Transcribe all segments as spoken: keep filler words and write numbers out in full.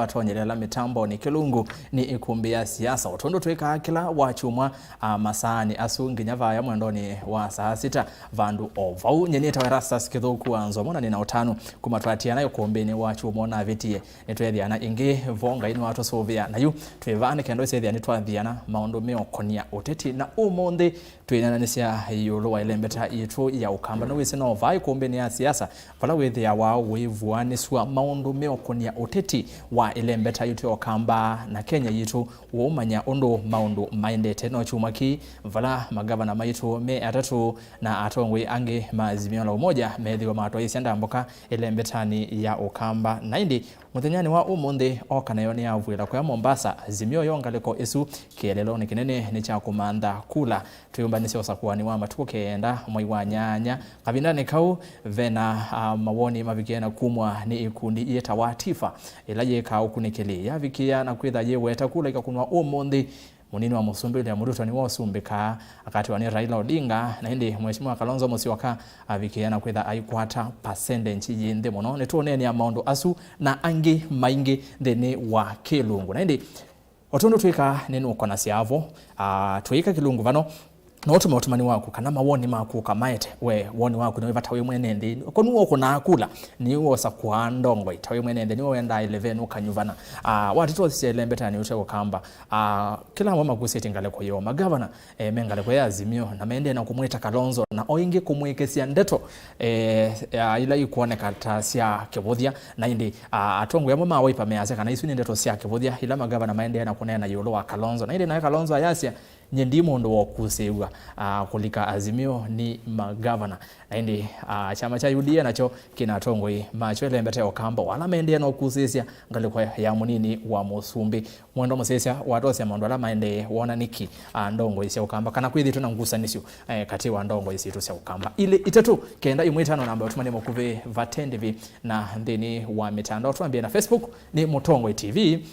watonyelela mĩtambonĩ kĩlungu nĩ ĩkumbi ya siasa, o tondũ twĩkaa kĩla wakyumwa, a, masaanĩ asu nginya vaya mwendonĩ wa saa sita. Vandũ o vau, nyie nĩtawa Erastus Kĩthũku wa Nzomo, na nĩna ũtanu kuma twatiana ĩkumbĩnĩ wakyumwa ũnavĩtie. Nĩtweethĩana ĩngĩ vo, Ngai nĩwatũsũvĩa. Na yu twĩ vaa nĩ kenda ũsethĩa nĩtwathiana maũndũ meũkonia ũteti, na ũmũnthĩ twĩneenanĩsya ĩũlũ wa ĩlembeta yitũ ya Ũkamba. Nĩwĩsĩ no vaa ĩkumbĩnĩ ya siasa vala wĩthĩawa wĩvuanĩsw'a maũndũ meũkonia ũteti wa ĩlembeta yitũ ya Ũkamba na Kenya yitũ. Ũũmanya ũndũ maũndũ maendete no kyumwa kĩĩ vala magavana maitũ me atatũ na atongoi angĩ ma Azimio la Umoja methĩwa matwaĩĩsya ndambũka ĩlembetanĩ ya Ũkamba. Na ĩndĩ mũthenyanĩ wa ũmũnthĩ, oka nayo nĩyavw'ĩla kũya Mombasa, Azimio yo ngalĩko ĩsu kĩeleelonĩ kĩnene nĩ kya kũmantha kula. Twĩyũmbanĩsye ũsakũanĩ wa matukũ kenda mwai wa nyanya. Kavindanĩ kau, vena, a, mawoni mavikie na kumwa nĩ ĩkundi yĩtawa Tifa, ĩla yĩkaa ũkunĩkĩli. Yavikĩa na kwĩtha yĩweta kula ikakũnwa ũmũnthĩ. Mũnini wa mũsumbĩ William Ruto nĩwe ũsumbĩkaa akatiwa nĩ Raila Odinga, na ĩndĩ Mheshimiwa Kalonzo Musyoka avikĩa na kwĩtha aikwata percentage yĩ nthĩ mũno. Nĩtũũneenea maũndũ asu na angĩ maingĩ nthĩnĩ wa kĩlungu. Na ĩndĩ o tondũ twĩkaa nĩnũkonasya vo, ah, tũyĩka kĩlungu vano, no ũtũme ũtũmani waku kana mawoni maku ũkamaete. We, woni waku nĩ wĩva ta wĩ mwene nthĩ? Ko nĩwe ũkũnaa kula, nĩwe ũsakũaa ndongoi ta wĩ mwene nthĩ, nĩwe wendaa eleven ũkanyuvana. Ah, watĩtwa ũsisya ĩlembetanĩ ũte Ũkamba. Ah, kĩla amwe makusĩtye ngalĩko yoo, magavana, eh, me ngalĩko ya Azimio, na maendee na kũmwĩta Kalonzo, na o ĩngĩ kũmwĩkĩsya ndeto, eh, ya ila ikwoneka ta sya kĩvũthya. Na ĩndĩ, ah, atongoi amwe ma Wiper measya kana isu nĩ ndeto sya kĩvũthya ila magavana maendee na kũneena ĩũlũ wa Kalonzo. Na ĩndĩ naye Kalonzo ayasya, "Nyie ndi mũndũ wa ũkusĩĩw'a, ah, kũlika Azimio nĩ magavana." Na ĩndĩ, ah, kyama kya U D A nakyo kĩna atongoi makyo ĩlembete Ũkamba, ala maendee na ũkusĩĩsya ngalĩko ya mũnini wa mũsumbĩ. Mwendwa mũsyaĩĩsya, watosya maũndũ ala maendee, wona nĩkĩ, ah, ndongoi sya Ũkamba, kana kwĩthĩtwe na ngusanĩsyo, eh, katĩ wa ndongoi sitũ sya Ũkamba ilĩ, itatũ, kenda, ĩmwe, itano, namba ya ũtũmani mũkuvĩ vate ndĩvi na nthĩnĩ wa mĩtandao. Twambĩe na Facebook, nĩ Mũtongoi T V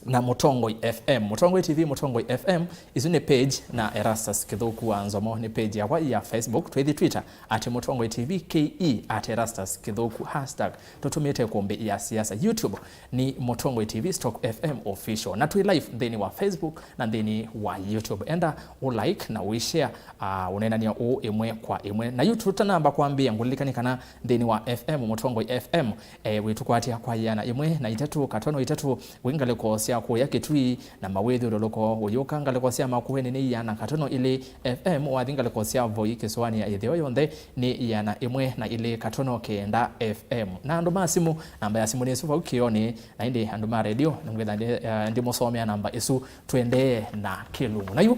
na Mũtongoi F M. Mũtongoi T V, Mũtongoi F M, isu nĩ page, na Erastus Kĩthũku wa Nzomo nĩ page yakwa ya Facebook. Twĩthi Twitter, at Mũtongoi T V K E, at Erastus Kĩthũku, hashtag tũtũmĩte ĩkũmbĩ ya siasa. YouTube nĩ Mũtongoi T V stroke F M official. Na twĩ live nthĩnĩ wa Facebook na nthĩnĩ wa YouTube. Enda ũ like na ũi share, ah, ũneenany'a ũũ ĩmwe kwa ĩmwe. Na yu tũtanamba kwambĩĩa, ngũlilikani kana nthĩnĩ wa F M, Mũtongoi F M, eh, wĩtũkwatĩa kwa ĩana ĩmwe na itatũ katono itatũ wĩ ngalĩko sya kũya Kitui, na mawĩthyũlũlũko ũyũka ngalĩko sya Makueni nĩ ĩana katono ilĩ F M, wathi ngalĩko sya Voi kĩsũanĩ ya ĩtheo yonthe nĩ ĩana ĩmwe na ilĩ katono kenda F M. Na andũ ma simũ, namba ya simũ nĩ ĩsu vau kĩonĩ, na ĩndĩ andũ ma redio nĩngwĩtha ndi-, eh, ndĩmũsomea namba ĩsu. Tũendee na kĩlungu. Na yu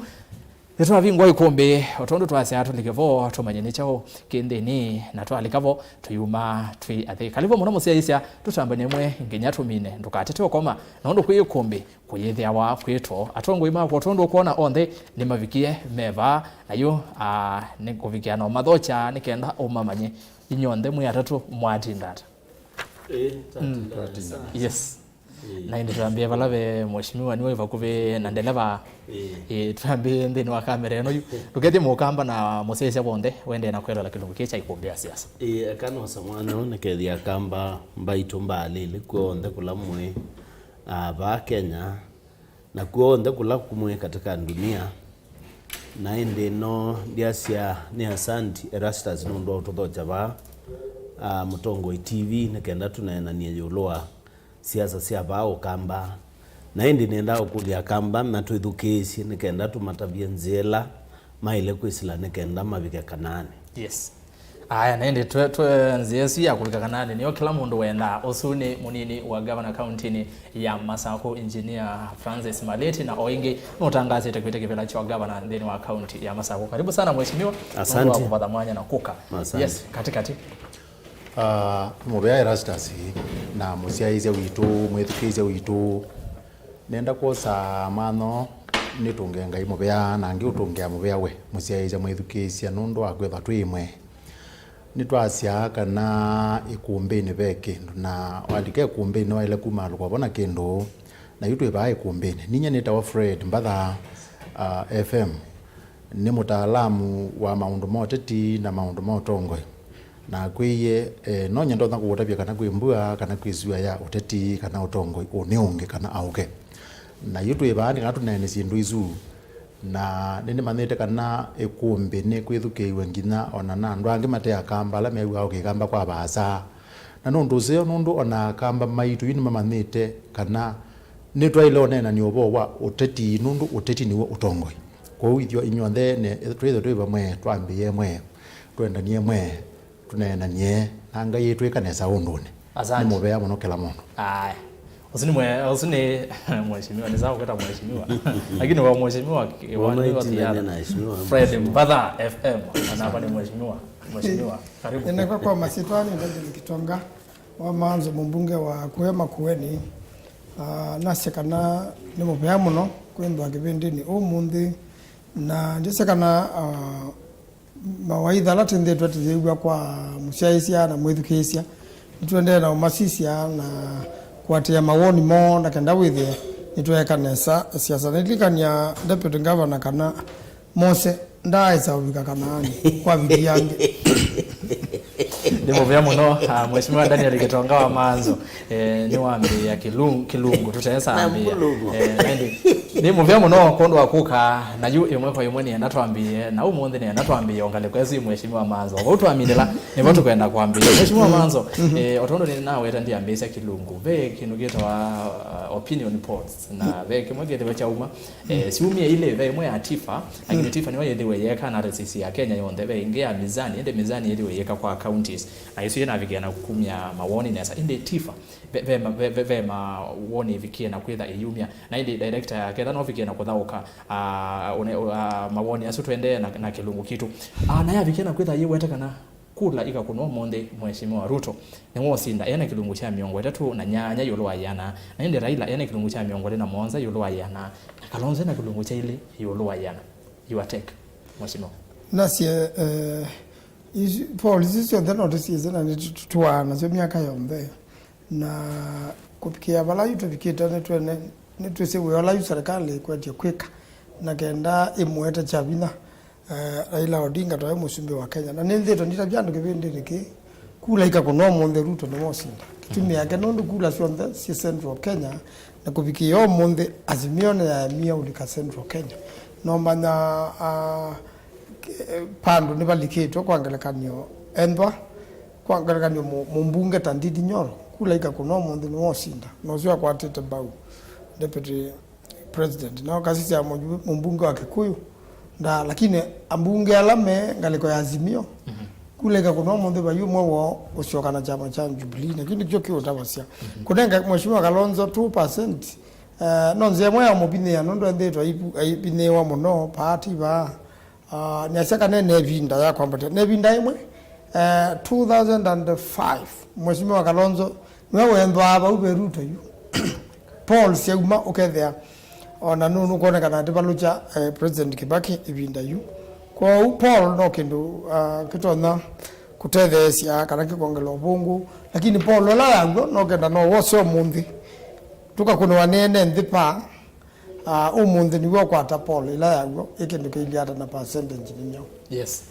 nĩtwavingwa ĩkũmbĩ, o tondũ twasyaa tũlike vo tũmanye nĩ kyaũ kĩ nthĩnĩ, na twalika vo tũyuma twĩ athei. Kalĩvo mũno mũsyaĩĩsya, tũtambane ĩmwe nginya tũmine. Ndũkatete ũkoma, nũndũ kwĩ ĩkũmbĩ kũyĩthĩawa kwĩ too. Atongoi makwa, o tondũ ũkwona onthe nĩmavikie me vaa, na yu, ah, nĩkũvikĩa na ũmathokya nĩ kenda ũmamanye. Inyw'onthe mwĩ atatũ mwatinda ata? Ĩĩ, twatinda nesa. Yes. Ĩĩ. Na ĩndĩ twambĩe vala ve mheshimiwa nĩwe vakuvĩ na ndeleva. Ĩĩ. Ĩĩ, twambĩe nthĩnĩ wa kamera ĩno yu. Ndũkethye Mũkamba na mũsyaĩĩsya w'onthe wendee na kwĩlola kĩlungu kĩĩ kya ĩkũmbĩ ya siasa. Ĩĩ, eka nosa mwanya ũũ nĩkethĩa Akamba mbaitũ mbaalĩlĩ kw'onthe kũla mwĩ, ah, vaa Kenya, na kw'onthe kũla mwĩ katika dunia. Na ĩndĩ no ndyasya nĩ asanti Erastus nũndũ wa ũtũthokya vaa, ah, Mũtongoi T V, nĩ kenda tũneenanie ĩũlũ wa siasa sya vaa Ũkamba. Na ĩndĩ nĩendaa ũkũlya Akamba matwĩthukĩĩsye nĩ kenda tũmatavye nzĩa ĩla maĩle kwĩsĩla nĩ kenda mavike kanaanĩ. Yes. Aya, na ĩndĩ twe, twe nzĩa ĩsu ya kũvika kanaanĩ nĩyo kĩla mũndũ wendaa. Ũsu nĩ mũnini wa gavana kauntinĩ ya Masakũ, Engineer Francis Malĩti, na o ĩngĩ nũtangaasĩte kwĩte kĩvĩla kya gavana nthĩnĩ wa kaunti ya Masakũ. Karibu sana mheshimiwa. Asante. Nũndũ wa kũvatha mwanya na kũka. Asante. Yes, katikati. Ah, mũvea Erastus na mũsyaĩĩsya witũ, mwĩthukĩĩsya witũ, nenda kwosa mano nĩtũnge Ngai mũvea, na angĩ ũtũngĩa mũvea we mũsyaĩĩsya mwĩthukĩĩsya nũndũ wa kwĩthwa twĩ ĩmwe. Nĩtwasyaa kana ĩkũmbĩnĩ ve kĩndũ, na walika ĩkũmbĩnĩ waĩle kumaalũka vo na kĩndũ, na yu twĩ vaa ĩkũmbĩnĩ. Ninyie nĩtawa Fred Mbatha, ah, F M. Nĩ mũtaalamu wa maũndũ ma ũteti na maũndũ ma ũtongoi. Na akwĩie, eh, no nyie ndonya kũũtavya kana kwĩ mbua, kana kwĩ syũa ya ũteti, kana ũtongoi ũnĩ ũngĩ, kana aũke. Na yu twĩ vaa nĩ kana tũneene syĩndũ isu. Na nĩnĩmanyĩte kana ĩkũmbĩ nĩkwĩthukĩĩiwe nginya o na na andũ angĩ mate Akamba ala mew'aa o Kĩkamba kwa vaasa. Na nũndũ ũseo, nũndũ o na Akamba maitũ yu nĩmamanyĩte kana nĩtwaĩle ũneenany'a ũvoo wa ũteti, nũndũ ũteti nĩw'o ũtongoi. Kwoou ithyĩ inyw'onthe ne-, twĩthwe twĩ vamwe, twambĩĩe ĩmwe, twendanie ĩmwe, tũneenany'e, na Ngai ĩtwĩka nesa ũndũnĩ. Asante. Nĩ mũvea mũno kĩla mũndũ. Aya. Ũsu nĩ mwe-, ũsu nĩ mheshimiwa, nĩ sawa kwĩta mheshimiwa. Lakini wa mheshimiwa, wa mheshimiwa Fred Mbatha F M, anapa nĩ mheshimiwa. Mheshimiwa, karibu. Nĩnakwa kwa masitwani, Daniel Kitonga, wa Manzo, mũmbunge wa Kuema Kueni. Ah, nasya kana nĩ mũvea mũno kwĩthwa kĩvĩndĩnĩ ũmũnthĩ, na ndĩsya kana, ah, mawaitha ala tĩnthĩtwe tũyĩw'a kwa mũsyaĩĩsya na mwĩthukĩĩsya, nĩtũendee na ũmasisya na kũatĩĩa mawoni moo, na kenda wĩthĩe nĩtweeka nesa siasa. Nĩlilikany'a Deputy Governor kana Mose ndaaĩsa ũvika Kanaani kwa viti yangĩ. Nĩ mũvea mũno, ah, Mheshimiwa Daniel Kitonga wa Manzo. Eh, nĩwambĩĩa kĩlungu, kĩlungu tũtesa ambĩĩa. Eh, na ĩndĩ, nĩ mũvea mũno kwondũ wa kũka na yu ĩmwe kwa ĩmwe nĩenda twambĩĩe, na ũmũnthĩ nĩenda twambĩĩe o ngalĩko ĩsu ĩ Mheshimiwa Manzo. Vau twaminĩla, nĩvo tũkwenda kwambĩĩa. Mheshimiwa Manzo, eh, o tondũ nĩnaweta ndĩambĩĩsya kĩlungu, ve kĩndũ kĩtawa, uh, opinion polls, na ve kĩmwe kĩthĩwe kyauma, eh, syumia ilĩ, ve ĩmwe ya Tifa, lakini Tifa nĩyo yĩthĩwe yeka analysis ya Kenya yonthe, ve ĩngĩ ya Mizani, ĩndĩ Mizani yĩthĩwe yĩka kwa counties, na ĩsu yĩnavikĩa na kumya mawoni nesa, ĩndĩ Tifa, ve, ve, ma- ve, ve, ve mawoni ĩvikie na kwĩtha ĩyumya, na ĩndĩ director ya ketha novikie na kũthaũka, ah, une- ah, mawoni asu tũendee na, na kĩlungu kitũ. Ah, na yavikie na kwĩtha yĩwete kana kula ikakũnwa ũmũnthĩ, Mheshimiwa Ruto nĩwe ũsinda ena kĩlungu kya mĩongo ĩtatũ na nyanya ĩũlũ wa ĩana, na ĩndĩ Raila ena kĩlungu kya mĩongo ĩlĩ na mũonza ĩũlũ wa ĩana, na Kalonzo ena kĩlungu kya ilĩ ĩũlũ wa ĩana. Your take, Mheshimiwa. Nasye, eh, isu- polls isu syonthe no tũsyĩsĩ na nĩtũtũaa nasyo myaka yonthe. Na kũvikĩa vala yu tũvikĩte, nĩtwene- nĩtwĩsĩ wĩa ũla yu serikali ĩkwetye kwĩka na kenda ĩmũete kya vinya, eh, Raila Odinga ta wĩ mũsumbĩ wa Kenya. Na nĩnthĩtwe nditavya andũ kĩvĩndĩnĩ kĩĩ, kula ikakũnwa ũmũnthĩ Ruto nĩwosinda. Kĩtumi yake nũndũ kula syonthe syĩ Central Kenya, na kũvikĩĩa ũmũnthĩ Azimio nĩyaemie ũlika Central Kenya. Nomanya, ah, k- pandũ nĩvalikĩtwe kwa ngelekany'o ethwa Kwa ngelekany'o, mũ- mũmbunge ta Ndindi Nyoro, kula ikakũnwa ũmũnthĩ nĩwosinda, na ũsu akwatĩte mbau deputy president. Na ũkasisya mũju- mũmbunge wa Kikuyu, nda- lakini ambunge ala me ngalĩko ya Azimio, kula ikakũnwa ũmũnthĩ vai ũmwe woo ũsyoka na kyama kya Jubilee, na kĩu nĩkyo kĩũtavasya. Kũnenga Mheshimiwa Kalonzo two percent, eh, no nzĩa ĩmwe ya mũvinyĩĩa, nũndũ ethĩĩtwe aivu- aivinyĩĩwa mũno paati vaa. Ah, nĩasya kana ne ĩvinda ya kwambatĩa. Ne ĩvinda ĩmwe, eh, two thousand and five, Mheshimiwa Kalonzo nĩwe wendwaa vau ve Ruto yu. Poll syauma ũkethĩa ona nũ- nũkwonekana ativalũkya, eh, President Kibaki ĩvinda yu. Kwoou poll no kĩndũ, ah, kĩtonya kũtetheesya kana kĩkongela ũvũngũ, lakini poll ĩla yaw'o no kenda no wose ũmũnthĩ. Tũkakũnĩwa nĩ ene nthĩ pa Ah, ũmũnthĩ nĩw'o ũkwata poll ĩla yaw'o, ĩ kĩndũ kĩilyĩ ata na percentage nĩ myaũ. Yes.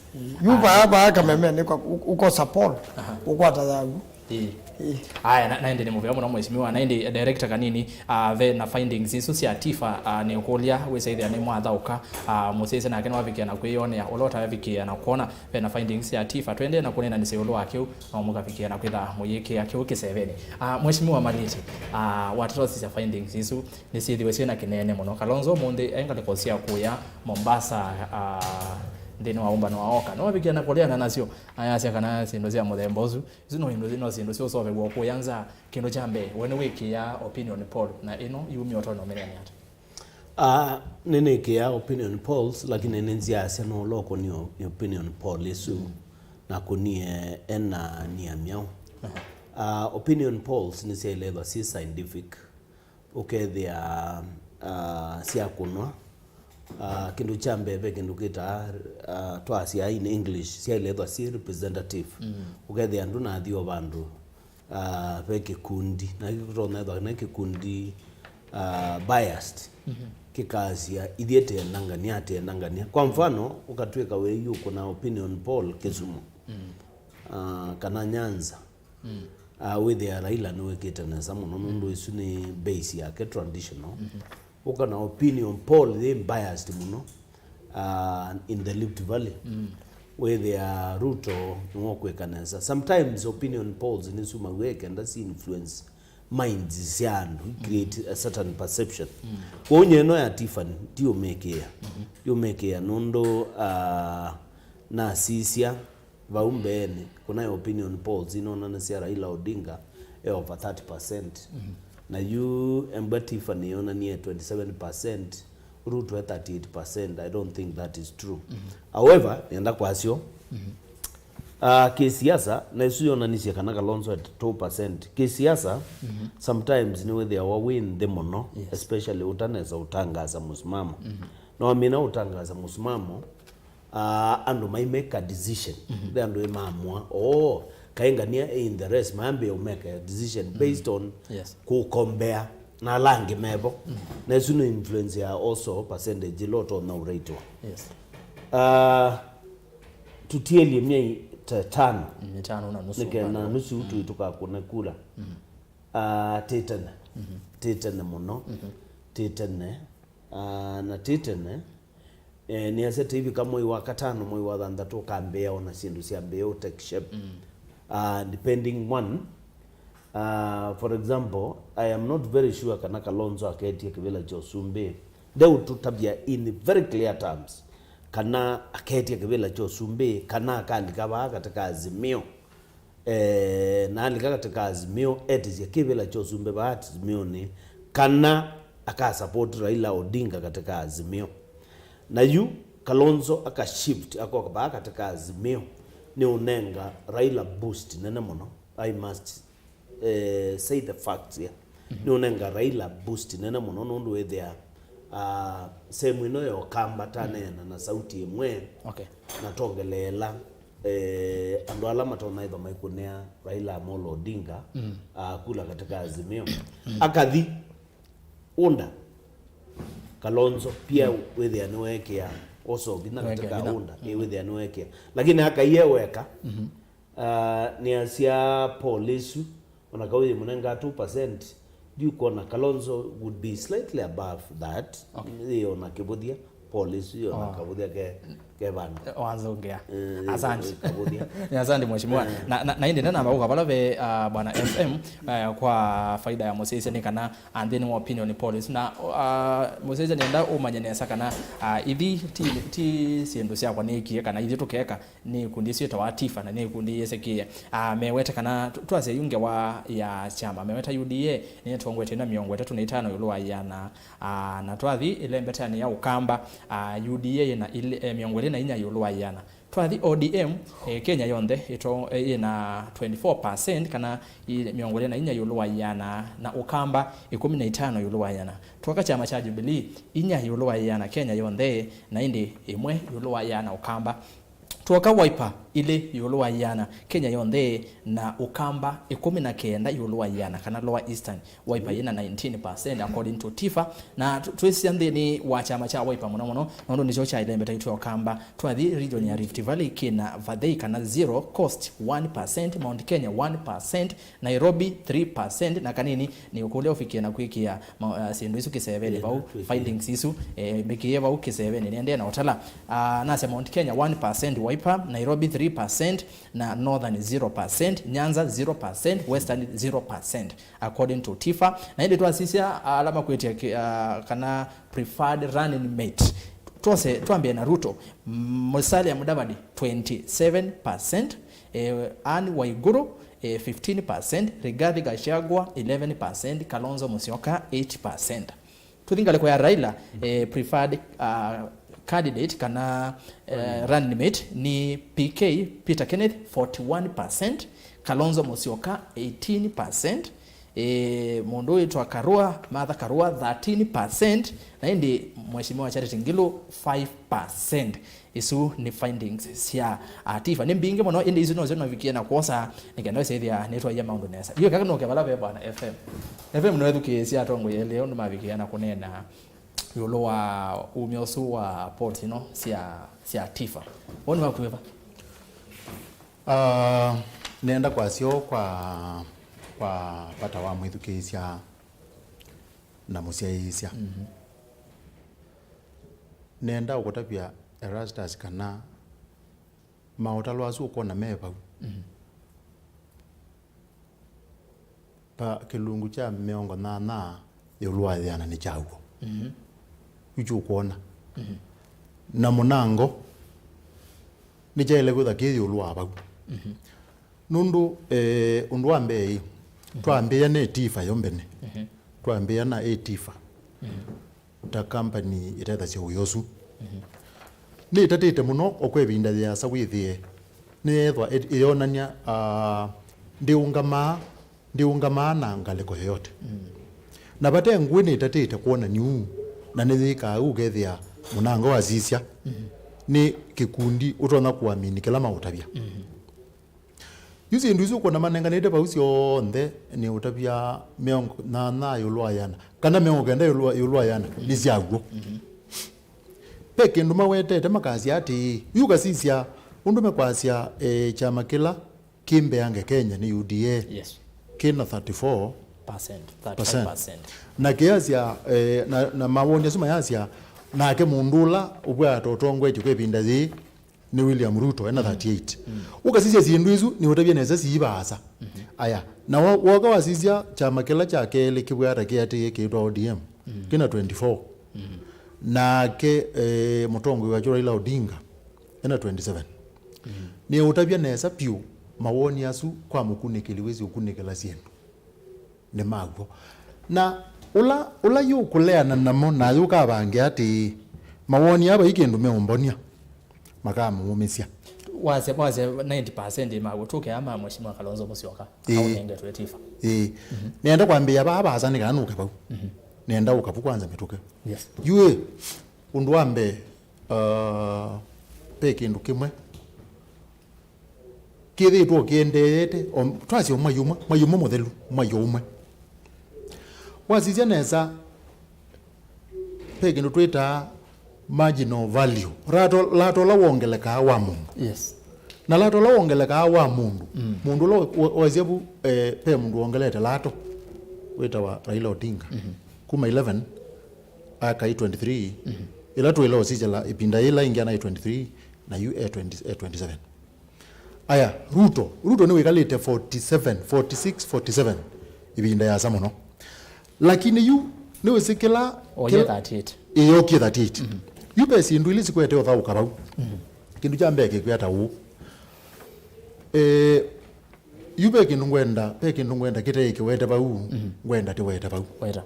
Yu vaa vaa kameme nĩ kwa- ũ- ũkosa poll, aha, ũkwata yaw'o. Ĩĩ. Ĩĩ. Aya, na, na ĩndĩ nĩ mũvea mũno mheshimiwa, na ĩndĩ director kanini, ah, ve na findings isu sya Tifa, ah, nĩ ũkũlya wĩsa ĩthĩa nĩ mwathaũka, ah, mũsyaĩĩsya nake nĩwavikĩa na kwĩyonea, ũla ũtavikĩa na kwona, ve na findings sya Tifa, twendee na kũneenanĩsya ĩũlũ wa kĩu, no mũkavikĩa na kwĩtha mũyĩkĩa kĩu kĩsevenĩ. Ah, mheshimiwa Maliti, ah, watata ũsisya findings isu, nĩsyĩthĩwe syĩ na kĩneene mũno. Kalonzo ũmũnthĩ e ngalĩko sya kũya Mombasa, ah, nthĩnĩ wa ũmbano wa oka. Nĩwavikĩa na kũleana nasyo, ayasya kana syĩndũ sya mũthemba ũsu, isu no syĩndũ, no syĩndũ syũsovew'a kũya nza. Kĩndũ kya mbee, we nĩwĩkĩaa opinion poll, na ĩno yumya ũtonya ũmĩneena ata? Ah, nĩnĩkĩaa opinion polls, lakini nĩnzyaasya no ũla ũkũnie o- opinion poll ĩsu, na kũnie ena nia myaũ. Ah, opinion polls nĩsyaĩle ĩthwa syĩ scientific. Ũkethĩa, ah, sya kũnwa, ah, kĩndũ kya mbee ve kĩndũ kĩtaa, ah, twasya in English, syaĩle ĩthwa syĩ representative. Ũkethĩa ndũnathi o vandũ, ah, ve kĩkundi, na kĩtonya ĩthwa nĩ kĩkundi, ah, biased, kĩkasya ithyĩ tĩendangania, tĩendangania. Kwa mfano, ũkatw'ĩka wĩyu ũkũna opinion poll Kisumu. uh, kana Nyanza, mm, uh, wĩthĩa Raila nĩwĩkĩte nesa mũno nũndũ, mm, ĩsu nĩ base yake traditional. Mm-hmm. Ũka na opinion poll yĩ biased mũno, uh, in the Rift Valley. Mm. Wĩthĩa Ruto nĩwe ũkwĩka nesa. Sometimes opinion polls nĩsumaw'e kenda si influence minds sya andũ, i create a certain perception. Mm. Kwoou nyie ĩno ya Tiffany ndiũmĩkĩĩa. Mm-hmm. Ndiũmĩkĩĩa nũndũ, uh, nasisya vau mbeenĩ, kũna opinion polls inonanasya Raila Odinga e over thirty percent. Mm-hmm. Na yu embwa Tiffany yonanie twenty-seven percent, Ruto e thirty-eight percent. I don't think that is true. Mm-hmm. However, nenda kwasyo, mm-hmm, uh, kĩsiasa, na ĩsu yonanisye kana Kalonzo at two percent. Kĩsiasa, mm-hmm, sometimes nĩwĩthĩawa wĩ nthĩ mũno, yes, especially ũtanesa ũtangaasa mũsimamo. Mm-hmm. Na wamina ũtangaasa mũsimamo, uh, andũ mai make a decision. Mm-hmm. Ve andũ ĩmaamua, oh, kaingania in the race, maambĩe make a decision, mm-hmm, based on, yes, kũkombea na ala angĩ mevo. Mm-hmm. Na ĩsu nĩ influence ya also percentage ĩla ũtonya ũraitwa. Yes. Uh, tũtielye myei ta tano. Mm, ĩtano na nusu nĩkenda bado. Nusu, mm, tũikakũne kula. Mm-hmm. Uh, tĩtene. Mm-hmm. Tĩtene mũno. Mm-hmm. Tĩtene. Uh, na tĩtene. Eh, nĩasya tĩivika mwei wa katano, mwei wa thanthatũ ũkambĩĩa ona syĩndũ syambĩĩa ũ take shape. Mm. Uh, depending one, uh, for example, I am not very sure kana Kalonzo aketie kĩvĩla kya ũsumbĩ. Ndeũtũtavya in very clear terms kana aketie kĩvĩla kya ũsumbĩ, kana akalika vaa katika Azimio. Eh, na alika katika Azimio, etĩsya kĩvĩla kya ũsumbĩ vaa Azimio-nĩ, kana akasapoti Raila Odinga katika Azimio. Na yu Kalonzo akashift akoka vaa katika Azimio, nĩ ũnenga Raila boost nene mũno. I must, eh, say the facts here. Mhm. Nĩ ũnenga Raila boost nene mũno nũndũ wĩthĩa, ah, sehemu ĩno ya Ũkamba taneena na sauti ĩmwe, okay, na tongeleela, eh, andũ ala matonaĩva maikũnĩa Raila Amolo Odinga, mm, ah, kula katika Azimio. Mm. Akathi unda Kalonzo pia, mm, wĩthĩa nĩwekĩa also vinya katika unda, mm, ĩ wĩthĩa nĩwekĩa. Lakini akaiye weka, mhm, ah, nĩasya poll ĩsu, ona kau yĩmũnengaa two percent, ndiũkwona Kalonzo would be slightly above that. Okay. Yĩ ona kĩvũthya, poll ĩsu yĩ ona, oh, kavũthya ke, ke vandũ. Eh, wanzũngĩa. Eh, asante. Kavũthya. Nĩ asante, mheshimiwa. Eh. Na, na, na ĩndĩ ndanamba kũka vala ve, ah, bwana F M, eh, kwa faida ya mũsyaĩĩsya nĩ kana, ah, nthĩnĩ wa opinion poll ĩsu. Na, ah, mũsyaĩĩsya nĩenda ũmanye nesa kana, ah, ithi ti, ti syĩndũ syakwa nĩkie kana ithi tũkeka, nĩ ikundi syĩtawa Tifa, na nĩ ikundi yĩsĩkĩe. Ah, mewete kana tw-, twasya yu ngewa ya kyama, meweta U D A nĩtongoetye na mĩongo ĩtatũ na itano ĩũlũ wa ĩana. Ah, na twathi ĩlembetanĩ ya Ũkamba, ah, U D A yĩna ilĩ, eh, mĩongo ĩlĩ na inya ĩũlũ wa ĩana. Twathi O D M, eh, Kenya yonthe ĩto-, eh, yĩna twenty-four percent kana i-, mĩongo ĩlĩ na inya ĩũlũ wa ĩana, na Ũkamba ĩkũmi na itano ĩũlũ wa ĩana. Twoka kyama kya Jubilee, inya ĩũlũ wa ĩana Kenya yonthe, na ĩndĩ ĩmwe ĩũlũ wa ĩana Ũkamba. Twoka Wiper, ilĩ ĩũlũ wa ĩana Kenya yonthe, na Ũkamba ĩkũmi na kenda ĩũlũ wa ĩana, kana Lower Eastern. Wiper yĩna nineteen percent according to Tifa, na tw-, twĩsya nthĩnĩ wa kyama kya Wiper mũno mũno, nũndũ nĩkyo kyaĩlembeta itwe Ũkamba. Twathi region ya Rift Valley kĩna vathei kana zero, Coast one percent, Mount Kenya one percent, Nairobi three percent, na kanini nĩ ũkũlya ũfikie na kwĩkĩa ma-, uh, syĩndũ isu kĩsevenĩ vau, findings isu, eh, mbĩkĩe vau kĩsevenĩ, nĩendee na ũtala. Uh, nasya Mount Kenya one percent Wiper, Nairobi three percent, na Northern zero percent, Nyanza zero percent, Western zero percent, according to Tifa. Na ĩndĩ twasisya ala makwĩtya ki-, uh, kana preferred running mate, twose, twambie na Ruto, Musalia Mudavadi twenty-seven percent, eh, Anne Waiguru, eh, fifteen percent, Rigathi Gachagua eleven percent, Kalonzo Musyoka eight percent. Tũthi ngalĩko ya Raila, eh, preferred, uh, candidate kana, eh, running mate nĩ P K, Peter Kenneth, forty-one percent, Kalonzo Musyoka eighteen percent, eh, mũndũ wĩtwa Karua, Martha Karua, thirteen percent, na ĩndĩ Mheshimiwa Charity Ngilu five percent. Isu nĩ findings sya, ah, Tifa. Nĩ mbingĩ mũno, ĩndĩ isu nosyo navikie na kwosa, nĩkenda wĩsĩthĩa nĩtwaia maũndũ nesa. Yu kaka nũke vala ve bwana F M. F M noethukĩĩsya atongoi elĩ ũndũ mavikie na kũneena ĩũlũ wa umya ũsu wa polls ino sya, sya Tifa. Woni waku wĩva? Ah, nenda kwasya ũũ kwa, kwa vata wa mwĩthukĩĩsya na mũsyaĩĩsya. Mhm. Nenda ũkũtavya Erastus kana maũtalo asu ũkwona me vau. Mhm. Pa kĩlungu kya mĩongo nyanya ĩũlũ wa yĩana nĩ kyaw'o. Mhm. Yu kyũkwona. Mhm. Na mũnango nĩkyaĩle kwĩtha kĩ ĩũlũ wa vau. Mhm. Nũndũ, eh, ũndũ wa mbee ĩ, mhm, twambĩĩa na ĩtifa yo mbene. Mhm. Twambĩĩa na ĩtifa. Mhm. Ta company ĩtethasya ũĩ ũsu. Mhm. Nĩĩtatĩte mũno o kwa ĩvinda yĩasa wĩthĩe nĩyeethwa ĩ-, ĩyonany'a, ah, ndĩũngamaa, ndĩũngamaa na ngalĩko yoyote. Mhm. Na vate ngũĩ nĩĩtatĩte kwonany'a ũu, na nĩyĩkaa ũu ũkethĩa mũnango wasisya, mhm, nĩ kĩkundi ũtonya kũamini kĩla maũtavya. Mhm. Yu syĩndũ isu ũkwona manenganĩte vau syonthe nĩ ũtavya mĩongo nyanya ĩũlũ wa yĩana, kana mĩongo kenda ĩũlũ wa, ĩũlũ wa yĩana nĩ syaw'o. Mhm. Ve kĩndũ mawetete makasya atĩĩ, yu ũkasisya ũndũ mekwasya, eh, kyama kĩla kĩ mbeange Kenya nĩ U D A, yes, kĩ na thirty-four percent, percent, thirty-five percent. Na kĩasya, eh, na, na mawoni asu mayasya, nake mũndũ ũla ũvwaa ta ũtongoetye kwa ĩvinda yĩĩ, nĩ William Ruto, ena, mm, thirty-eight. Mm. Ũkasisya syĩndũ isu, nĩ ũtavye nesa sii vaasa. Mhm. Aya, na wo-, woka wasisya kyama kĩla kya kelĩ kĩvwata kĩatĩĩe kĩĩtwa O D M, mm, kĩna twenty-four. Mm. Nake, eh, mũtongoi wakyo Raila Odinga, ena twenty-seven. Mm. Nĩ ũtavya nesa vyũ mawoni asu kwa mũkunĩkĩli wĩsĩ ũkunĩkĩla syĩndũ. Nĩ maw'o. Na ũla, ũla yũkũleana namo na yũkavange atĩĩ, mawoni aa vai kĩndũ meũmbonia, makamũũmĩsya. Wasya, wasya ninety percent ĩ maw'o, tũkea ma Mheshimiwa Kalonzo Musyoka, ĩĩ, aũnengetwe ĩtifa. Ĩĩ. Mhm. Nĩenda kwambĩĩa vaa vaasa nĩ kana nũke vau. Mhm. Nĩenda ũka vu kwanza mĩtũke. Yes. Yu ĩ, ũndũ wa mbee, uh, ve kĩndũ kĩmwe kĩthĩĩtwe kĩendeete, o, twasya o mwai ũmwe, mwai ũmwe mũthelu, mwai o ũmwe. Wasisya nesa, ve kĩndũ twĩtaa marginal value. Lato, lato ũla wongelekaa wa mũndũ. Yes. Na lato ũla wongelekaa wa mũndũ, mm, mũndũ ũla wa-, wa-, wasya vu, eh, ve mũndũ wongelete lato, wĩtawa Raila Odinga. Mhm. Kuma eleven, akai twenty-three, mhm, ĩla twĩle ũsisya la, ĩvinda yĩla ĩngĩ anaĩ twenty-three, na yu e twenty, e twenty-seven. Aya, Ruto. Ruto nĩwĩkalĩte forty-seven, forty-six, forty-seven ĩvinda yasa mũno. Lakini yu nĩwĩsĩ kĩla, oye kĩla thirty-eight. Ĩyokie thirty-eight. Mhm. Yu ve syĩndũ ilĩ sikwete ũthaũka vau. Mhm. Kĩndũ kya mbee kĩkwĩa ta ũũ. Eh, yu ve kĩndũ ngwenda, ve kĩndũ ngwenda kĩteĩ kĩwete vau, mhm, ngwenda tĩwete vau. Weta.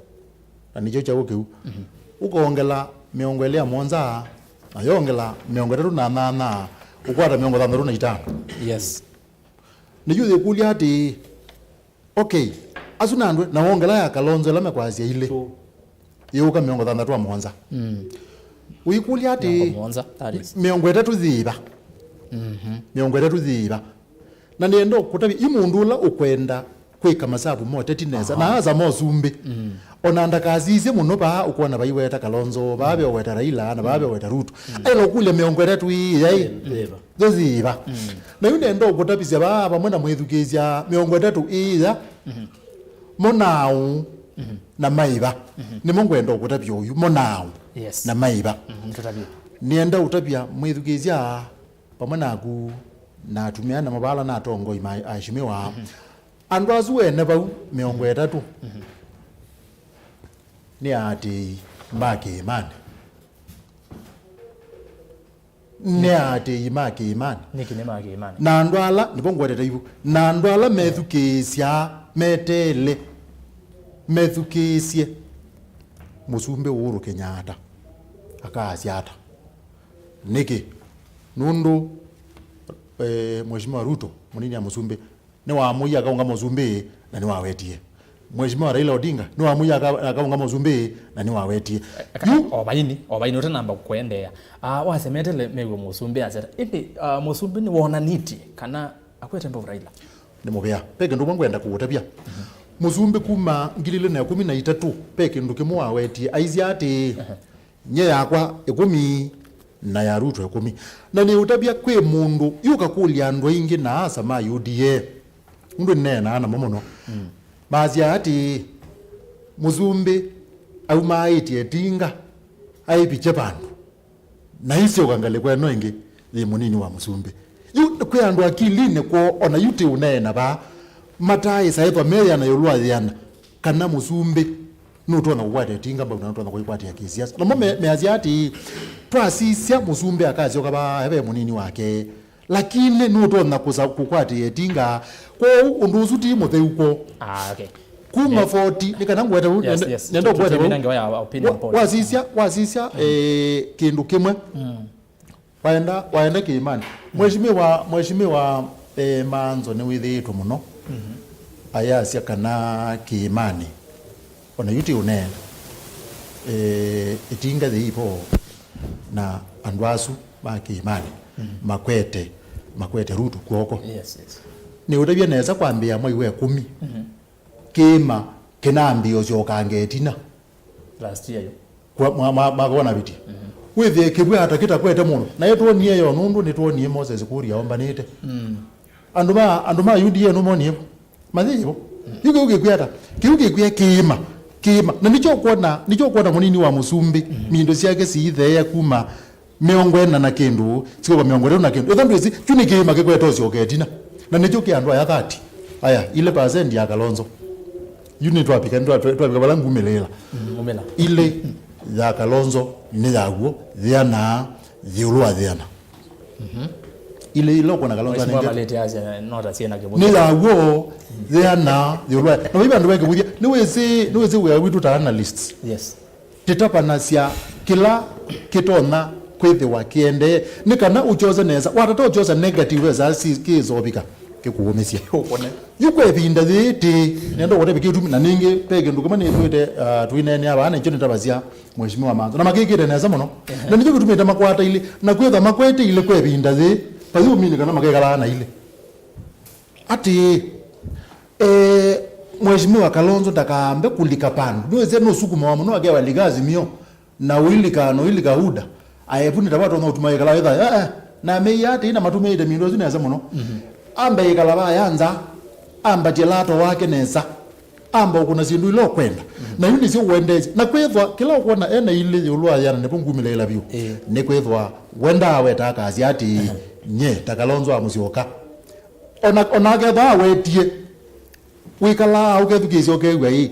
Na nĩkyo kyaũ kĩu. Mhm. Ũkongela mĩongo ĩlĩ ya mũonza, na yongela mĩongo ĩtatũ na nyanya, ũkwata mĩongo thanthatũ na itano. Yes. Nĩyu yĩkũlya atĩĩ, okay, asu nandwe, na wongela ya Kalonzo ĩla mekwasya ilĩ, yũka mĩongo thanthatũ na mũonza. Mm. Ũikũlya atĩĩ, mĩongo mũonza, that is, mĩongo ĩtatũ yĩva? Mhm. Mĩongo ĩtatũ yĩva? Na nĩenda ũkũtavya, yu mũndũ ũla ũkwenda kwĩka masavu ma ũteti nesa, aha, na asa ma ũsumbĩ. Mm. Ona ndakasisye mũno vaa ũkwona vaiweta Kalonzo, vaa, mm, veoweta Raila, na vaa, mm, veoweta Ruto. Mm. Aĩla ũkũlya mĩongo ĩtatũ ĩĩ yai? Yĩva. Yo yĩva? Mm. Na yu nĩenda ũkũtavisya vaa vamwe na mwĩthukĩĩsya mĩongo ĩtatũ ĩĩ ya, mhm, mo naũ, mhm, na maĩva. Mhm. Nĩmo ngwenda ũkũtavya oyu, mo naũ, yes, na maĩva. Mhm, tũtavye. Nĩenda ũtavya mwĩthukĩĩsya vamwe naku na atumĩa na mavala na atongoi ma aheshimiwa. Mhm. Andũ asu ene vau mĩongo ĩtatũ, mhm, nĩ aatĩĩi ma kĩĩmanĩ. Nĩ aatĩĩi ma kĩĩmanĩ. Nĩkĩ nĩ ma kĩĩmanĩ? Na andũ ala, nĩvo ngwetete ivu, na andũ ala methukĩĩsyaa meteele, methukĩĩsye Mũsumbĩ Uhuru Kenyatta akaasya ata. Nĩkĩ? Nũndũ, eh, Mheshimiwa Ruto, mũnini ya mũsumbĩ, nĩwamũie akaũngama ũsumbĩ na nĩwawetie. Mheshimiwa Raila Odinga nĩwamũie aka-, akaũngama ũsumbĩ na nĩwawetie. Yu o vaini, o vaini ũtanamba kũendeea. Ah, wasemetele mew'e mũsumbĩ aseta. Ĩndĩ, ah, mũsumbĩ nĩwonanĩtye kana akwete mbau Raila? Nĩ mũvea. Ve kĩndũ ũmwe ngwenda kũũtavya. Mhm. Mũsumbĩ kuma ngili ilĩ na ĩkũmi na itatũ, ve kĩndũ kĩmwe wawetie. Aisye atĩĩ, mhm, nyie yakwa ĩkũmi na ya Ruto ĩkũmi. Na nĩũtavya kwĩ mũndũ yũka kũlya andũ aingĩ na asa ma U D A, ũndũ nĩneenaa namo mũno, mm, masya atĩĩ, mũsumbĩ aumaaĩtye ĩtinga, aĩvikye vandũ, na isyoka ngalĩko ĩno ĩngĩ yĩ mũnini wa mũsumbĩ. Yu kwĩ andũ akilinĩ kwoo, ona yu tĩ ũneena vaa, mataaĩsa ethwa meyana ĩũlũ wa yĩana, kana mũsumbĩ nũtonya kũkwata ĩtinga mbau na nũtonya kũikwatĩa kĩsiasa. Namo me-, measya atĩĩ, twasisya mũsumbĩ akasyoka vaa eve mũnini wake, lakini nũtonya kũsa-, kũkwatĩa ĩtinga. Kwoou ũndũ ũsu ti mũtheu kwoo. Ah, okay. Kuma forty, nĩ kana ngwete vau, yes, nenda, yes, nenda ngwete vau. Wasisya, wasisya, eh, kĩndũ kĩmwe. Mm. Waenda, waenda kĩĩmanĩ. Mheshimiwa, Mheshimiwa, eh, Manzo nĩwĩthĩĩtwe mũno ayasya kana kĩĩmanĩ, ona yu tĩ ũneena, eh, ĩtinga yĩivo na andũ asu ma kĩĩmanĩ makwete, makwete Ruto kw'oko. Yes, yes. Nĩũtavya nesa kwambĩĩa mwai wa ĩkũmi, kĩĩma kĩnambĩĩa ũsyokanga ĩtina. Last year yu. Kwa mwa-, mwa-, mwaka ũnavĩtie. Wĩthĩe kĩw'ũ ata kĩtakwete mũndũ. Na ĩtwonie yo nũndũ nĩtwonie Moses Kuria ombanĩte. Mm. Andũ ma, andũ ma U D A nũmonie vo? Mayĩvo. Yu kĩu kĩkwĩa ata? Kĩu kĩkwĩa kĩĩma. Kĩĩma. Na nĩkyo ũkwona, nĩkyo ũkwona mũnini wa mũsumbĩ, mindo syake siitheea kuma mĩongo ĩna na kĩndũ, sikoka mĩongo ĩtatũ na kĩndũ. Ĩtha ndwĩsĩ, kyu nĩ kĩĩma kĩkwete ũsyoka ĩtina. Na nĩkyo kĩ andũ aya thirty. Aya, ile percent ya Kalonzo. Yu nĩ twavika, nĩ twa-, twa-, twavika vala ngumĩlĩĩla. Mm, ngumĩla. Ile ya Kalonzo nĩ ya w'o, yĩana, yĩũlũ wa yĩana. Mhm. Ile, ile ũkwona Kalonzo Mheshimiwa anengete. Malĩte asya, nota syĩna kĩvũthya. Nĩ ya w'o, yĩana, yĩũlũ wa. Na waiva andũ vekĩvũthya, nĩwĩsĩ, nĩwĩsĩ wĩa witũ ta analysts. Yes. Tĩtavanasya kĩla kĩtonya kwĩthĩwa kĩendee, nĩ kana ũkyose nesa. Watata ũkyosa negative esa si-, kĩĩseũvĩka, kĩkũũmĩsye. Ũkone. Yu kwa ĩvinda yĩĩ tĩ, nenda ũkũtavya kĩtumi, na ningĩ ve kĩndũ kĩmwe nĩtwĩte, ah, tũineenea vaa, na ikyo nĩtavasya Mheshimiwa Manzo. Na makĩkĩte nesa mũno. Ehe. Na nĩkyo kĩtumĩte makwata ilĩ, na kwĩthwa makwete ilĩ kwa ĩvinda yĩĩ, vayũmini kana makekalaa na ilĩ. Atĩĩ, eh, Mheshimiwa Kalonzo ndakaambe kũlika vandũ. Nĩwĩsĩ nũsukumawa mũno akewa lika Azimio, na ũilika, na ũilika UDA. Aevu nĩ tavatonya ũtuma ĩkala ĩtha, eh, eh, na meia atĩĩ na matũmĩĩte mĩndũ ĩsu nesa mũno. Mhm. Ambe ĩkala vaya nza, ambatie lato wake nesa, amba ũkũna syĩndũ ila ũkwenda. Mhm. Na yu nĩsyo ũendesye. Na kwĩthwa kĩla ũkwona ena ilĩ ĩũlũ wa yĩana nĩvo ngumĩlĩĩla vyũ. Ĩĩ. Nĩ kwĩthwa wendaa weta akasya atĩĩ, ehe, nye ta Kalonzo wa Mũsyoka. Ona, ona akethwa awetie, wĩkalaa ũkethukĩĩsya ũkew'a ĩ,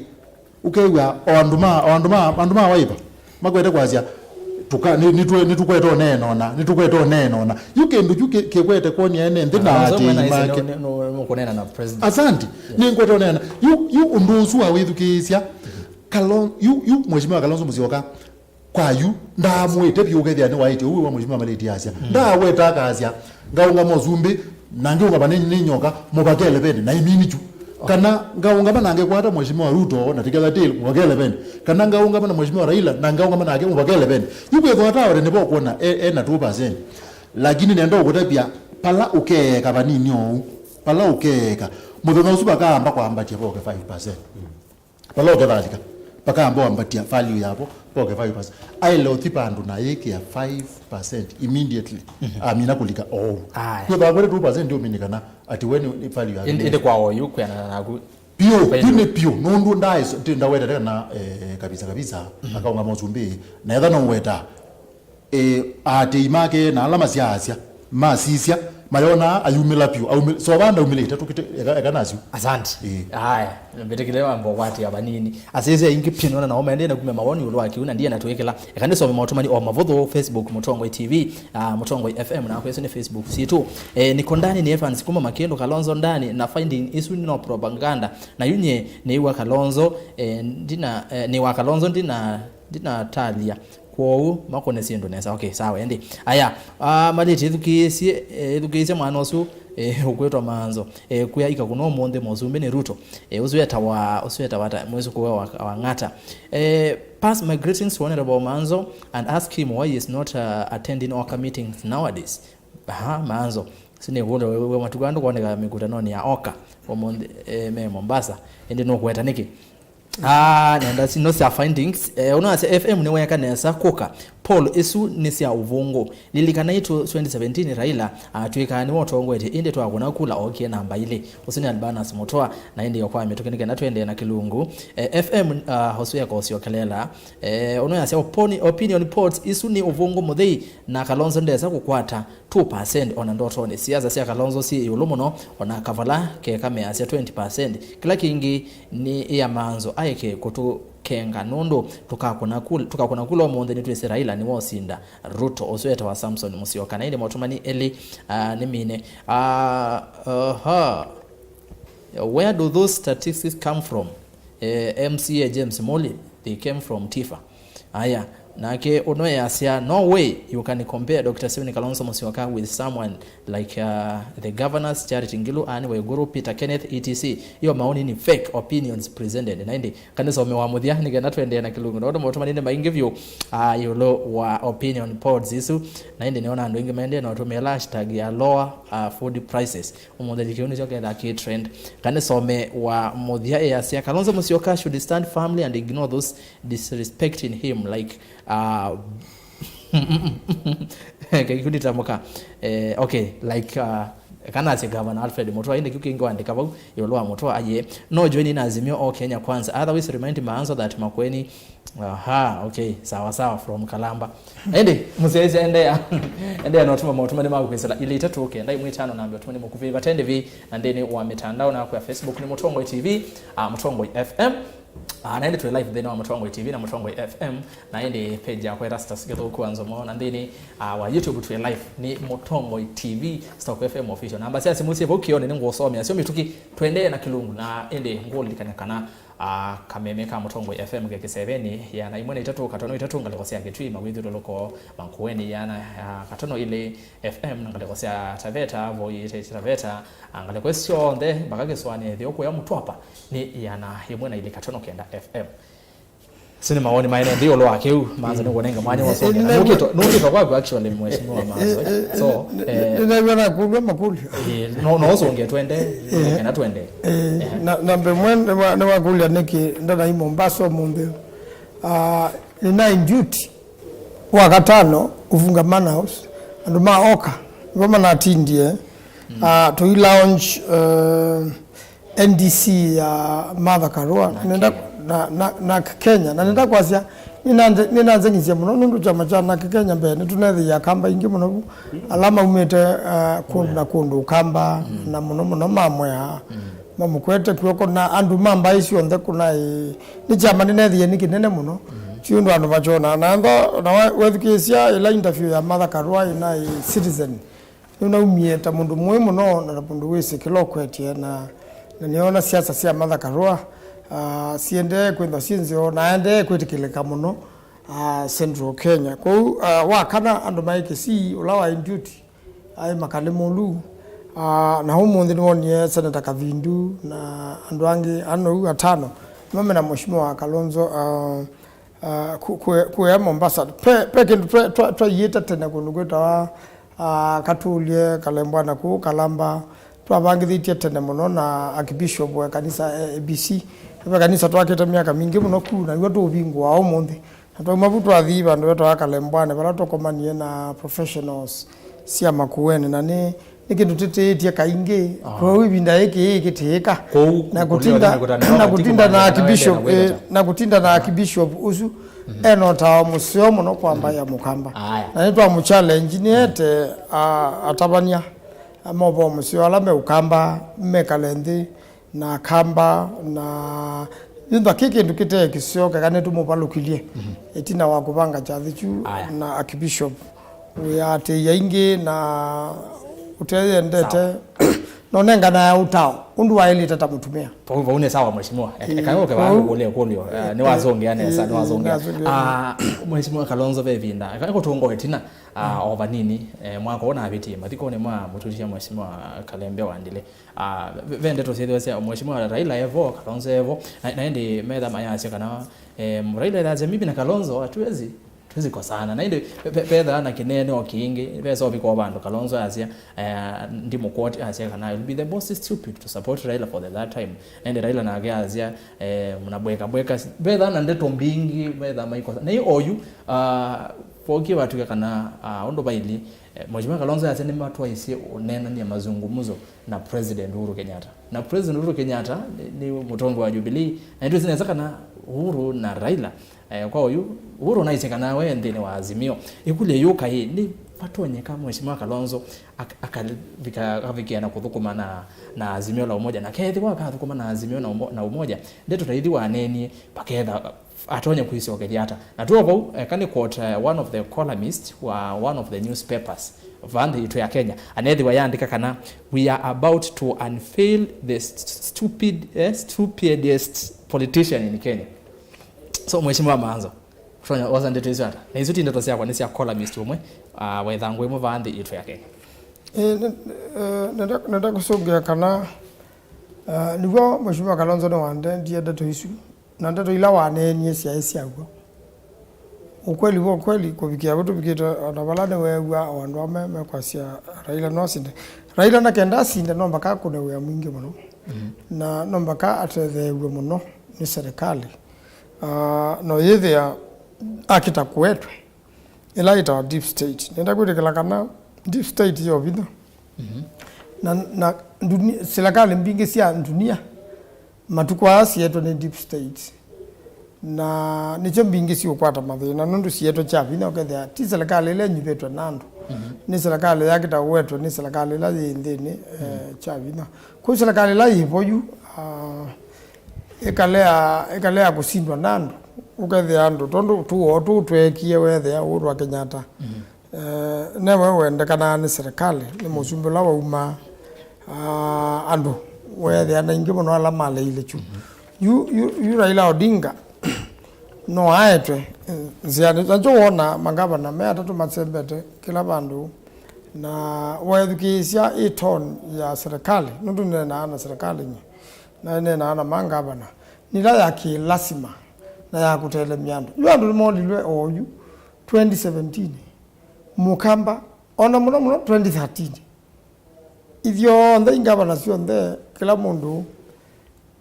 ũkew'a o andũ ma, o andũ ma, andũ ma Wiper makwete kwasya, tũka, nĩ, nĩtwe-, nĩtũkwete ũneena ona, nĩtũkwete ũneena ona. Yu kĩndũ kyu kĩ-, kĩkwete kwony'a ene nthĩ na atĩĩi make. Nũkũneena na president. Asante. Yes. Nĩngwete ũneena. Yu, yu ũndũ ũsu wa wĩthukĩĩsya, Kalon-, yu, yu Mheshimiwa Kalonzo Musyoka, kwa yu, ndaamwĩte vyũ ũkethĩa nĩwaĩtye ũu wa Mheshimiwa Malĩti asya. Mm. Ndaaweta akasya, ngaũngama ũsumbĩ, na ngĩũngama nĩ, nĩ nyoka, mũvakele vene, na imini kyu. Kana ngaũngama na ngekwata Mheshimiwa Ruto, na tiketha tĩl, mũvakele vene. Kana ngaũngama na Mheshimiwa Raila, na ngaũngama nake, mũvakele vene. Yu kwĩthwa ataore nĩvo ũkwona e, e na two percent. Lakini nenda ũkũtavya, pala ũkeeka vanini ũu, pala ũkeeka, mũthenya ũsu vakaamba kwambatya voke five percent. Vala ũkethalika, vakaamba wambatya value yavo, voke five percent. Aĩle ũthi vandũ na yĩkĩa five percent immediately. Mhm. Amina kũlika oou. Aya. Kwĩthwa kwĩle two percent ũmini kana ati we nĩ, nĩ value ya ĩndĩ, ĩndĩ kwa oyu kwĩanana naku. Piũ, piũ nĩ piũ. Nũndũ ndaĩ-, ndawetete kana, eh, kabisa kabisa, mhm, akaũngama ũsumbĩ. Na etha no weta, e, aatĩĩi make na ala masyaasya, masisya, mayonaa ayumĩla vyũ, aumĩ-, sovaa ndaumĩlĩte, tũkĩte, eka, eka nasyo. Asante. Ĩĩ. Aya, mbĩtĩkĩle wamba ũkwatĩa vanini. Asisya aingĩ vyũ nĩona nao maendee na kumya mawoni ĩũlũ wa kĩu, na ndiye na twĩkĩla. Eka nĩsome maũtũmani o mavũthũ, Facebook, Mũtongoi T V, ah, Mũtongoi F M, na kwĩsĩ nĩ Facebook sitũ. Eh, niko ndani ni Evans kuma Makĩndũ, Kalonzo ndani, na finding isu no propaganda. Na yu nye nĩwa Kalonzo, eh, ndina, eh, nĩwa Kalonzo ndina, ndinatalia. Kwoou makũne syĩndũ nesa. Okay, sawa, ĩndĩ. Aya, ah, Malĩti, ĩthukĩĩsye, eh, ĩthukĩĩsye mwana ũsu, eh, ũkwĩtwa Manzo. Eh, kwĩa ikakũna ũmũnthĩ mũsumbĩ nĩ Ruto. Eh, ũsu etawa, ũsu etawa ata, mwĩsũkũwe wa, wa Ng'ata. Eh, pass my greetings to Honorable Manzo and ask him why he is not, uh, attending OKA meetings nowadays. Aha, Manzo. Sinĩkũlya we, we matukũ andũ kwoneka mĩkũtanonĩ ya OKA ũmũnthĩ, eh, me Mombasa. Ĩndĩ nũkũweta nĩkĩ? Ah, nenda sino sya findings. Eh, ũno ase F M nĩweka nesa kũka. Poll isu nĩ sya ũvũngũ. Lilikanai twenty seventeen Raila atw'ĩkaa nĩwe ũtongoetye, ĩndĩ twakũna kula ookie namba ilĩ. Ũsu nĩ Albanus Mutua, na ĩndĩ o kwa mĩtũkĩ nĩ kenda tũendee na kĩlungu. Eh, F M, ah, ũsu eka ũsyokelela. Eh, ũno yasya oponi-, opinion polls isu nĩ ũvũngũ mũthei, na Kalonzo ndesa kũkwata two percent ona ndotonĩ. Siasa sya Kalonzo syĩ ĩũlũ mũno, ona kavala keka measya twenty percent. Kĩla kĩngĩ nĩ ĩa manzo aeke kũtũkenga, nũndũ tũkakũna kula, tũkakũna kula ũmũnthĩ nĩtwĩsĩ Raila nĩwe ũsinda Ruto. Ũsu etawa Samson Musyoka. Na ĩndĩ motũmani elĩ, ah, nĩ mine. Ah, aha. Where do those statistics come from? Eh, M C A James Muli, they came from Tifa. Aya, nake ũno easya, "No way you can compare Doctor Stephen Kalonzo Musyoka with someone like, uh, the governors, Charity Ngilu, Anne Waiguru, Peter Kenneth, et cetera" Iyo maoni ni fake opinions presented. Na ĩndĩ kanĩsome wa mũthya nĩ kenda tũendee na kĩlungu. Nũndũ motũmani nĩ maingĩ vyũ, ah, ĩũlũ wa opinion polls isu. Na ĩndĩ nĩona andũ aingĩ maendee na ũtũmĩla hashtag ya lower, ah, food prices. Ũmũnthĩ kĩu nĩkyo kethaa kĩ trend. Kanĩsome wa mũthya easya, "Kalonzo Musyoka should stand firmly and ignore those disrespecting him." Like, uh, kĩkundi ta mũka. Eh, okay, like, uh, kana asye Governor Alfred Mutua, ĩndĩ kĩu kĩngĩ wandĩka vau ĩũlũ wa Mutua, aye, "No join in Azimio or Kenya Kwanza. Otherwise, remind Maanzo that Makueni." Aha, okay, sawa sawa, from Kalamba. Ĩndĩ, mũsyaĩĩsya, endea, endea na ũtũma motũmani maku kwĩsĩla ilĩ itatũ kenda ĩmwe ĩtano namba ũtũmani mũkuvĩ vate ndĩvi, na nthĩnĩ wa mĩtandao naku ya Facebook nĩ Mũtongoi T V, ah, Mũtongoi F M. Ah, na ĩndĩ twĩ live nthĩnĩ wa Mũtongoi T V na Mũtongoi F M, na ĩndĩ page yakwa Erastus Gĩthũku wa Nzomo, na nthĩnĩ, ah, wa YouTube twĩ live nĩ Mũtongoi T V, Stock F M Official. Namba sya simũ syĩ vau kĩonĩ nĩ ngũsomea syo mĩtũkĩ, tũendee na kĩlungu, na ĩndĩ ngũlilikana kana Ah, kameme ka Mũtongoi F M ke kĩsevenĩ, ĩana ĩmwe na itatũ katono itatũ ngalĩko sya Kĩtui, Mawĩthyũlũlũko, Makueni, ĩana, ah, katono ilĩ F M, na ngalĩko sya Taveta, Voi, Taita Taveta, ah, ngalĩko ĩsu syonthe mpaka kĩsũanĩ ĩtheo kũya Mũtwapa nĩ ĩana ĩmwe na ilĩ katono kenda F M. Sini mawoni maene nthĩ ĩũlũ wa kĩu, Manzo, nĩngũnenga mwanya wa songea. Nũkĩtwa, nũkĩtwa kwaku actually, Mheshimiwa Manzo, eh? So, eh, nĩnaw'a na kũlwa makũlyo. Eh, no, no ũsongee twende, eh, kana twende. Eh, eh. Na, na mbee mwe nĩwa-, nĩwakũlya nĩkĩ ndanai Mombasa ũmũnthĩ. Ah, nĩnaĩ duty wa katano kũvunga Manor House. Andũ ma Oka nĩvo manatindie. Mm. Ah, tũi launch, eh, N D C ya Martha Karua, na nenda Kenya. Na, na, na Kenya, na nenda kwasya, nĩnanze-, nĩnanzeng'isye mũno, nũndũ kyama kya na Kenya mbee, nĩtũnethĩie Akamba aingĩ mũno vu, ala maumĩte, uh, kũndũ na kũndũ Ũkamba, mm, na mũno mũno mamwea, mm, mamũkwete kw'oko, na andũ ma mbaĩ syonthe kũnaĩ, nĩ kyama nĩnethĩie nĩ kĩnene mũno, mm, ti ũndũ andũ makyonaa. Na ntho, na we-, wethukĩĩsya ĩla interview ya Martha Karua ĩnaĩ Citizen, nĩnaumie ta mũndũ mũĩ mũno na ta mũndũ wĩsĩ kĩla ũkwetye, na, na nĩona siasa sya Martha Karua, ah, siendee kwĩthwa syĩ nzeo na aendee kwĩtĩkĩlĩka mũno, ah, Central Kenya. Kwoou, ah, wa kana andũ maĩ Kisii, ũla waĩ duty, aĩ Makali Mulu, ah, na ũmũnthĩ nĩwonie Senator Kavindu na andũ angĩ anou atano, nĩmo me na Mheshimiwa Kalonzo, ah, Ah, ku-, kue-, kuea Mombasa. Pe, pe kĩndũ twa-, twa-, twaiĩte tene kũndũ kwĩtawa, ah, Katulye, Kalembwa na kũu Kalamba. Twavangĩthĩtye tene mũno na Archbishop wa kanisa, eh, A B C. Ve kanisa twakĩte myaka mingĩ mũno kũu, na nĩw'o tũũvingũa ũmũnthĩ. Na twauma vu twathi vandũ vetawa Kalembwani, vala tũkomanie na professionals sya Makueni, na nĩ, nĩ kĩndũ tĩtĩĩtye kaingĩ. Ah. Kwoou ĩvinda yĩkĩ yĩkĩtĩĩka. Kwoou na kũtinda, na kũtinda na Archbishop, eh, na kũtinda na Archbishop ũsu, mhm, ena ũtao mũseo mũno kwa mbaĩ ya Mũkamba. Aya. Na nĩtwamũchallenge, nĩete, a-, atavany'a, a, maũvoo mũseo ala me Ũkamba, mekale nthĩ, na Akamba, na yĩthwa kĩ kĩndũ kĩte kĩseo, keka nĩtũmũvalũkilye, mhm, ĩtina wa kũvanga kyathĩ kyu, aya, na Archbishop wĩatĩĩa ingĩ na ũteyendete. Sawa. Nonenganae ũtao ũndũ waĩlĩte ta mũtumĩa. Vau, vau nĩ sawa, Mheshimiwa. Eka, ĩĩ, eka ũke vau ũkũlye kũlyo. Eh, nĩwazũngĩa nesa, ĩĩ, nĩwazũngĩa. Nĩwazũngĩa. Ah, Mheshimiwa Kalonzo, ve ĩvinda, eka kũtũnga ĩtina, ah, mm, o vanini, eh, mwaka ũnavĩtie, mathikonĩ ma mũtutisya Mheshimiwa Kalembe wa Ndile. Ah, ve, ve ndeto syĩthĩwa sya Mheshimiwa Raila evo, Kalonzo evo, na, na ĩndĩ metha mayasya kana, eh, Raila ethasya, "Mimi na Kalonzo hatuwezi, hatuwezi kosana." Na ĩndĩ ve, ve, vethaa na kĩneeneo kĩngĩ, vesa ũvika o vandũ Kalonzo asya, eh, ndimũquote, asya kana, "It will be the most stupid to support Raila for the third time." Na ĩndĩ Raila nake asya, eh, "Mnabweka bweka." Vethaa na ndeto mbingĩ, vethaa maikosa. Na ĩ oyu, ah, Voki vatw'ĩka kana, ah, ũndũ vailye, eh, Mheshimiwa Kalonzo asya nĩmatwaisye ũneenany'a, mazungumzo, na President Uhuru Kenyatta. Na President Uhuru Kenyatta nĩ, nĩ mũtongoi wa Jubilee, na nĩtwĩsĩ nesa kana Uhuru na Raila, eh, kwa ũyu, Uhuru naisye kana we nthĩnĩ wa Azimio. Ĩkũlyo yĩũka ĩ, nĩ vatonyeka Mheshimiwa Kalonzo ak-, akavika-, akavikĩa na kũthũkũma na, na Azimio la Umoja? Na kethĩwa akathũkũma na Azimio na Umo-, na Umoja, ndeto ta ithi waneenie, vaketha atonya kwĩsyokethya ata? Na twĩ o vau, eka nĩ quote, eh, one of the columnist wa one of the newspapers vaa nthĩ yitũ ya Kenya, anethĩwa yaandĩka kana, "We are about to unveil the st-, stupid, eh, stupidest politician in Kenya." So, Mheshimiwa Maanzo, ũtonya wosa ndeto isu ata? Na isu ti ndeto syakwa, nĩ sya columnist ũmwe, ah, wa ĩthangũ ĩmwe vaa nthĩ yitũ ya Kenya. Eh, ne-, eh, nenda, nenda kũsũngĩa kana, ah, nĩw'o Mheshimiwa Kalonzo nĩwandendie ndeto isu. Na ndeto ila waneenie syaĩ syaw'o. Ukweli wa ukweli, kũvikĩa vu tũvikĩte, o na vala nĩweew'a o andũ amwe mekwasya Raila no asinde. Raila na kenda asinde, no mbaka akũne wĩa mwingĩ mũno. Mhm. Na no mbaka atetheew'e mũno nĩ serikali. Ah, no yĩthĩa akĩta kũetwe. Ĩla yĩtawa deep state. Nenda kwĩtĩkĩla kana deep state yo vinya. Mhm. Na, na nduni-, serikali mbingĩ sya ndunia matukũ aa sietwe nĩ deep state. Na nĩkyo mbingĩ siũkwata mathĩna, nũndũ sietwe kya vinya, ũkethĩa ti serikali ĩla ĩnyuvĩtwe na andũ. Mhm. Nĩ serikali yakĩta ũetwe nĩ serikali ĩla yĩ nthĩnĩ, eh, kya vinya. Kwĩ serikali ĩla yĩ vo yu, ah, ĩkalea, ĩkalea kũsindwa na andũ, ũkethĩa andũ, tondũ tũo tũu tweekie, weethĩa Uhuru wa Kenyatta. Mhm. Eh, newe wendekanaa nĩ serikali, nĩ mũsumbĩ ũla wauma, ah, andũ, weethĩa na aingĩ mũno ala maleile kyu. Mhm. Yu, yu, yu Raila Odinga no aetwe, eh, nzĩanĩ. Nakyo wona mangavana me atatũ masembete kĩla vandũ, na weethukĩĩsya ĩ tone ya serikali, nũndũ nĩneenaa na serikali nyie, na nĩneenaa na mangavana, nĩla ya kĩlasima na ya kũtelemya andũ. Yu andũ nĩmolilwe oyu twenty seventeen, Mũkamba, ona mũno mũno twenty thirteen. Ithyonthe ingavana syonthe, kĩla mũndũ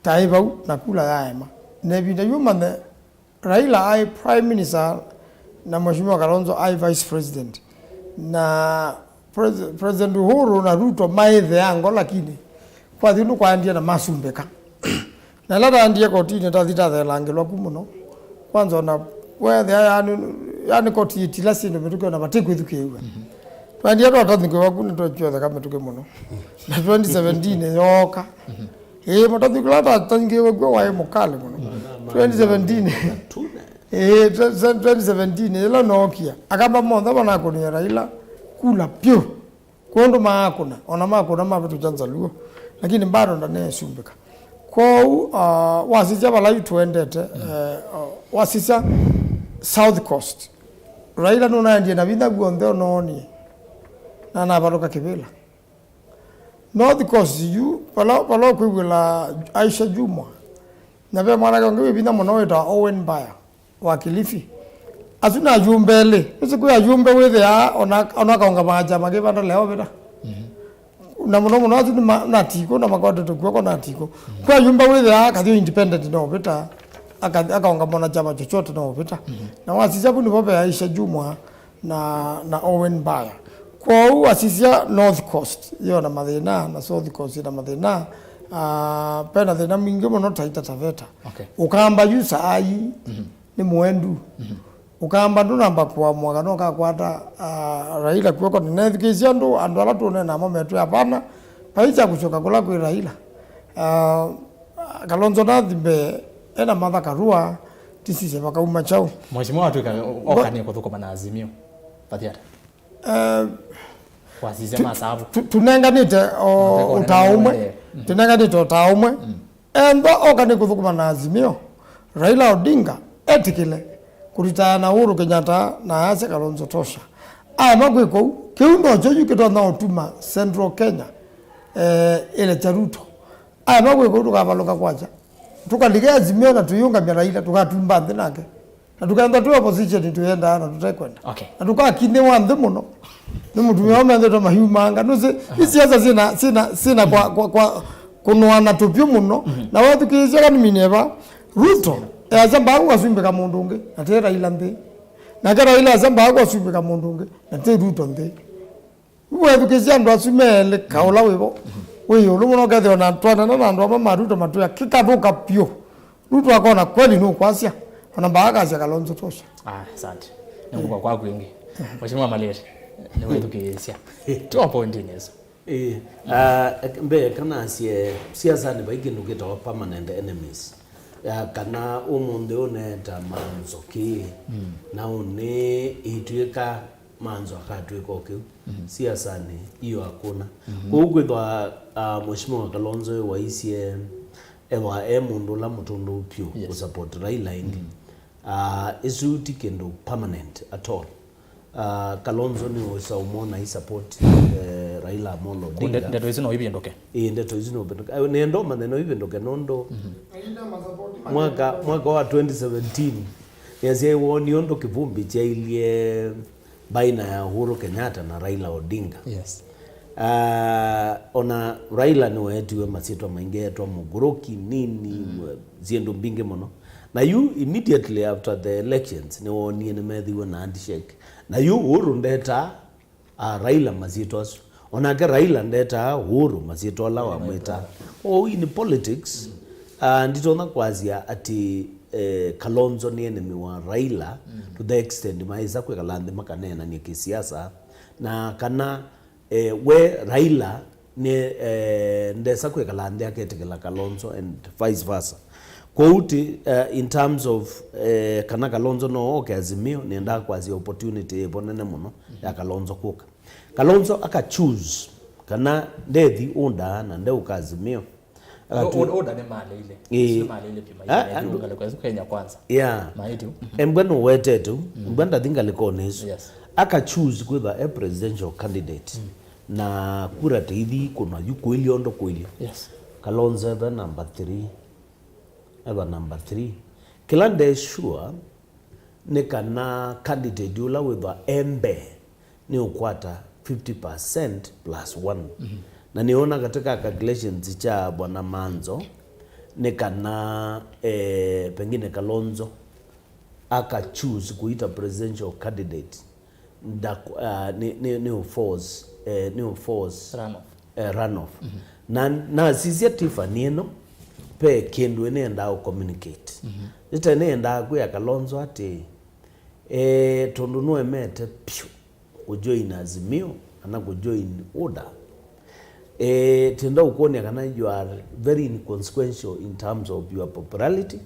taĩ vau na kula yaema. Na ĩvinda yu manthe, Raila aĩ prime minister na Mheshimiwa Kalonzo aĩ vice president. Na pres-, President Uhuru na Ruto maĩ the angle, lakini kwathi ũndũ kwaendie na masumbĩka. Na ĩla taendie kotinĩ, tathi tatheelangĩlwa ku mũno. Kwanza ona weethĩa yani, yani koti yĩtila syĩndũ mĩtũkĩ ona vati kwĩthukĩĩw'a. Mhm. Twaendie twatathukĩwa ku nĩtwekyũetheka mĩtũkĩ mũno. Na twenty seventeen yooka. Mhm. Ĩĩ, mũtathukĩla ta-, tathukĩĩwe kw'o waĩ mũkalĩ mũno. Mhm. Twenty seventeen. Ĩĩ, twe-, twenty seventeen, ĩla nookia. Akamba monthe manakũnie Raila kula pyũ. Kwondũ maakũna, ona makũna mavĩtũkya Nzaluo, lakini bado ndaneesumbĩka. Kwoou, ah, wasisya vala yu tũendete, eh, ah, wasisya South Coast. Raila nũnaendie na vinya w'onthe ũnoonie, na navalũka kĩvĩla. North Coast yu, vala, vala ũkwĩw'ĩla Aisha Jumwa, na ve mwanake ũngĩ wĩ vinya mũno wĩtawa Owen Mbaya wa Kilifi. Asu na ayumbe elĩ. Nĩsĩ kwĩ ayumbe wĩthĩaa ona, ona akaũngamaa kyama kĩvanda leo vĩta. Mhm. Na mũno mũno asu nĩ ma-, na tikũ na makwatetwe kw'oko na tikũ. Mhm. Kwĩ ayumbe wĩthĩaa kathio independent no vĩta. Aka-, akaũngama na kyama chochote no vĩta. Mhm. Na wasisya vu nĩvo ve Aisha Jumwa na, na Owen Mbaya. Kwoou wasisya North Coast, yo na mathĩna, na South Coast na mathĩna. Ah, pena thĩna mwingĩ mũno Taita Taveta. Okay. Ũkamba yu saa ii, mhm, nĩ mũendu. Mhm. Ũkamba ndũnamba kũamũa kana ũkakwata, ah, Raila kw'oko. Nĩnethukĩĩsye andũ, andũ ala tũneenaa mo metwĩa, "Hapana, vai kya kũsyoka kũla kwĩ Raila." Ah, Kalonzo nathi mbee, ena Martha Karua, tisisye vakauma kyaũ. Mheshimiwa watw'ĩka oka nĩ kũthũkũma na Azimio. Vathi ata? Eh, wasisya tu-, masavu. Tu-, tũnenganĩte o ũtao ũmwe. Mm. Tũnenganĩte ũtao ũmwe. Mm. Ethĩwa oka nĩ kũthũkũma na Azimio, Raila Odinga etĩkĩle kũlitaya na Uhuru Kenyatta na asya Kalonzo tosha. Aema kwĩka ũu, kĩu nokyo yu kĩtonya ũtuma Central Kenya, eh, ĩlekya Ruto. Aema kwĩka ũu tũkavalũka kwakya. Tũkalike Azimio na tũyĩũngamya Raila, tũkatumba nthĩ nake. Na tũkenda twĩ opposition tũyendaa na tũtekwenda. Okay. Na tũkakinĩwa nthĩ mũno. Nĩ mũtumĩa ũmethĩtwe mahiumanga. Nũsĩ, aha, isiasa sina, sina, sina kwa, kwa, kwa kũnũana tũvyũ mũno. Mhm. Na wethukĩĩsya kanimine eva, Ruto, easya mbaa kũkasumbĩka mũndũ ũngĩ, na tĩ Raila nthĩ. Nake Raila asya mbaa kwasumĩka mũndũ ũngĩ, na ti Ruto nthĩ. Wethukĩsya andũ asu me elĩ, kaũla wĩvo wĩ ĩũlũ mũno, ũkethĩwa na twanana na andũ amwe ma Ruto matwĩa kĩkathũka pyũ. Ruto akona kweli nũkwasya, ona mbaa akasya Kalonzo tosha. Ah, asante. Nĩngũka kwaku ĩngĩ. Mheshimiwa Malere, nĩwethukĩĩsya. Twa pointini ĩsu. Ĩĩ, ah, mbee kana asye siasanĩ vai kĩndũ kĩtawa permanent enemies. Ya, kana ũmũnthĩ ũneeta manzo kĩĩ, na ũnĩ ĩtw'ĩka manzo akatw'ĩka o kĩu. Siasanĩ iyo akũna. Kwoou kwĩthwa, ah, Mheshimiwa Kalonzo waisye ewa e mũndũ ũla mũtũndũ pyũ Yes. kũsupport Raila ĩngĩ. Ah, ĩsu ti kĩndũ permanent at all. Ah, Kalonzo nĩ ũsa ũmwona i support, eh, Raila Amolo Odinga. Nde- ndeto isu no ivĩndũke. Ĩĩ, ndeto isu no ivĩndũke. Ah, nĩenda ũmanye no ivĩndũke nũndũ mwaka, mwaka wa twenty seventeen nĩasyaĩwe nĩ ũndũ kĩvumbi kyailye baina ya Uhuru Kenyatta na Raila Odinga. Yes. Ah, ona Raila nĩweetiwe masyĩtwa maingĩ, etwa mũgũrũki nini, syĩndũ mbingĩ mũno. Na yu immediately after the elections nĩwoonie nĩmethiwe na handshake. Na yu Uhuru ndetaa, ah, Raila masyĩtwa asu. Onake Raila ndetaa Uhuru masyĩtwa ala wamwĩtaa. Oh, in politics, ah, nditonya kwasya atĩ, eh, Kalonzo nĩ enemy wa Raila to the extent maĩsa kwĩkala nthĩ makaneenany'a kĩsiasa, na kana eh, we Raila nĩ, eh, ndesa kwĩkala nthĩ aketĩkĩla Kalonzo and vice versa. Kwoou ti, eh, in terms of, eh, kana Kalonzo no oke Azimio, nĩendaa kwasya opportunity ĩvo nene mũno ya Kalonzo kũka. Kalonzo aka choose kana ndethi UDA na ndeũka Azimio. Akatwĩ- Oda nĩ maleile. Ĩĩ. Nĩ maleile pima. Ah, ngalĩko ĩsu Kenya Kwanza. Yeah. Maĩtyo. Embwa nũwetete u, embwa ndathi ngalĩkonĩ ĩsu. Yes. Aka choose kwĩtha e presidential candidate. Na kura teithi kũna yu kũilye ondo kũilye. Yes. Kalonzo etha number three. Etha number three. Kĩla nde sure nĩ kana candidate ũla wĩthwa e mbee nĩ ũkwata fifty percent plus one. Na nĩona katika calculations cha Bwana Manzo nĩ kana, eh, pengine Kalonzo aka choose kuita presidential candidate nda, uh, nĩ, nĩ, nĩ ũforce, eh, nĩ ũforce Runoff. Eh, runoff. Na nasisya Tiffany ĩno, pe kĩndũ nĩendaa ũcommunicate. Nĩte nĩendaa kwĩa Kalonzo atĩ, eh, tondũ nũemete pyũ kũjoin Azimio kana kũjoin UDA, eh, tenda ũkwonĩa kana you are very inconsequential in terms of your popularity,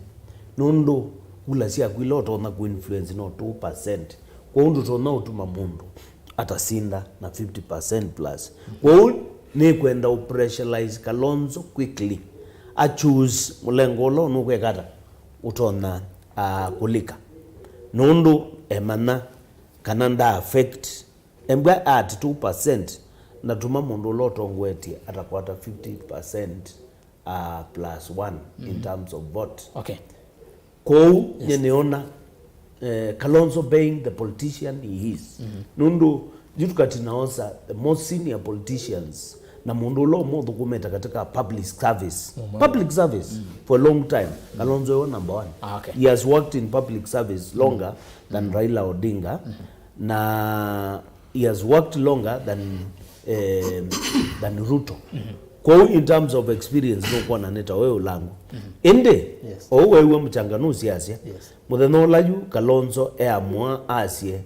nũndũ kula syaku ila ũtonya kũinfluence no two percent. Kwoou ndũtonya ũtuma mũndũ atasinda na fifty percent plus. Kwoou nĩkwenda ũpressurize Kalonzo quickly a choose mũlengo ũla nũkwĩka ata ũtonya, ah, kũlika, nũndũ emanya kana nda affect embwa at two percent, natuma mũndũ ũla ũtongoetye atakwata fifty percent, uh, plus one in terms of vote. Okay. Kwoou, yes, nye nĩona, eh, Kalonzo being the politician he is. Nũndũ yu tukatinaosa the most senior politicians na mũndũ ũla ũmũthũkũmĩte katika public service. Public service for a long time. Kalonzo yo number one. Ah, okay. He has worked in public service longer than Raila Odinga. Na he has worked longer than, eh, than Ruto. Kwoou in terms of experience nũkwona nĩ ta we ũlangu. Ĩndĩ, yes, ou weew'a mũchanga nũsiasya, yes, mũthenya ũla yu Kalonzo eamũa asye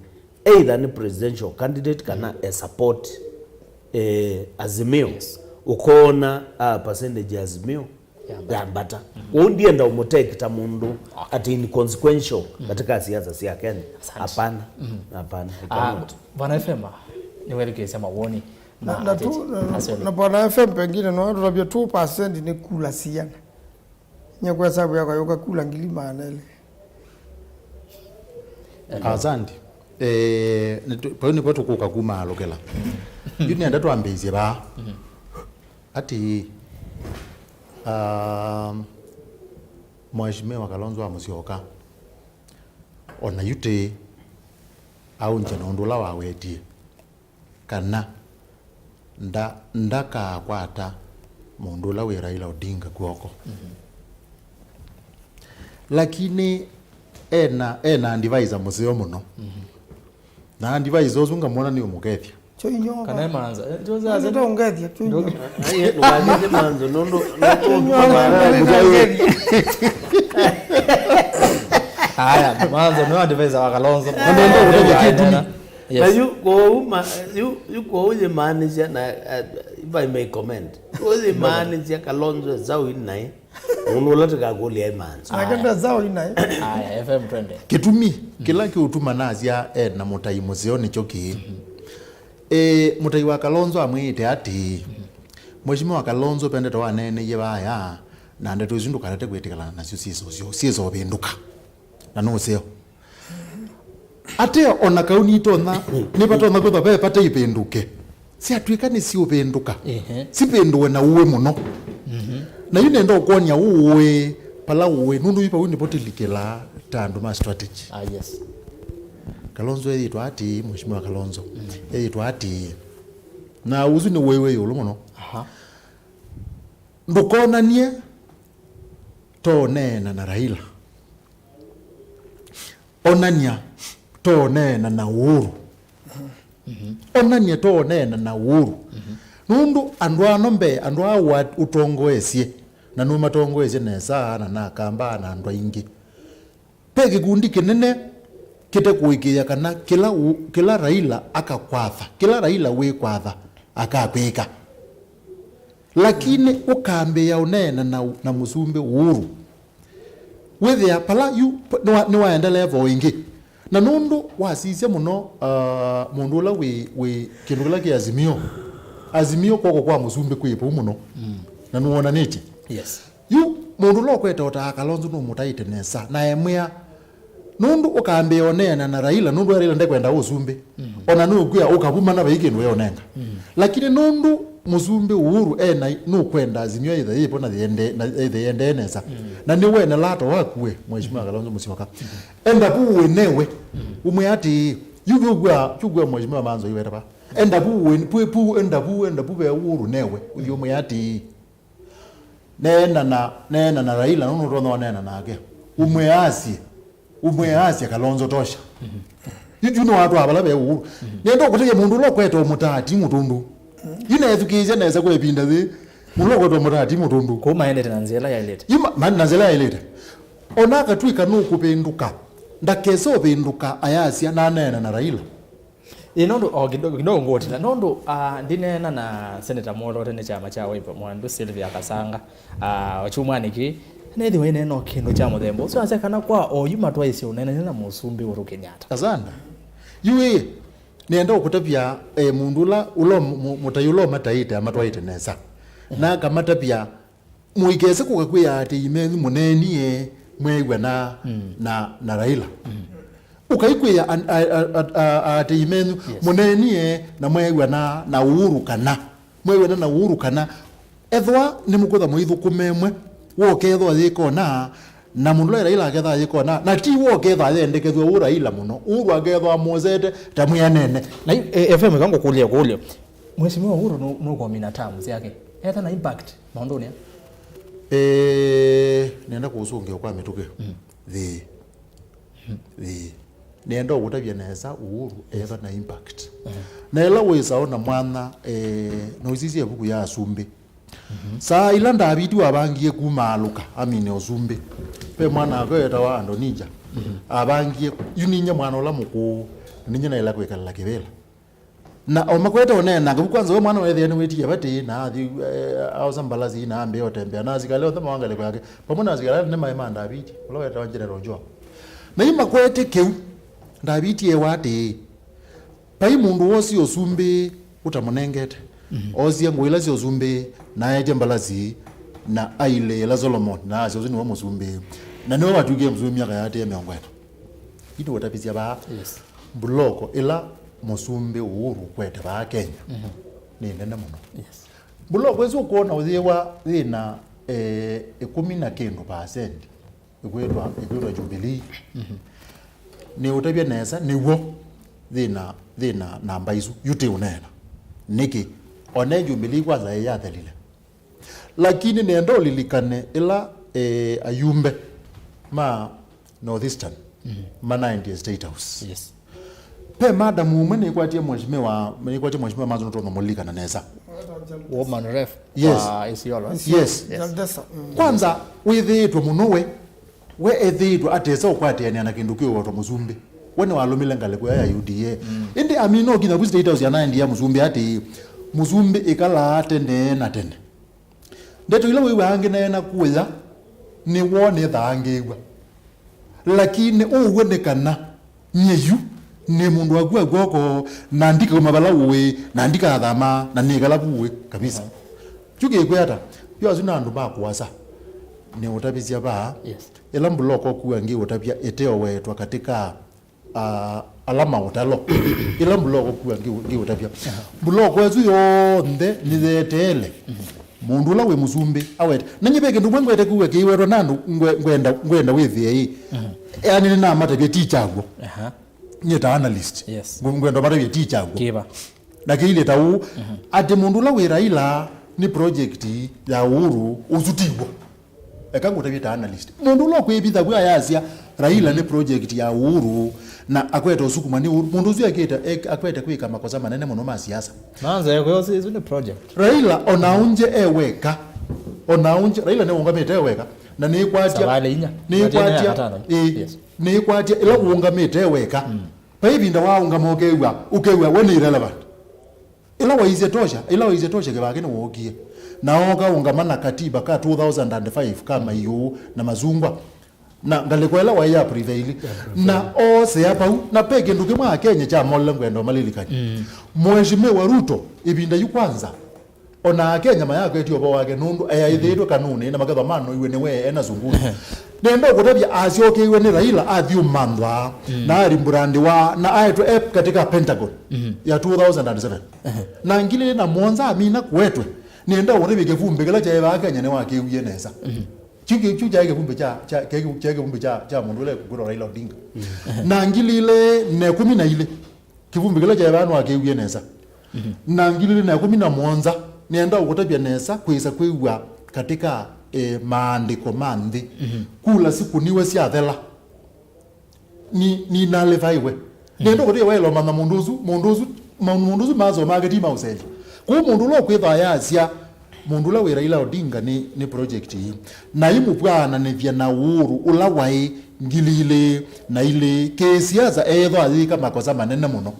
either nĩ presidential candidate kana e support, eh, Azimio, yes, ũkoona, ah, percentage ya Azimio yambata. Yambata. Kwoou ndienda ũmũteki ta mũndũ, okay, ati inconsequential katika siasa sya Kenya. Asante. Hapana. Hapana. I cannot. Bwana F M, nĩwethukĩĩsya mawoni na, na ateti. Tu, na, na Bwana F M pengine no tũtavye two percent nĩ kula siana. Nye kwa hesabu yakwa yoka kula ngili maana elĩ. Asante. Eh, nĩtũ-, vau nĩvo tũkũka kumalũkĩla. Yu nĩenda twambĩĩsye vaa. Ati, um, Mheshimiwa Kalonzo wa Musyoka, ona yu ti aũngye na ũndũ ũla wawetie, kana nda-, ndakakwata mũndũ ũla wĩ Raila Odinga kw'oko. Lakini ena, ena advisor mũseo mũno. Na advisor ũsu ngamwona nĩ ũmũkethya. Kyo inyoka. Kana e manza. Eh, kyo sasa. Ndio ungethia, kyo inyoka. Aye, ndũkatete manzo, nũndũ Kyo inyoka, ndio ungethia. Haya, manzo nĩ advisor wa Kalonzo. Na ndio ungethia kĩtumi. Yes. Na yu kwa uma, yu yu kwa uje maanisha na uh, if I may comment. Uje maanisha Kalonzo zao inai. Mũndũ ũla tũkakũlya ĩmanza. Nake ndazao inaĩ. Aya, F M twende. Kĩtumi kĩla kĩũtuma nasya e na mũtai mũseo nĩkyo kĩĩ. E, mũtai wa Kalonzo amwĩĩte atĩĩ, Mheshimiwa Kalonzo pendete waneeneie vaya, na ndeto isu ndũkatate kwĩtĩkĩlana nasyo syĩsovĩndũka. Na nũseo. Ateo o na kau nitonya, nĩvatonya kwĩthwa ve vate ivĩndũke. Syatw'ĩka nĩsiũvĩndũka, sivĩndũe na ũĩ mũno. Na yu nenda ũkwony'a ũĩ vala ũĩ, nũndũ yu vau nĩvo tĩlikĩlaa ta andũ ma strategy. Ah, yes. Kalonzo ethĩtwa atĩĩ, Mheshimiwa Kalonzo ethĩtwa atĩĩ, na ũsu nĩ ũĩ wĩ ĩũlũ mũno. Aha. Ndũkonanie toneena na Raila. Onany'a toneena na Uhuru. Onany'a toneena na Uhuru. Nũndũ andũ ano mbee, andũ aa wa- ũtongoesye, na nũmatongoesye nesa, na nakamba na andũ aingĩ. Ve kĩkundi kĩnene kĩte kũĩkĩĩa kana kĩla, kĩla Raila akakwatha, kĩla Raila wĩkwatha akakwĩka. Lakini ũkambĩĩa ũneena na, na mũsumbĩ Uhuru, wĩthĩa pala yu nĩwa- nĩwaendelee vo ĩngĩ. Na nũndũ wasisya mũno, uh, mũndũ ũla wĩ, wĩ kĩndũ kĩla kĩ Azimio, Azimio kw'oko kwa mũsumbĩ kwĩ vau mũno. Na nĩwonanĩtye. Yes. Yu mũndũ ũla ũkwete ũtaa Kalonzo nũmũtaĩte nesa na emwĩa, nũndũ ũkambĩĩa ũneena na Raila, nũndũ Raila ndekwenda ũsumbĩ. Ona nũkwĩa ũkavumana vai kĩndũ eũnenga. Lakini nũndũ mũsumbĩ Uhuru ena nũkwenda Azimio yĩthe yĩvo na yĩende- na yĩthe yĩendee nesa, na nĩwene lato waku we, Mheshimiwa Kalonzo Musyoka, enda vu ũĩ newe, ũmwĩa atĩĩ, yu vyũkw'a kyũkw'a Mheshimiwa Manzo iweta va, enda vu ũĩ pu pu enda vu enda vu ve Uhuru newe, ũthi ũmwĩa atĩĩ, neena na neena na Raila, nũndũ ũtonya ũneena nake. Ũmwĩasye, ũmwĩasye Kalonzo tosha. Yu yu nĩwatwaa vala ve Uhuru. Nĩenda ũkũtavya mũndũ ũla ũkwete ũmũtaa ti mũtũndũ. Yu neethukĩĩsya nesa kwa ĩvinda yĩĩ, mũndũ ũla ũkwete ũmũtaa ti mũtũndũ. Kũu maendete na nzĩa ĩla yaĩlĩte. Yu ma- ma- na nzĩa ĩla yaĩlĩte. Ona akatw'ĩka nũkũvĩndũka, ndakese ũvĩndũka ayasya naneena na Raila. Ĩ, nũndũ o kidogo kidogo ngũtĩla nũndũ ah, ndineena na Seneta Mwolo tene kyama kya Wiper, mwandu Sylvia Kasanga, ah, kyumwanĩ kĩĩ neethĩwa ĩneena o kĩndũ kya mũthemba ũsu asya kana kwa oyu matwaĩsye ũneenany'a na mũsumbĩ Uhuru Kenyatta. Kasanga, yu ĩ, nĩenda ũkũtavya eh, mũndũ ũla ũla mũ- mũtai ũla ũmataĩte amatwaĩte nesa, na akamatavya mũikese kũka kwĩ aatĩĩi menyu mũneenie mweew'ana na, na Raila. Ũkai kwĩa an- a- a- a- a- aatĩĩi menyu mũneenie na mweew'ana na Uhuru kana mweew'ana na Uhuru kana ethwa nĩmũkwĩtha mũithũkũme ĩmwe, wokethwa yĩkona na mũndũ ũla Raila akethaa yĩkona, na ti wokethaa yendekethw'a ũũ Raila mũno, Uhuru akethwa amwosete ta mwĩanene. Na yu eh, F M ĩka ngũkũlye kũlyo, Mheshimiwa Uhuru nũ- nũkomina terms yake etha na impact maũndũnĩ aa? Ĩĩ, nĩenda kũũsũngĩa kwa mĩtũkĩ. Thĩĩ. Thĩĩ. Nĩenda ũkũtavya nesa Uhuru eva na impact. Na ĩla wĩsaũ na mwanya, eh, noisisye ĩvuku ya Asumbĩ. Saa ila Ndaviti wavangie kumaalũka amine ũsumbĩ, ve mwana wake wetawa Adonija. Avangie, yu ninyie mwana ũla mũkũũ, na ninyie naĩla kwĩkalĩla kĩvĩla. Na o makwete ũneenanga vu, kwanza we mwana weethĩa nĩwĩtie vati, na athi eh, aosa mbalasi, na ambĩa ũtembea, na asikalĩ onthe mawa ngalĩko yake, vamwe na asikalĩ ala nĩ maĩ ma Ndaviti, ũla wetawa General Joab. Na yu makwete kĩu, Ndaviti ewa atĩĩ, vai mũndũ woosie ũsumbĩ ũtamũnengete. Oosie ngũa ila sya ũsumbĩ, na aetya mbalasi, na ailĩĩla Solomon, na asya ũsu nĩwe mũsumbĩ. Na nĩwe watw'ĩkie mũsumbĩ myaka yaatĩĩe mĩongo ĩna. Yu nĩũtavisya vaa. Yes. Mbuloko ĩla mũsumbĩ Uhuru ũkwete vaa Kenya nĩ nene mũno. Yes. Mbuloko ĩsu ũkwona ũyĩwa yĩna eh, ĩkũmi na kĩndũ percent ĩkwĩtwa, ĩkwĩtwa Jubilee. Nĩũtavya nesa nĩw'o yĩna, yĩna namba isu yu tĩ ũneena. Nĩkĩ? One Jubilee kwanza yathelile. Lakini nenda ũlilikane ĩla eh, ayumbe ma Northeastern manaendie State House. Yes. Pe madam ũmwe nĩkwatie mheshimiwa, nĩkwatie mheshimiwa Mazu, nũtonya mũlilikana nesa. Woman ref Yes. Wa Isiolo. Yes. Yes. Kwanza wĩthĩĩtwe mũno we, we ethĩĩtwe atesa ũkwatĩanĩa na kĩndũ kĩũwetwa mũsumbĩ. We nĩwalũmile ngalĩko ya U D A. Ĩndĩ amina ũkinya vu State House anaendia mũsumbĩ atĩ, mũsumbĩ ĩkalaa tene na tene. Ndeto ila wĩw'aa angĩ neena kũya, nĩw'o nĩthaangĩĩw'a. Lakini ũw'o nĩ kana nyie yu nĩ mũndũ wakua kw'oko, na ndikauma vala ũĩ, na ndikathama, na nĩkala vu ũĩ kabisa. Kyu kĩkwĩa ata? Yu asu nĩ andũ ma kũasa. Nĩ ũtavisya vaa, Yes. Ĩla mbuloko kua ngĩũtavya ĩteowetwa katika ah, ala maũtalo. Ĩla mbuloko kua ngĩ-, ngĩũtavya. Mbuloko ĩsu yonthe nĩyeteele mũndũ ũla wĩ mũsumbĩ awete. Na nyie ve kĩndũ mwe ngwete kuga kĩiwetwa na andũ ngwe-, ngwenda, ngwenda wĩthĩe ĩ. Yaani nĩnamatavya ti kyaw'o. Aha. Nyie ta analyst. Yes. Ngwe-, ngwenda matavya ti kyaw'o. Kĩva. Na kĩilye ta ũũ, atĩ mũndũ ũla wĩ Raila nĩ project ya Uhuru, ũsu tiw'o. Eka ngũtavye ta analyst. Mũndũ ũla ũkwĩvitha vu ayasya Raila nĩ project ya Uhuru na akwete ũsukuma nĩ Uhuru. Mũndũ ũsu ekĩte, ek-, akwete kwĩka makosa manene mũno ma siasa. Manza eko yose isu nĩ project. Raila ona unje e weka. Ona unje Raila nĩ ũngamĩte e weka. Na nĩkwatya. Savale inya. Nĩkwatya. Ĩĩ. Yes. Nĩkwatya ĩla ũngamĩte e weka. Vai ĩvinda waũngama ũkew'a, ũkew'a we nĩ irrelevant. Ĩla waisye tosha, ĩla waisye tosha kĩvake nĩwookie. Na ooka ũngama na katiba ka two thousand and five ka maiũ na masungwa. Na ngalĩko ĩla waĩ ya prevail. Na oosea vau, na pe kĩndũ kĩmwe Akenya kyamolile ngwenda ũmalilikany'a. Mheshimiwa Ruto, ĩvinda yu kwanza, ona Akenya mayakwetie ũvoo wake nũndũ eaĩthĩĩtwe kanunĩ na makethwa manoiwe nĩwe ena sukulu. Nenda ũkũtavya asyokeiwe nĩ Raila athi ũmanthwa na arimburandiwa na aetwe e katika Pentagon ya two thousand and seven. Na ngili ilĩ na mũonza amina kũetwe. Nenda ũkũtavya kĩvumbi kĩla kyaĩ vaa Kenya nĩwakĩwie nesa. Kyu kĩ-, kyu kyaĩ kĩvumbi kya, kya, kyaĩ kĩ-, kyaĩ kĩvumbi kya, kya mũndũ ũla ũkwĩtwa Raila Odinga. Na ngili ilĩ na ĩkũmi na ilĩ, kĩvumbi kĩla kyaĩ vaa nĩwakĩwie nesa. Na ngili ilĩ na ĩkũmi na mũonza, nĩenda ũkũtavya nesa kwĩsa kwĩw'a katika, eh, maandĩko ma nthĩ. Kula sikuniwe syathela. Ni, ni nullify we. Nĩenda ũkũtavya waĩlomanya mũndũ ũsu, mũndũ ũsu, ma-, mũndũ ũsu masomaa kĩti ma ũseli. Kũu mũndũ ũla ũkwĩtha ayasya, mũndũ ũla wĩ Raila Odinga nĩ, nĩ project ĩĩ. Na imũvwaananĩthya na Uhuru ũla waĩ ngili ilĩ na ilĩ kĩsiasa, ethwa ayĩka makosa manene mũno.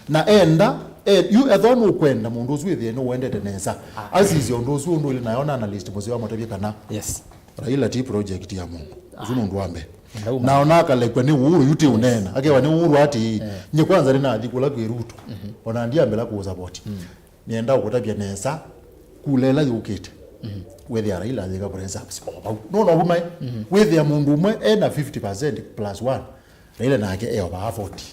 Na enda, e, yu ethwa nũkwenda mũndũ ũsu wĩthĩe nĩwendete nesa. Asisye ũndũ ũsu ũndũ ilĩ nayo na analyst mũseo amũtavye kana Yes. Raila ti project ya mũndũ. Ũsu nĩ ũndũ wa mbee. Ndauma. Na ona akalekwa nĩ Uhuru yu ti ũneena. Akewa nĩ Uhuru ati, "Nye kwanza nĩnathi kũla kwĩ Ruto. Ona ndiambĩla kũsapoti." Nĩenda ũkũtavya nesa, kula ĩla yũkĩte. Wĩthĩa Raila ayĩka press ups o vau. Nũndũ ũvumae, wĩthĩa mũndũ ũmwe ena fifty percent plus one. Raila nake e over forty.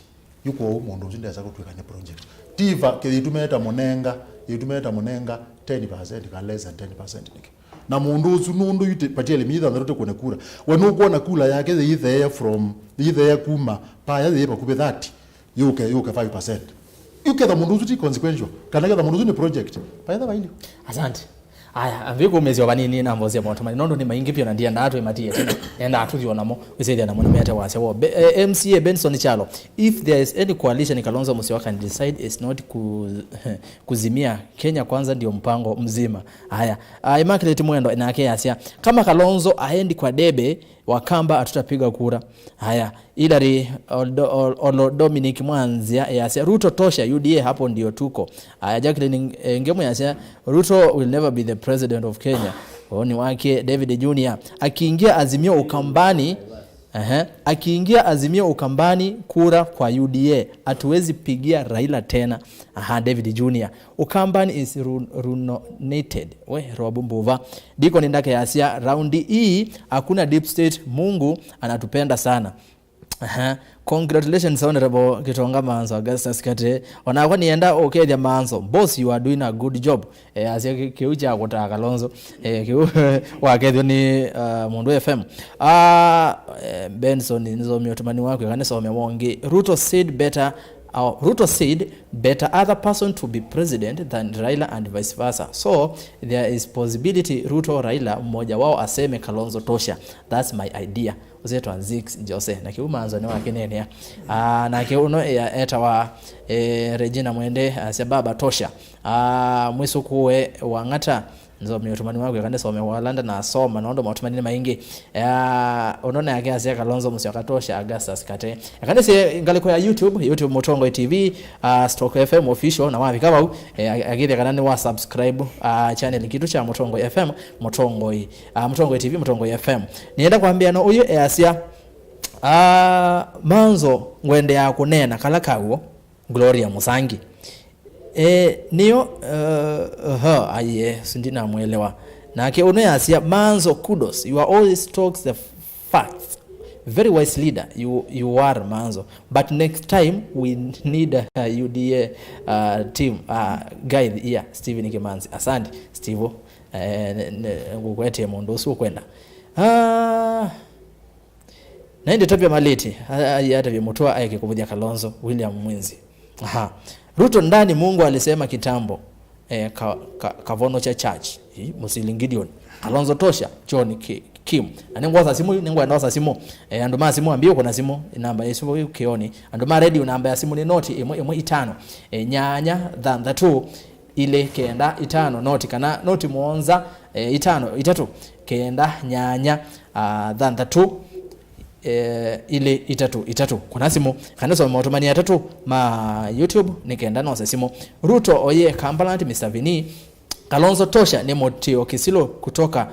Yu kwoou mũndũ ũsu ndesa kũtw'ĩka nĩ project. Tiva kĩyĩtumĩte mũnenga, yĩtumĩte mũnenga ten percent ka less than ten percent nĩkĩ? Na mũndũ ũsu nũndũ yu ti-, patiele mĩthanthatũ tĩkũne kura. We nũkwona kura yake yĩitheea from, yĩitheea kuma paya yĩĩ vakuvĩ thirty, yũke, yũke five percent. Yu ketha mũndũ ũsu ti consequential, kana ketha mũndũ ũsu nĩ project. Paetha vailyo. Asante. Aya, ambi kũmĩsya vanini na mbosi ya moto mani, nũndũ nĩ maingĩ vyũ na ndiendaa twĩmatie tena. Nendaa tũthi o namo, wĩsĩthya namo nĩmete wasya woo. Be-, eh, M C A Benson Kyalo, if there is any coalition Kalonzo Musyoka can decide is not ku-, kuzimia Kenya Kwanza ndio mpango mzima. Aya, ah, Immaculate Mwendo nake yasya, kama Kalonzo aendi kwa debe, Wakamba hatutapiga kura. Haya, Hilary Olo-, Olo-, Olo Dominic Mwanzia yasya, "Ruto tosha, U D A hapo ndio tuko." Haya, Jacqueline Ng-, eh, Ngemu yasya, "Ruto will never be the president of Kenya." Oni wake David Junior, "Akiingia Azimio Ukambani, ehe, akiingia Azimio Ukambani, kura kwa U D A, hatuwezi pigia Raila tena." Aha, David Junior. Ukambani is ru-, ruinated. We, Rob Mbuva. Deacon Ndake yasya, "Raundi hii, hakuna deep state, Mungu anatupenda sana." Aha. Congratulations, Honorable Kitonga Manzo, Augustus Kate. Onakwa nienda ũkethya Manzo. Boss, you are doing a good job. Eh, asya ki-, kĩu kya kũtaa Kalonzo. Eh, kĩu wakethyo nĩ, uh, Mũndũ F M. Ah, eh, Benson, nĩsomie ũtũmani waku, eka nĩsome wongi. Ruto said better Oh, Ruto said better other person to be president than Raila and vice versa. So there is possibility Ruto Raila mmoja wao aseme Kalonzo tosha. That's my idea. Ũsyĩtwa Nzix Jose. Na kĩu manzo nĩ wakinenea. Ah, na kĩu no ya etawa eh, Regina Mwende asya baba tosha. Ah, mwĩsũkũe wa ng'ata. Nzomie ũtũmani waku, eka nĩsome walanda na asoma, nũndũ maũtũmani nĩ maingĩ. Aa, ũnone yake asya Kalonzo Musyoka tosha, Augustus Kate. Eka nĩsĩ ngalĩko ya YouTube, YouTube Mũtongoi T V, uh, Stock F M Official, na wavika vau, eh, akĩthĩa kana nĩ wa subscribe, uh, channel kitũ kya Mũtongoi F M, Mũtongoi, uh, Mũtongoi T V, Mũtongoi F M. Nĩenda kwambĩa no ũyũ easya, uh, manzo ngwendeaa kũneena kala kaw'o. Gloria Musangi. Eh, nĩyo, eh, aha, aiye, sindinamwelewa. Nake ũno yasya, Manzo, kudos. You are always talks the facts. Very wise leader you, you are, Manzo. But next time we need a U D A uh, team. Uh, guide here, Stephen Kimanzi. Asante, Steve. Eh, ne- ne- ngũkwetie mũndũ ũsu ũkwenda. Ah, Na ĩndĩ tavya malĩti, a- a- atavye mũtũa aeke kũvũthya Kalonzo, William Mwinzi. Aha. Ruto ndani Mungu alisema kitambo, eh, ka, ka, kavono cha church. Ĩ, Musili Gideon. Kalonzo tosha, John Ki- Kim. Na nĩngwosa simũ, nĩngwenda osa simũ. Eh, andũ ma simũ ambie ũkũna simũ, namba ĩsu vau kĩoni. Andũ ma radio namba ya simũ nĩ noti ĩmwe ĩmwe itano. Eh, nyanya, thanthatũ, ilĩ kenda itano noti kana noti mũonza, eh, itano itatũ kenda nyanya, ah, thanthatũ, eh, ilĩ itatũ itatũ. Kũna simũ kana some maũtũmani atatũ ma YouTube nĩ kenda nose simũ. Ruto oye Kampala ati Mister Vini. Kalonzo tosha nĩ mũtĩo kĩsilo kutoka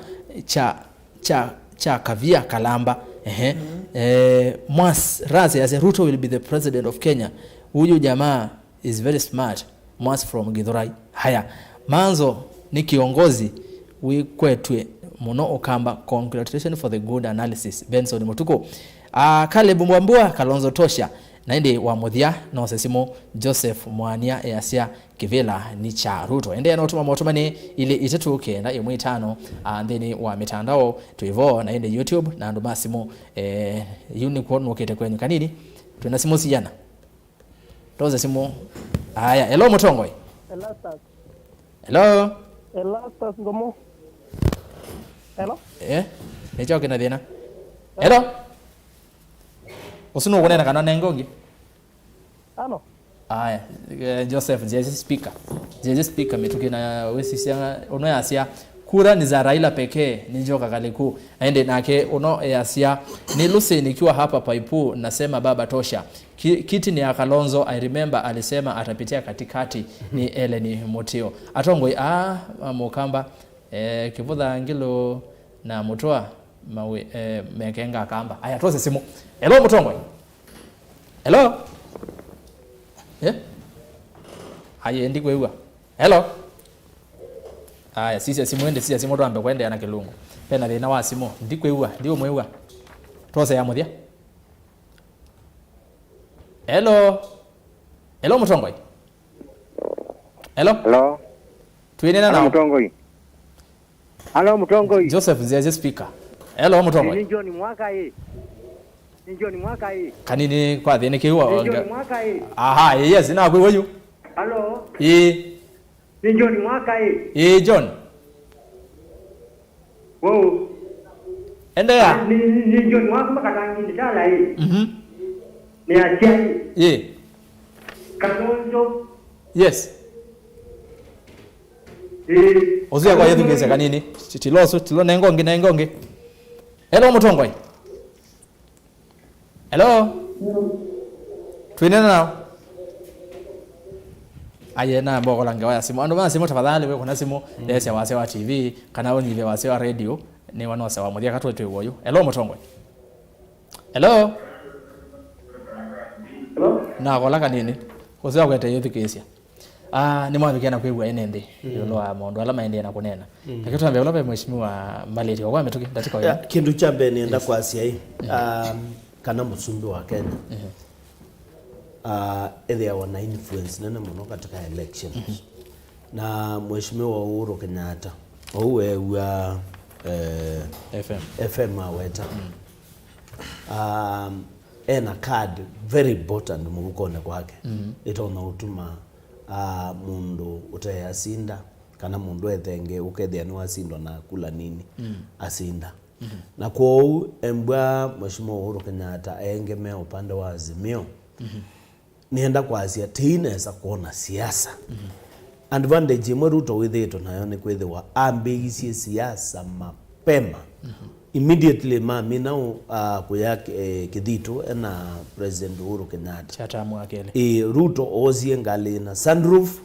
cha cha cha Kavia Kalamba. Ehe. Eh, Mwas Razi ase Ruto will be the president of Kenya. Huyu jamaa is very smart. Mwas from Githurai. Haya. Manzo ni kiongozi wikwetwe muno Ukamba. Congratulations for the good analysis. Benson Mutuku. Ah, Caleb Mwambua, Kalonzo tosha. Na ĩndĩ wa mũthya nose simũ Joseph Mwania easya kĩvĩla ni cha Ruto. Endeea na ũtũma maũtũmani ilĩ itatũ kenda ĩmwe itano, ah, nthĩnĩ wa mĩtandao twĩ vo na ĩndĩ YouTube na andũ ma simũ. Eh, yu nĩkw'o nũkĩte kwenyu kanini. Twĩna simũ siana. Tose simũ. Aya, hello Mũtongoi. Elastus. Hello. Elastus Ngomo. Hello. Eh, nĩkyo kĩna thĩna. Hello. Ũsu nũkũneena kana nengĩ ũngĩ? Hello. Aya, eh, Joseph, J J speaker. J J speaker mĩtũkĩ na wĩsisya ũno yasya kura ni za Raila pekee, ni njoka kaliku. Aende nake ũno yasya ni Lucy nikiwa hapa Paipu nasema baba tosha. Ki- Kiti ni ya Kalonzo, I remember alisema atapitia katikati ni Ellen Mutio. Atongoi a Mukamba, eh, Kivutha Ngilu na Mutua mawe, eh, mekenga kamba. Aya tose simu. Hello Mutongoi. Hello. Eh? Aye ndikwĩw'a. Hello. Aya sisya simu ende sisya simu twambe kwendeea na kilungu. Pena thĩna wa simu. Ndikwĩw'a, ndiũmwĩw'a. Tose ya mũthya. Hello. Hello Mutongoi. Hello. Hello. Twinena Hello nao. Mutongoi. Hello Mutongoi. Joseph Nziazi speaker. Hello Mutongoi. Ni John Mwaka ĩ. Ni John Mwaka ĩ. Kanini kwa thini kiwa. Ni John Mwaka ĩ. Aha, yes, na kwa yu. Hello. Ĩ. Ni John Mwaka ĩ. Ĩ John. Wow. Endelea. Ni, ni, ni John Mwaka mpaka tangi ndala ĩ. Mhm. Ni atia ĩ. Ĩ. Kalonzo. Yes. Ĩ. Ũsu yakwa yethukĩĩsya kanini. Ti- tilo ũsu, tilo nengo ngĩ, nengo ngĩ. Hello Mutongoi. Hello. Twinena nao. Aye na mbokola ngewa ya simu. Andũ ma simu tafadhali we kuna simu. Ndesya wasya wa T V kana ũnyivye wasya wa radio. Nĩ wanose wa mũthya katwe twĩ woyu. Hello Mutongoi. Hello. Hello. Nakola kanini. Ũsu akwete yethukĩĩsya. Ah, nĩmwavikĩa na kwĩw'a ene nthĩ ĩũlũ wa maũndũ ala maendee na kũneena. Lakini twambe ũla ve mheshimiwa Malĩti kwa mĩtũkĩ ndatĩka ĩyo. Ya, kĩndũ kya mbee nĩenda kwasya ĩ, um, kana mũsumbĩ wa Kenya, uh, ethĩawa na influence nene mũno katika elections. Na mheshimiwa Uhuru Kenyatta, ou weew'a, eh, F M. F M aweta. Um, ena card very important mũvukonĩ kwake, mm-hmm, ĩtonya ũtuma, ah, mũndũ ũte asinda, kana mũndũ ethenge ũkethĩa nĩwasindwa na kula nini, mm, asinda. Mm-hmm. Na kwoou embwa Mheshimiwa Uhuru Kenyatta eengeme upande wa Azimio, mm-hmm, nĩenda kwasya tĩinesa kwona siasa. Mm-hmm. Advantage ĩmwe Ruto wĩthĩĩtwe nayo nĩ kwĩthĩwa ambĩĩisye siasa mapema. Mm-hmm. Immediately mamina ũ-, ah, kũya, eh, Kĩthitũ ena President Uhuru Kenyatta. Kya tamu wa kelĩ. Ĩĩ, Ruto oosie ngalĩ na sunroof,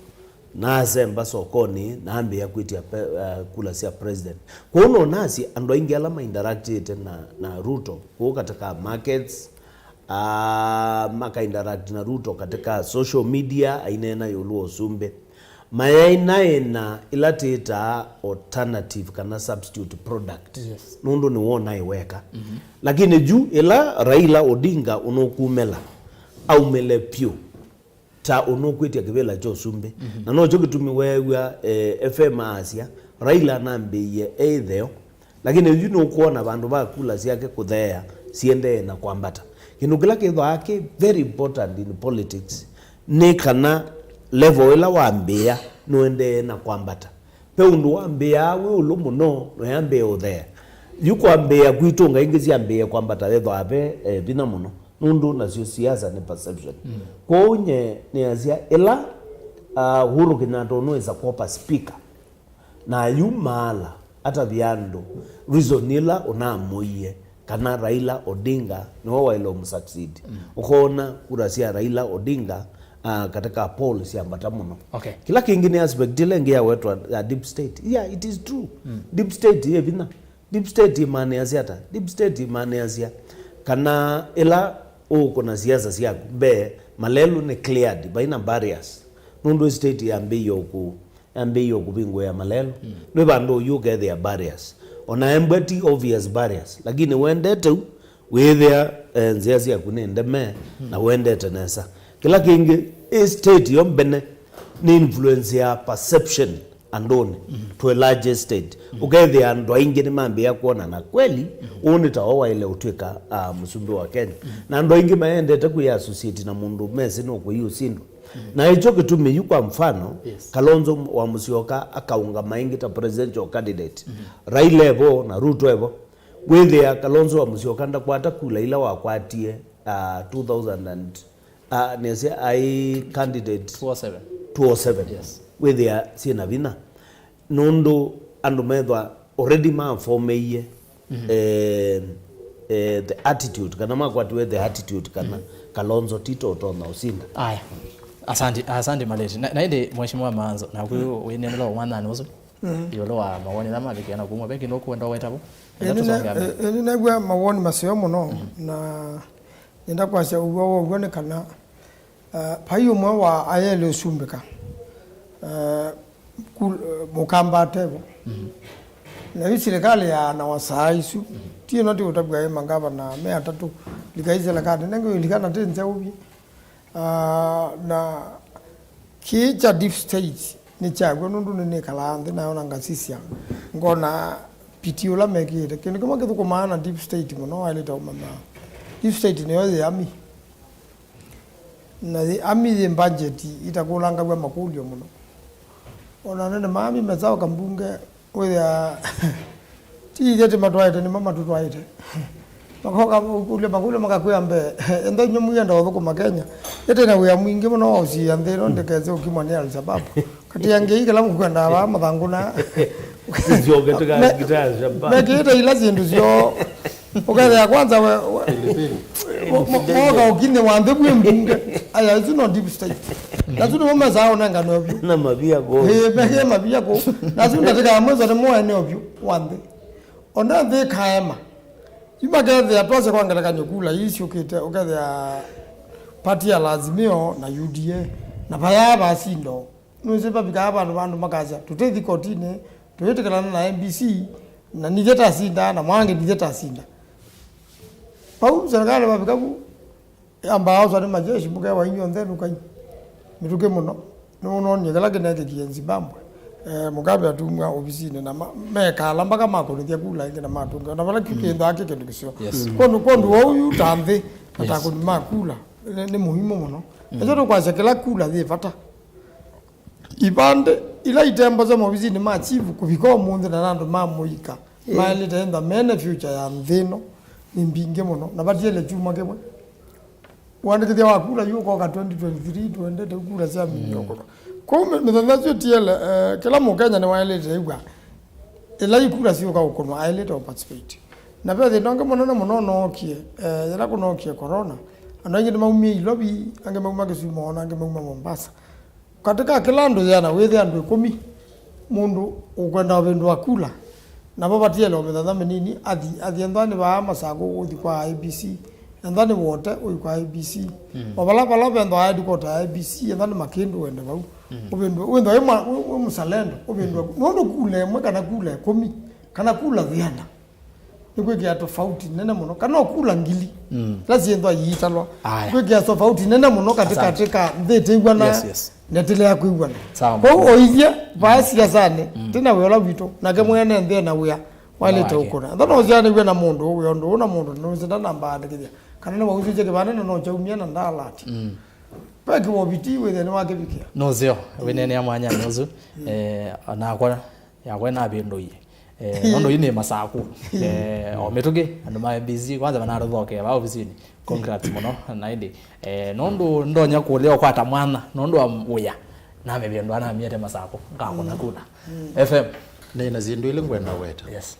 na asemba sokonĩ, na ambĩĩa kwĩtya pe-, eh, kula sya president. Kwoou no nasye andũ aingĩ ala mainteractĩte na, na Ruto kũu katika markets, ah, makainteract na Ruto katika social media, aineena ĩũlũ wa ũsumbĩ, mayaĩ naĩ na ĩla tĩtaa alternative kana substitute product. Yes. Nũndũ nĩwona ĩweka. Mm-hmm. Lakini yu ĩla Raila Odinga ũnũkumĩla, aumĩle pyũ ta ũnũkwĩtya kĩvĩla kya ũsumbĩ. Mhm. Na nokyo kĩtumi weew'a, eh, F M aasya, Raila anambĩĩie e ĩtheo, lakini yu nũkwona vandũ va kula syake kũtheea, siendee na kwambata. Kĩndũ kĩla kĩthwaa kĩ very important in politics nĩ kana level ĩla wambĩĩa nũendee na kwambata. Ve ũndũ wambĩĩaa wĩ ũlũ mũno, na yambĩĩa ũthea. Yu kwambĩĩa kwitũ, ngai ingĩ syambĩĩe kwambata, vethĩwa ve, eh, vinya mũno, nũndũ nasyo siasa nĩ perception. Mm. Kwoou nye nĩasya, ĩla, ah, Uhuru Kenyatta ũnũĩsa kwova speaker, na yu maala atavya andũ reason ĩla ũnamũie, kana Raila Odinga nĩwe waĩle ũmũsucceed. Mm. Ũkoona kura sya Raila Odinga, ah, katika poll syambata mũno. Okay. Kĩla kĩngĩ nĩ aspect ĩla ĩngĩ yawetwa ya deep state. Yeah, it is true. Mm. Deep state yĩ vinya. Deep state ĩmaanĩasya ata? Deep state ĩmaanĩasya kana ĩla ũkũna siasa syaku mbee, malelũ nĩ cleared, vaina barriers. Nũndũ state yambĩĩe ũkũ-, yambĩĩe kũvingũĩa malelũ. Mm. Nĩ vandũ ũyu ũkethĩa barriers. Ona embwa ti obvious barriers, lakini wendete u, wĩthĩa, eh, nzĩa syaku nĩ ndeme, mm, na wendete nesa. Kĩla kĩngĩ, ĩ state yo mbene nĩ influence ya perception andũnĩ, mm, to a large state. Mm. Ũkethĩa andũ aingĩ nĩmambĩĩa kwona na kweli, mm, ũũ nĩ ta o waĩle ũtw'ĩka, ah, mũsumbĩ wa Kenya. Mm. Na andũ aingĩ mayendete kwĩ associate na mũndũ mesĩ nũkũi ũsindwa. Na ĩkyo kĩtumi yu, kwa mfano, yes, Kalonzo wa Musyoka akaũngama ĩngĩ ta presidential candidate. Mm-hmm. Raila evo na Ruto evo. Wĩthĩa Kalonzo wa Musyoka ndakwata kula ila wakwatie, ah, two thousand and, ah, nĩasya ai candidate two oh seven. Two oh seven. Yes. Wĩthĩa syĩna vinya. Nũndũ andũ methwa already mafomeie, mhm, eh, eh, the attitude, kana makwatiwe the attitude, kana, mhm, Kalonzo tito ũtonya ũsinda. Aya. Asante, asante Maleti. Na, na ĩndĩ Mheshimiwa Maanzo, naku, mhm, wĩnenela ũmwanthani ũsu, mhm, ĩũlũ wa mawoni ala mavikĩa na kumwa, ve kĩndũ ũkwenda ũwetavo? Ĩĩ, nĩne-, ĩĩ, nĩnew'a mawoni maseo mũno, mhm, na nĩenda kwasya ũw'o wa ũw'o nĩ kana, ah, vai ũmwe wa ayele ũsumbĩka, ah, kul-, eh, mũkamba atevo. Mhm. Na yu silikalĩ ya na wasaa isu, mhm, ti ĩno ti ũtavw'a ĩ mangavana me atatũ, lika ĩ silikalĩ nengĩ ĩlikana ti nzeũvye. Ah, na kĩĩ kya deep state nĩ kyaw'o, nũndũ nĩnĩkalaa nthĩ nayo na ngasisya, ngona piti ũla mekĩĩte. Kĩndũ kĩmwe kĩthũkũmaa na deep state mũno waĩlĩte ũmanya, deep state nĩyo yĩ army. Na yĩ army yĩ budget itakũlangaw'a makũlyo mũno. Ona nene ma army mesawa kambunge, wĩthĩa ti ithyĩ tĩmatwaĩte, nĩmo matũtwaĩte. Makoka ũkũlya makũlyo makakwĩa mbee, enda inyuĩ mũyenda ũthũkũma Kenya ĩtĩ na wĩa mwingĩ mũno wa ũsiĩa nthĩ ĩno ndĩkese ũkimwa nĩ Al-Shabaab. Katĩ ya ngei kĩla mũkwendaa vaa mathangũ na sisyoke tũkakita Al-Shabaab. Mekĩĩte ila syĩndũ syoo. Ũkethĩa kwanza we, we, mo-, mo-, moka ũkinĩ wa nthĩ kwĩ mbunge. Aya, isu no deep state. Nasu nĩmo mesaa ũnengane ovyu. Na mavia kũu. Ĩĩ, mekĩe mavia kũu. Nasu ndatĩka ya mwĩso nĩmo ene ovyu wa nthĩ. Ona nthĩ ĩkaema. Yu makethĩa twasya kwa ngelekany'o kula ii syũkĩte, ũkethĩa party ya Azimio na U D A, na vayaa vasindo. Nũsĩ vavikaa vandũ vandũ makasya, tũtĩthi kotinĩ, tũyĩtĩkĩlana na M B C, na nithyĩ tasinda, na mwangi nithyĩ tasinda. Vau serikali vavika vu, yambaa oswa nĩ majeshi, mũkewa inyw'onthe nũkai. Mĩtũkĩ mũno. Nĩwonoonie kĩla kĩnekĩkie Zimbabwe. Eh, Mugabe atumwa ovisinĩ na ma-, mekala mpaka makũnĩthya kula ĩngĩ na matũnga. Na vala kĩndũ kĩ kĩndũ kĩseo. Yes. Kwondũ, kwondũ wau yu ta nthĩ, Matakũni ma kula nĩ, nĩ mũimũ mũno. Nĩkyo tũkwasya kĩla kula yĩ vata. Ivandĩ ila itembosya maovisinĩ ma chief kũvika ũmũnthĩ na andũ ma mũika maĩlĩte ĩntha mene future ya nthĩ ĩno nĩ mbingĩ mũno, na vatiele kyumwa kĩmwe. Ũandĩkĩthya wa kula yu ũkoka twenty twenty-three, twendete kula sya minyokono. Kwoou mĩ-, mĩthenya ĩsu ĩtiele, eh, kĩla Mũkenya nĩwaĩlĩte ĩw'a ĩla ikula syũka ũkũnwa aĩlĩte ũparticipate. Na ve thĩna ũngĩ mũnene mũno nookie, eh, yĩla kũnookie corona, andũ aingĩ nĩmaumie Ilovi, angĩ mauma Kisumu, ona angĩ mauma Mombasa. Katĩ ka kĩla andũ ĩana wĩthĩa andũ ĩkũmi, mũndũ ũkwenda ũvĩndũa kula, navo vatiele o mĩthenya mĩnini, athi, athi ethwa nĩ vaa Masakũ ũthi kwa I E B C, ethwa nĩ Wote ũthi kwa I E B C. O vala, vala vethwa headquarter ya I E B C, ethwa nĩ Makĩndũ wende vau. Ũvĩndũe, wĩthwa wĩ mwa-, wĩ, wĩ msalendo, ũvĩndũe. Nũndũ kula ĩmwe kana kula ĩkũmi, kana kula ĩana, nĩkwĩkĩa tofauti nene mũno, kana o kula ngili ila syĩthwa iitalwa. Aya. Kwĩkĩa tofauti nene mũno katĩ, katĩ ka nthĩ ĩtĩw'ana, yes, yes, na ĩtĩlea kwĩw'ana. Sawa. Kwoou oithye vaa siasanĩ, tĩna wĩa ũla witũ, nake mwene nthĩ ena wĩa waĩlĩte ũkũna. Ntha no ũsyaanĩw'e na mũndũ wĩ ũndũ ũna mũndũ nũsĩ ndanambaandĩkĩthya, kana nĩwausisye kĩvandĩ na no kyaumie na ndaalati. Ve kĩwoviti wĩthĩa nĩwakĩvikĩa. Nũseo, wĩneenea mwanyanĩ ũsu, eh, onakwa yakwa navĩndũie. Eh, nũndũ yu nĩ Masakũ. Eh, o mĩtũkĩ, andũ ma M B C, kwanza manatũthokea vaa ovisinĩ. Congrats mũno, na ĩndĩ. Eh, nũndũ ndonya kũlea ũkwata mwana, nũndũ wa wĩa, namĩvĩndũa namiete Masakũ, ngakũna kula. F M. Nĩ na syĩndũ ilĩ ngwenda weta. Yes.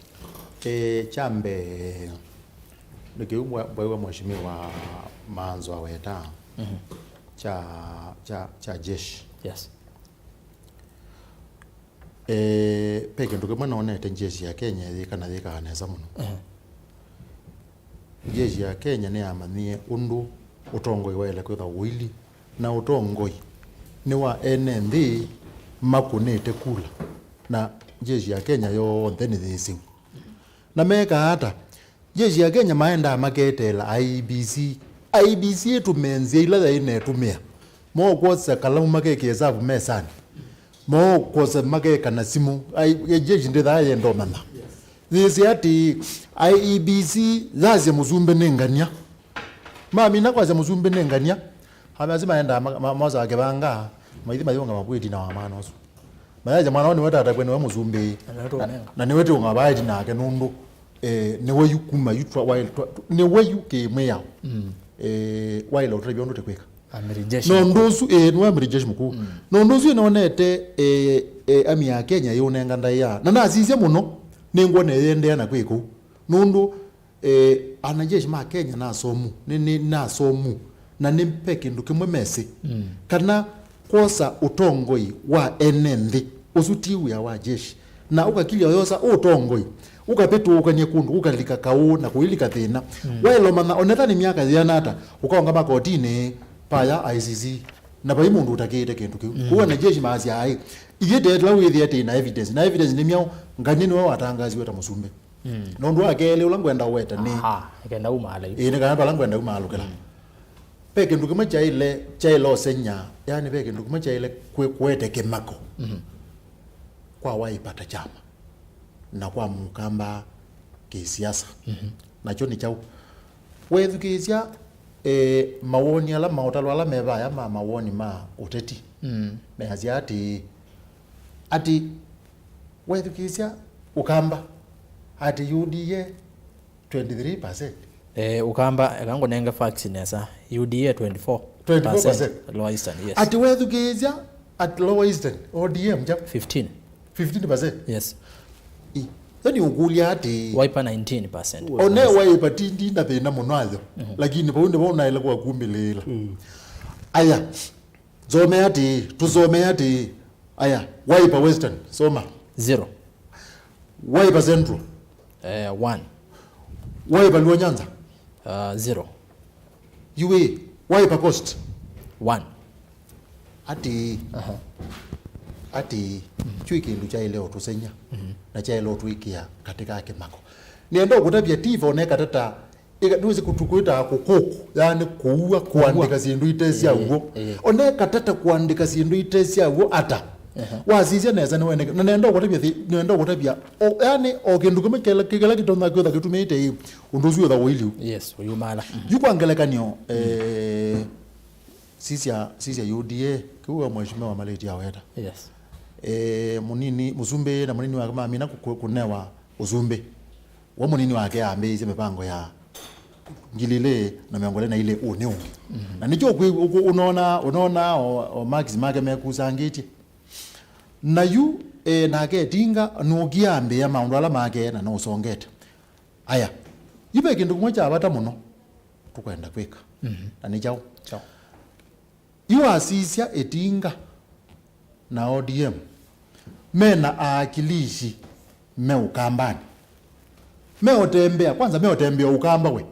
Eh, kya mbee, nĩ kĩu mwa-, mbwaiwa mheshimiwa Maanzo aweta, kya, kya, kya jeshi. Yes. Eh, ve kĩndũ kĩmwe nonete njeshi ya Kenya yĩka na yĩkaa nesa mũno. Njeshi ya Kenya nĩyamanyie ũndũ ũtongoi waĩle kwĩthwa ũili, na ũtongoi nĩ wa ene nthĩ makũnĩte kula, na njeshi ya Kenya yonthe nĩyĩsĩu. Na mekaa ata? Jeshi ya Kenya maendaa maketeela I E B C. I E B C ĩtũmĩe nzĩa ila yaĩ na ĩtũmĩa. Mokwosa kalamu makeke hesavu mesanĩ. Mokwosa makeka na simũ. Ai, jeshi ndĩthaa yenda ũmanya. Yĩsĩ atĩ I E B C yasya mũsumbĩ nĩ ngania. Mamina kwasya mũsumbĩ nĩ ngania. Amesi maendaa ma-, ma-, mosaa kĩvanga, maithi mayũngama kwĩtina wa mwana ũsu. Mayasya mwana ũũ nĩwe tatakw'e, nĩwe mũsumbĩ. Na nĩwe tũũnenga. Na, na nĩwe tũũnga vaeti nake nũndũ, eh, nĩwe yu kuma yu twa-, waĩ-, twa-, tũ-, nĩwe yu kĩmwĩao. Eh, waĩle ũtũtavya ũndũ tũkwĩka. Amiri jeshi. Na ũndũ ũsu, eh, nĩwe amiri jeshi mũkuu. Na ũndũ ũsu nĩwonete, eh, eh, army ya Kenya yĩũnenga ndaĩa. Na nasisya mũno, nĩngwona ĩyĩendeea na kwĩ kũu. Nũndũ Eh, anajeshi ma Kenya nasomu, nĩ, nĩ nasomu, na nĩ ve kĩndũ kĩmwe mesĩ, kana kwosa ũtongoi wa ene nthĩ, ũsu ti wĩa wa jeshi, na ũkakilya ũyosa ũtongoi, ũkavĩtũũkany'a kũndũ, ũkalika kaũ na kũilika thĩna. Waĩle ũmanya, onetha nĩ myaka yĩana ata, ũkaũngama kotinĩ, vaya I C C, na vai mũndũ ũtakĩĩte kĩndũ kĩu. Kũu anajeshi maasya, "Ai, ithyĩ teetĩla wĩthĩa twĩ na evidence." Na evidence nĩ myaũ? Ngania nĩwe watangasiwe ta mũsumbĩ. Nũndũ wa kelĩ ũla ngwenda ũweta nĩ, aha, ĩkenda umaalai. Ĩĩ, nĩ kana vala ngwenda umaalũkĩla. Ve kĩndũ kĩmwe kyaĩle, kyaĩle ũsenya, yani ve kĩndũ kĩmwe kyaĩle kwĩ-, kũete kĩmako kwa Wiper ta kyama na kwa Mũkamba kĩsiasa. Nakyo nĩ kyaũ? Wethukĩĩsya, eh, mawoni ala, maũtalo ala me vaya ma mawoni ma ũteti, measya atĩĩ, atĩ wethukĩĩsya Ũkamba, atĩ U D A twenty-three percent. Eh, Ũkamba, eka ngũnenge facts nesa. U D A twenty-four percent. Twenty-four percent. Lower Eastern, yes. Atĩ wethukĩĩsya at Lower Eastern, O D M kyaũ? Fifteen. Fifteen percent? Yes. I, yani ũkũlya atĩ Wiper nineteen percent. One Wiper tindi na thĩna mũno ayo. Lakini vau nĩvo ũnaĩle kwa kumĩlĩĩla. Aya, thomea atĩ, tũsomea atĩ, aya, Wiper Western, soma. Zero. Wiper Central. Eh, one. Wiper Luo Nyanza. Uh, zero. U A, Wiper Coast. One. Atĩ, atĩ, kyu kĩndũ kyaĩle ũtũsenya, na kyaĩle ũtwĩkĩa katĩ ka kĩmako. Nĩenda ũkũtavya Tiva oneka tata Ĩka, nĩwĩsĩ kũtu kwĩtaa kũkũkũ, yaani kũua, kũandĩka syĩndũ ite sya w'o. Ĩĩ, ĩĩ. Oneka tata kũandĩka syĩndũ ite sya w'o ata? Ehe. Wasisya nesa nĩwene, na nenda ũkũtavya thi-, nenda ũkũtavya, o, yani, o kĩndũ kĩmwe kĩla, kĩla kĩtonya kwĩtha kĩtumĩte ĩ, ũndũ ũsu wĩtha ũiliu. Yes, ũyumala. Mhm. Yu kwa ngelekany'o, eh, sisya, sisya U D A, kĩu wa mheshimiwa malĩti aweta. Yes. Eh, mũnini, mũsumbĩ na mũnini wake mamina kũ-, kũ-, kũnewa ũsumbĩ. We mũnini wake ambĩĩisye mĩvango ya ngili ilĩ na mĩongo ĩlĩ na ilĩ ũnĩ ũngĩ. Mhm. Na nĩkyo ũkwĩ-, ũkũ-, ũnona, ũnona o, o marks make mekusangĩtye. Na yu, e, nake Etinga nũkie ambĩĩa maũndũ ala make na nũsongete. Aya, yu ve kĩndũ kĩmwe kya vata mũno tũkwenda kwĩka. Mhm. Na nĩ kyaũ? Kyaũ? Yu wasisya Etinga na O D M mena aakilishi me Ũkambanĩ. Meũtembea, kwanza meũtembea Ũkamba we.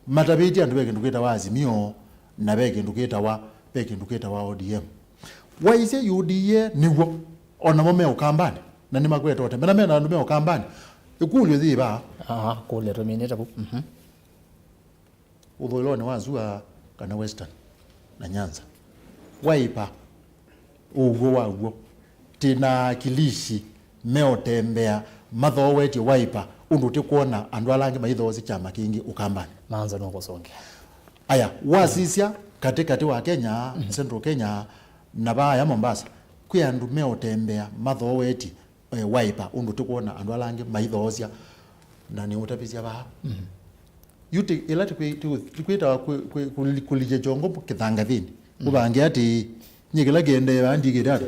Matavĩtye andũ ve kĩndũ kĩtawa Azimio na ve kĩndũ kĩtawa, ve kĩndũ kĩtawa O D M. Waisye U D A nĩw'o, o namo me Ũkambanĩ, na nĩmakwete ũtembea, na mena andũ me Ũkambanĩ. Ĩkũlyo yĩ vaa. Aha, kũlya tũminĩte vu. Mhm. Ũthũĩlonĩ wa Sua kana Western na Nyanza, Wiper, ũw'o wa w'o, tĩ na akilishi meũtembea mathoowetye Wiper ũndũ tũkwona andũ ala angĩ maithoosya kyama kĩngĩ Ũkambanĩ. Manza nũkũsũngĩa. Aya, wasisya katĩ katĩ wa Kenya, mhm, Central Kenya, na vaaya Mombasa, kwĩ andũ meũtembea mathoowetye eh, Wiper, ũndũ tũkwona andũ ala angĩ maithoosya, na nĩũtavisya vaa. Mhm. Yu ti-, ĩla tũkwĩ-, tũ-, tũkwĩtawa kwĩ-, kwĩ-, kũli-, kũlikya kyongo kĩthangathĩnĩ. Mhm. Ũvange atĩ, nyie kĩla kĩendee vaa ndikĩte ata?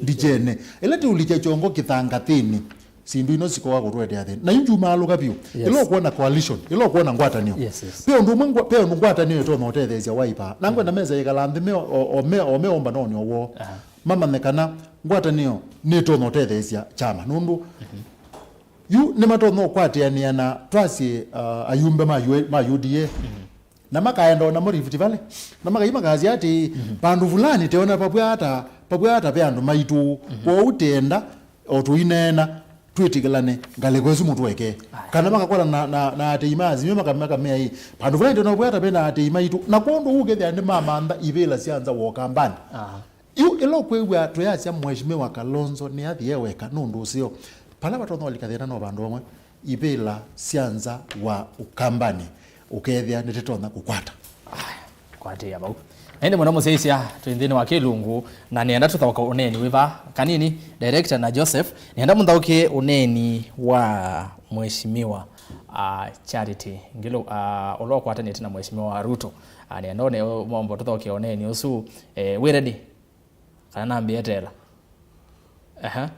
Ndikyene. Ĩla tũlikya kyongo kĩthangathĩnĩ, syĩndũ ino sikoa kũtũetea thĩna. Na yu njumaalũka vyũ. Yes. Ĩla ũkwona coalition, ĩla ũkwona ngwatanĩo. Yes, yes. Pe ũndũ ũmwe ngwa-, pe ũndũ ngwatanĩo ĩtonya ũtetheesya Wiper. Na ngwenda mesa ĩkala nthĩ me o, o, me, o me ũmbanonĩ o woo. Aha. Mamanye kana ngwatanĩo nĩtonya ũtetheesya kyama, nũndũ yu nĩmatonya ũkwatĩanĩa na twasye, uh, ayumbe ma U-, ma U D A, na makaenda o namo Rift Valley, na makai makasya atĩ, vandũ fulani teona pavwata, pavwata ve andũ maitũ, kwoou tenda o tũineena twĩtĩkĩlane ngalĩko ĩsu mũtũekee. Aya. Kana makakwata na, na, na atei ma Azimio maka-, makamea ĩ, vandũ fulani teona pavwata ve na atei maitũ, na kwondũ ũkethĩa nĩmamantha ivĩla sya nza wa Ũkambanĩ. Aha. Yu ĩla ũkwĩw'a tũyasya Mheshimiwa Kalonzo nĩathi e weka nũndũ ũseo, vala vatonya ũlika thĩna no vandũ vamwe, ivĩla sya nza wa Ũkambanĩ ũkethĩa nĩtĩtonya kũkwata. Aya, kwatĩĩa vau. Na ĩndĩ mũno mũsyaisya twĩ nthĩnĩ wa kĩlungu, na nĩenda tũthaũke ũneeni wĩ vaa kanini, director na Joseph, nĩenda mũthaũkĩe ũneeni wa Mheshimiwa, ah, Charity Ngilu, ah, ũla ũkwatanĩte na Mheshimiwa Ruto. Ah, nĩenda ũne-, mombo tũthaũkĩe ũneeni ũsu. Eh, wĩ ready? Kana nambĩe tela? Aha.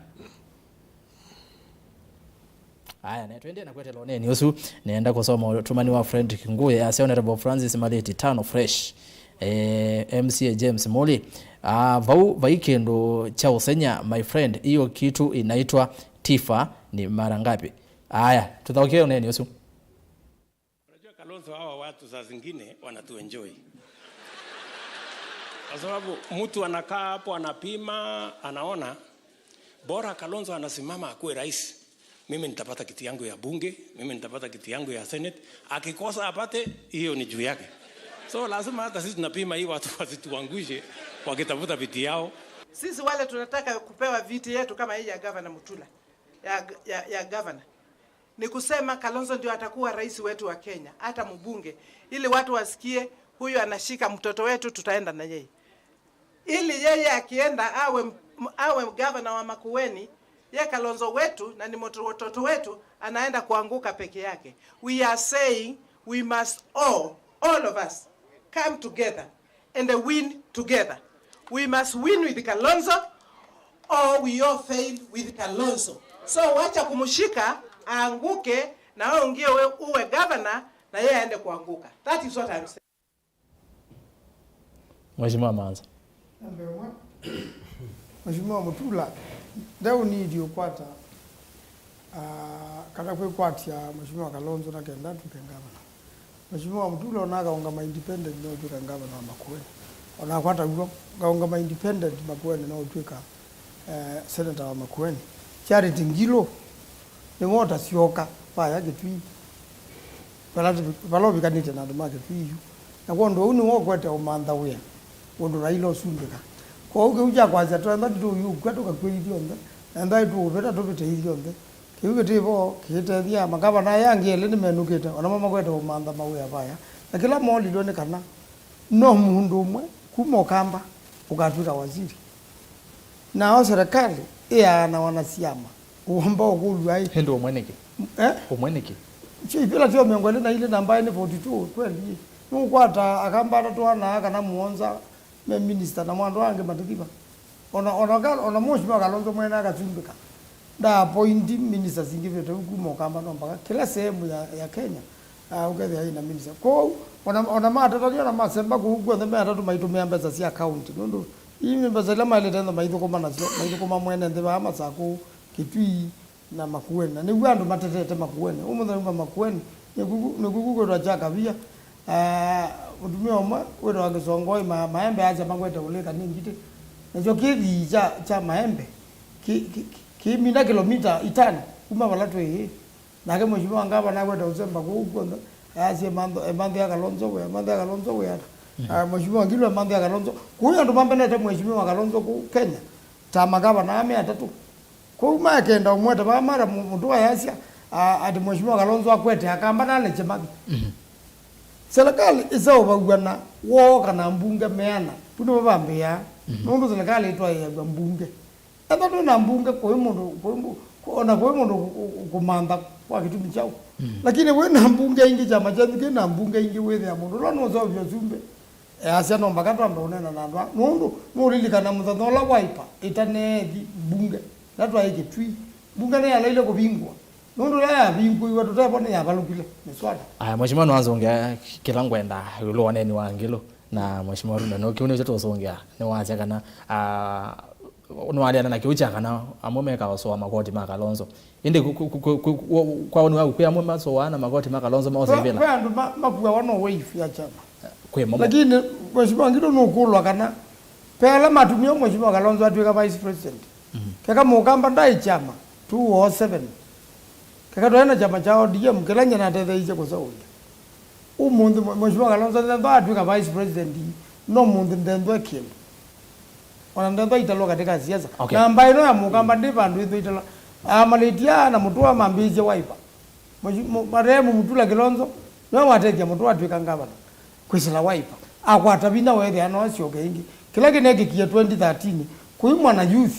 Aya, na twendee na kwetela ũneeni ũsu, nĩenda kũsoma ũtũmani wa Fredrick Nguya, asya Honorable Francis Malĩti, tano fresh. Eh, M C A James Muli, ah, vau vai kĩndũ kya ũsenya, my friend, hiyo kitu inaitwa Tifa ni mara ngapi? Aya, tũthaũkĩe ũneeni ũsu. Unajua Kalonzo, hawa watu saa zingine wanatuenjoy. Kwa sababu mtu anakaa hapo anapima, anaona bora Kalonzo anasimama akuwe rais, mimi nitapata kiti yangu ya bunge, mimi nitapata kiti yangu ya senate. Akikosa apate, hiyo ni juu yake. So lazima hata sisi tunapima hii watu wasituangushe wakitafuta viti yao. Sisi wale tunataka kupewa viti yetu kama hii ya Gavana Mutula, ya, ya, ya gavana. Ni kusema Kalonzo ndio atakuwa rais wetu wa Kenya, hata mbunge, ili watu wasikie huyu anashika mtoto wetu, tutaenda na yeye. Ili yeye akienda awe, awe gavana wa Makueni, ye Kalonzo wetu na ni mtoto wetu anaenda kuanguka peke yake. We are saying we must all, all of us come together and win together. We must win with Kalonzo or we all fail with Kalonzo. So wacha kumshika aanguke, na wewe ungie uwe, uwe governor, na yeye aende kuanguka. That is what I'm saying. Mheshimiwa Manza. Namba ĩmwe, Mheshimiwa Mutula, ndeũnĩĩtye ũkwata, ah, kana kwĩkwatya Mheshimiwa Kalonzo na kenda atw'ĩke ngavana. Mheshimiwa Mutula ona akaũngama independent no ũtw'ĩka ngavana wa Makueni. Ona akwata w'o, ngaũngama independent Makueni no ũtw'ĩka, eh, senator wa Makueni. Charity Ngilu, nĩwe ũtasyoka vaya Kitui. Vala, vala ũvikanĩtye na andũ ma Kitui yu. Na kwondũ ũu nĩwe ũkwete ũmantha wĩa ũndũ Raila ũsumbĩka. Kwoou kĩu kya kwasya twenda tũyũkw'a tũkakw'e ithyonthe, na enda tũũvĩta tũvĩte ithyonthe. Kĩu kĩtĩ vo kĩitethya. Makavana aya angĩ elĩ nĩmenũkĩte, o namo makwete ũmantha mawĩa vaya. Na kĩla moolilwe nĩ kana no mũndũ ũmwe kuma Ũkamba ũkatw'ĩka waziri. Nao serikali ĩyaanawa na syama. Ũmba ũkũlw'a ĩ. Ĩndĩ ũmwe nĩkĩ? Eh? Ũmwe nĩkĩ? Sio, ivĩla tio mĩongo ĩlĩ na ilĩ na mbaĩ nĩ forty two, kweli. Nũkwata Akamba atatũ ana kana mũonza me minister na mwandũ angĩ matĩkiva. Ona, ona, ka- ona Mheshimiwa Kalonzo mwene akasumbĩka. Nda appoint ministers ingĩ vĩte kuma Ũkamba no mpaka kĩla sehemu ya, ya Kenya, ah, ũkethĩa ĩna minister. Kwoou, ona, ona matatania na masemba kũu kw'onthe me atatũ maitũmĩa mbesa sya county. Nũndũ ii nĩ mbesa ila maĩlĩte nthe maithũkũma nasyo, maithũkũma mwene nthĩ vaa Masakũ, Kitui, na Makueni. Na nĩw'o andũ matetete Makueni. Ũmũnthĩ uma Makueni, nĩkuku, nĩkuku kwĩtwa kya Kavia. Ah, mũtumĩa ũmwe wĩtawa Kĩsongoi ma, Maembe asya makwete ũlĩka nĩ ngitĩ. Nakyo kĩthii kya, kya Maembe kĩ, kĩ, kĩ, kĩmina kilomita itano kuma vala twĩ. Nake Mheshimiwa Ngavana akwete ũsemba kũu kw'onthe, ayasya emanthe, emanthe ya Kalonzo we, emanthe ya Kalonzo we ata. Mhm. Ah, Mheshimiwa Ngilu emanthe ya Kalonzo. Kũu andũ mambenete Mheshimiwa Kalonzo kũu Kenya, ta magavana aa me atatũ. Kwoou makenda ũmwe ta vaa mara mu- mũtũ ayasya, a- atĩ Mheshimiwa Kalonzo akwete Akamba na alekye mathi. Mhm. Serikali ĩseũvaw'a na woo kana mbunge meana. Vu nĩvo vambĩĩaa. Mhm. Nũndũ serikali ĩtwaĩĩaw'a mbunge. Ethwa twĩ na mbunge, kũĩ mũndũ, kũĩ mũ- kũ- ona kũĩ mũndũ ũ- ũ- kũmantha kwa kĩtumi kyaũ. Mhm. Lakini wĩ na mbunge ingĩ, kyama kyenyu kĩ na mbunge ingĩ, wĩthĩa mũndũ ũla nũseũvya ũsumbĩ. Easya no mpaka twambe ũneena na andũ aa, nũndũ nũũlilikana mũthenya ũla Wiper ĩtaneethi mbunge, na twaĩ Kitui, mbunge nĩyaleile kũvingũa, nũndũ ĩla yavingũiwe tũtevo nĩyavalũkile mĩswada. Aya, Mheshimiwa nĩwasũngĩa kĩla ngwenda ĩũlũ wa ũneeni wa Ngilu, na Mheshimiwa Runda, no kĩu nĩkyo tũsũngĩa, nĩwasya kana, ah, nĩwaneena na kĩu kya kana amwe mekaosoa makoti ma Kalonzo. Ĩndĩ ku- ku- ku- ku- ku- kwa woni waku, kwĩ amwe masũaa na makoti ma Kalonzo maosa ivĩla? Kwĩ andũ ma- makuawa no wave ya kyama. Kwĩ mo- Lakini Mheshimiwa Ngilu nũkũlwa kana ve ala matumie Mheshimiwa Kalonzo atw'ĩka vice president. Mhm. Keka Mũkamba ndaĩ kyama two oh seven. Keka twaĩ na kyama kya O D M, kĩla nyie natetheeisye kũseũvya. Ũmũnthĩ, Mwe- Mheshimiwa Kalonzo nthethwa atw'ĩka vice president, no mũnthĩ nthethwa kĩndũ. Ona nthethwa italwa katika siasa. Okay. Na mbaĩ ĩno ya Mũkamba ndĩ vandũ ĩthwa italwa. Amalĩtia na Mũtũa mambĩĩsye Wiper. Mheshimiwa marehemu Mutula Kilonzo, nĩwe watethya Mũtũa atw'ĩka ngavana. Kwĩsĩla Wiper. Akwata vinya weethĩa no asyoke ĩngĩ. Kĩla kĩneekĩkie twenty thirteen, kũimwa na youth.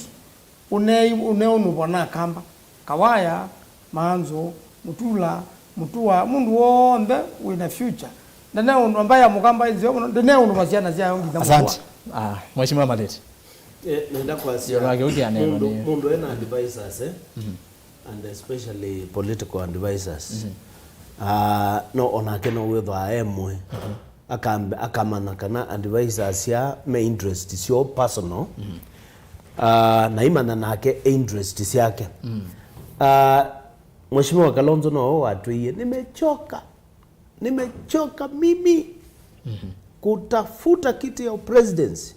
Ũneei, ũneũnũvwa na Akamba, Kawaya, Maanzo, Mutula, Mũtũa, mũndũ w'onthe wĩ na future. Ndaneũnũva, mbaĩ ya Mũkamba ĩ nzeo mũno, ndĩneũnũva syana syayo nginya Mũtũa. Asante. Ah, Mheshimiwa Maleti. Eh, nenda kwasya Yolage ũkĩa neno mũndũ, nĩ mũndũ ena advisors, eh? Mhm. And especially political advisors. Mhm. Ah, no, onake no wĩthwa emwe. Mhm. Akambe- akamanya kana advisors aa me interest syoo personal, mm, ah, na imanya nake e interest syake. Mm. Ah, Mheshimiwa Kalonzo no watwĩie, "Nimechoka, nimechoka mimi, mhm, kutafuta kiti ya presidency,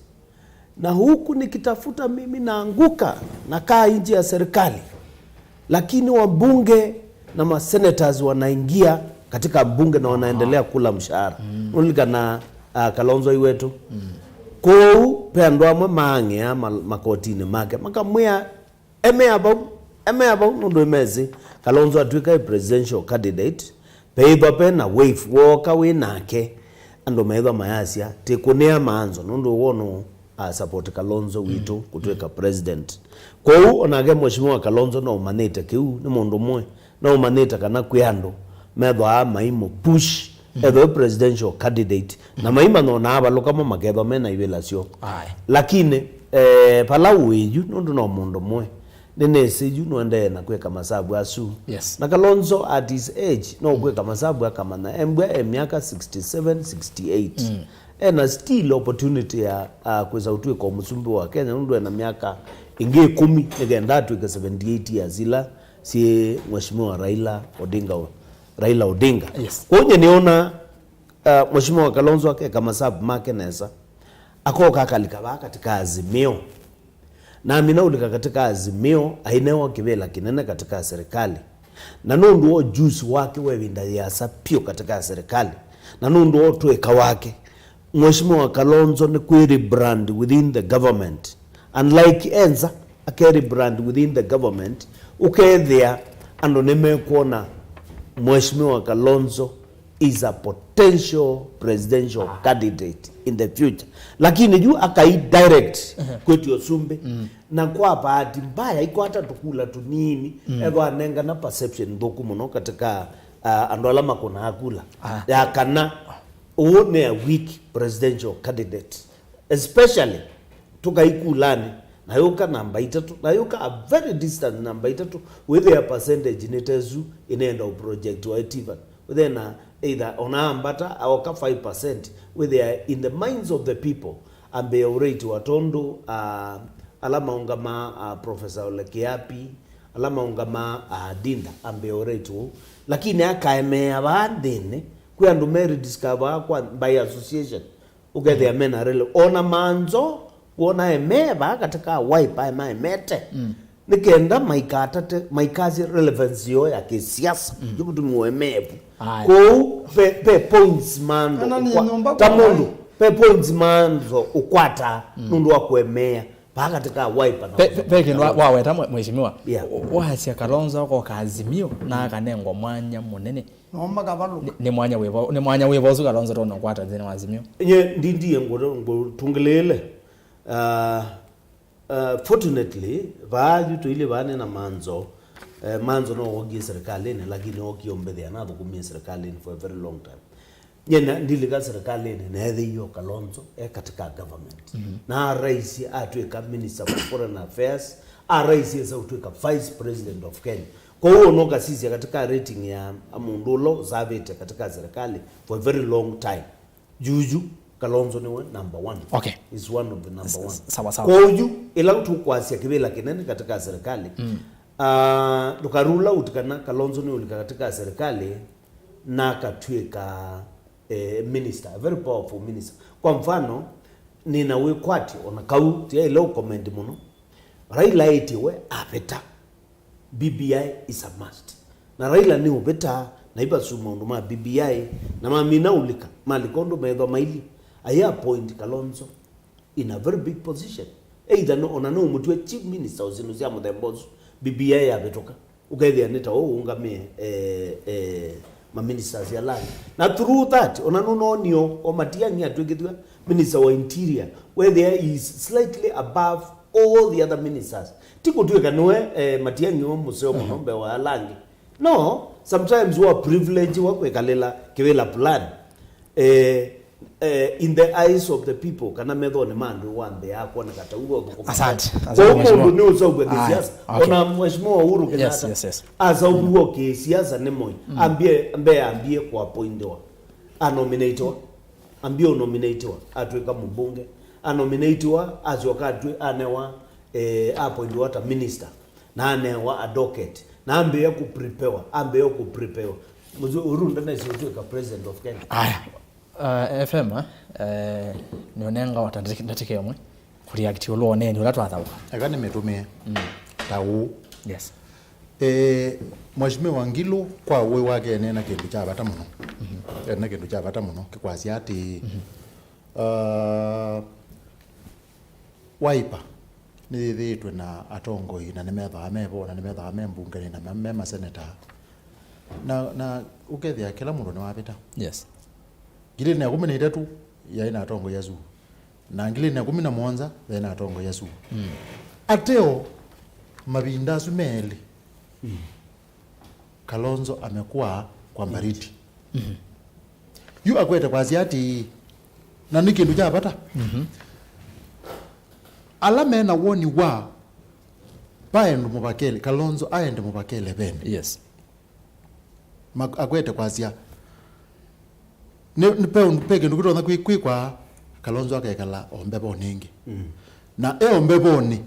na huku nikitafuta mimi naanguka, nakaa nje ya serikali." Lakini wabunge na masenators wanaingia katika bunge na wanaendelea kula mshahara. Mm. Nũlilikana, ah, Kalonzo iwetu. Mm. Kwoou, ve andũ amwe maang'ea ma- makotinĩ make, makamwĩa, "Emea vau, emea vau," nũndũ ĩmesĩ Kalonzo atw'ĩka ĩ presidential candidate, veĩthwa ve na wave wooka wĩ nake, andũ meĩthwa mayasya, "Tĩkũnĩa Maanzo, nũndũ woo no a support Kalonzo witũ, mm, kũtw'ĩka president." Kwoou onake Mheshimiwa Kalonzo no ũmanyĩte kĩu, nĩ mũndũ mũĩ, no ũmanyĩte kana kwĩ andũ methwaa maimũ push, mm, ethwe presidential candidate, na, mm, maimanya ona avalũka mo makethwa mena ivĩla syoo. Aye. Lakini, eh, vala ũĩ yu, nũndũ no mũndũ mũĩ, nĩnĩsĩ yu nũendee na kwĩka masavu asu. Yes. Na Kalonzo at his age, no, mm, kwĩka masavu akamanya, embwa e myaka sixty seven, sixty eight. Mm. Ena still opportunity ya, ah, kwĩsa ũtw'ĩka mũsumbĩ wa Kenya, nũndũ ena myaka ĩngĩ ĩkũmi, nĩkenda atw'ĩke seventy eight years ila syĩ Mheshimiwa Raila Odinga, Raila Odinga. Yes. Kwoou nyie nĩona, ah, Mheshimiwa Kalonzo akeka masavu make nesa, akoka akalika vaa katika Azimio. Na amina ũlika katika Azimio, ainewa kĩvĩla kĩnene katika serikali. Na nũndũ wa ũjuzi wake wa ĩvinda yĩasa vyũ katika serikali, na nũndũ wa ũtũĩka wake, Mheshimiwa Kalonzo nĩ kwĩ rebrand within the government. Unlike Enza, ake rebrand within the government, ũkethĩa andũ nĩmekwona Mheshimiwa Kalonzo is a potential presidential candidate in the future. Lakini yu akai direct kwĩtya ũsumbĩ, na kwa bahati mbaya ikwata tũkula tũnini, ethwa anengana perception nthũku mũno katika, uh, andũ ala makũnaa kula. Ah. Ya kana, ũũ nĩ a weak presidential candidate, especially tũkai kulanĩ, na yũka namba itatũ, na yũka a very distant namba itatũ, wĩthĩa percentage nĩ tesu ĩnenda ũproject wa etivan, wĩthĩa na either ona ambata aoka five percent, wĩthĩa in the minds of the people ambĩe ũraitiwa tondũ, ah, ala maũngamaa, ah, Professor Ole Kiapi, ala maũngamaa, ah, Dinda ambĩe ũraitiwa ũu. Lakini akaemea vaa nthĩnĩ, kwĩ andũ me rediscover kwa by association, ũkethĩa mena rele ona manzo kuona emee vaa katika Wiper emaemete. Nĩ kenda maikatate, maikasye relevance yoo ya kĩsiasa. Yu mũtumi ũemeevu. Aya. Kwoou ve, ve points mando. Kana nĩ ũkwa-, nyũmba ta kwa mũndũ, ve points mando ũkwata nũndũ wa kũemea vaa katika Wiper na Pe, pe, pe kĩndũ wa, waweta mwe-, mheshimiwa. Yeah. Wa-, wasya Kalonzo akoka Azimio na akanengwa mwanya mũnene. No makavalũka. Nĩ, nĩ mwanya wĩva, nĩ mwanya wĩva ũsu Kalonzo tona ũkwata nthĩnĩ wa Azimio? Nye ndindie ngũ-, ngũtũngĩlĩĩle. Ah, Uh, fortunately, vaa yu tũilĩ vaa nĩ na manzo. Eh, manzo no wokie serikalini, lakini okie ũmbethĩa nathũkũmie serikalini for a very long time. Nyena ndilika serikalini na ethĩiwe Kalonzo e katika government. Na araisi atwĩka minister for foreign affairs, araisi esa ũtwĩka vice president of Kenya. Kwa hiyo no kasisya katika rating ya mũndũ ũla ũsavĩte katika serikali for a very long time. Juju, Kalonzo nĩwe number one. Okay. Is one of the number one. Sawa, sawa. Kwa uju, ila tũkwasya kĩvĩla kĩnene katika serikali, ah, ndũkarule out kana Kalonzo nĩũlika katika serikali na akatwĩka, eh, minister, a very powerful minister. Kwa mfano, nina wĩkwatyo ona kau, tia ila ũcomment mũno. Raila aĩtye we avĩta. B B I is a must. Na Raila nĩ ũvĩta, na ivasuma ũndũ ma B B I, na mamina ũlika, malika ũndũ methwa maili. Aye appoint Kalonzo in a very big position. Either no, ona no ũmũtue chief minister ũsinu sya mũthemba ũsu, B B I yavĩtũka. Ũkethĩa nĩ ta ũũ ũngamĩe, eh, eh, maministers ala angĩ. Na through that, ona nũnonio o Matiang'i atwĩkĩthw'a minister wa interior, wethĩa he is slightly above all the other ministers. Ti kũtw'ĩka nĩwe, eh, Matiang'i wa mũseo mũno mbee wa ala angĩ. No, sometimes wa privilege wa kwĩkalĩla kĩvĩla plan. Eh, eh, in the eyes of the people, kana methonĩ ma andũ wambĩaa kwoneka ta ũu ũthũkũma. Asante. Asante, kwoou mũndũ mheshimiwa. Nĩ ũsauvw'a kĩsiasa. Aya, okay. Ona Mheshimiwa Uhuru Kenyatta, yes, yes, yes, asauvw'o kĩsiasa nĩ Moi. Ambie, mbee ambie kũapointiwa. Anominatiwa. Ambie ũnominatiwa. Atwĩka mũmbunge. Anominatiwa, asyoka atwĩ-, anewa, eh, apointiwa ta minister. Na anewa a docket. Na ambĩĩa kũpreparewa. Ambĩĩa kũpreparewa. Mũzu Uhuru ndanesi ũtwĩka president of Kenya. Aya. Uh, F M, eh, nĩũnenga o ta ndatĩka, ndatĩka ĩmwe kũreact ĩũlũ wa ũneeni ũla twathaũka. Eka nĩmĩtũmĩe ta ũũ. Yes. Eh, Mheshimiwa Ngilu kwa ũĩ wake ene na kĩndũ kya vata mũno. Ene na kĩndũ kya vata mũno kĩkwasya atĩ, uh, Wiper nĩyĩthĩĩtwe na atongoi, na nĩmethĩawa me vo, na nĩmethĩawa me mbungenĩ, na me, me maseneta. Na, na ũkethĩa kĩla mũndũ nĩwavĩta. Yes. Ngili ĩlĩ na ĩkũmi na itatũ yaĩ na atongoi asu, na ngili ĩlĩ na ĩkũmi na mũonza yaĩ na atongoi asu. Mm. Ateo mavinda asu me elĩ, mm, Kalonzo amekuwa kwa baridi. Mhm. Yu akwete kwasya ati, na nĩ kĩndũ kya vata. Mhm. Ala mena woni wa paendũ mũvakele, Kalonzo aende mũvakele vene. Yes. Ma-, akwete kwasya, nĩ, nĩ pe ũndũ, pe kĩndũ kĩtonya kwĩ-, kwĩkwa, Kalonzo akekala o mbevonĩ ĩngĩ. Mm. Na e o mbevonĩ,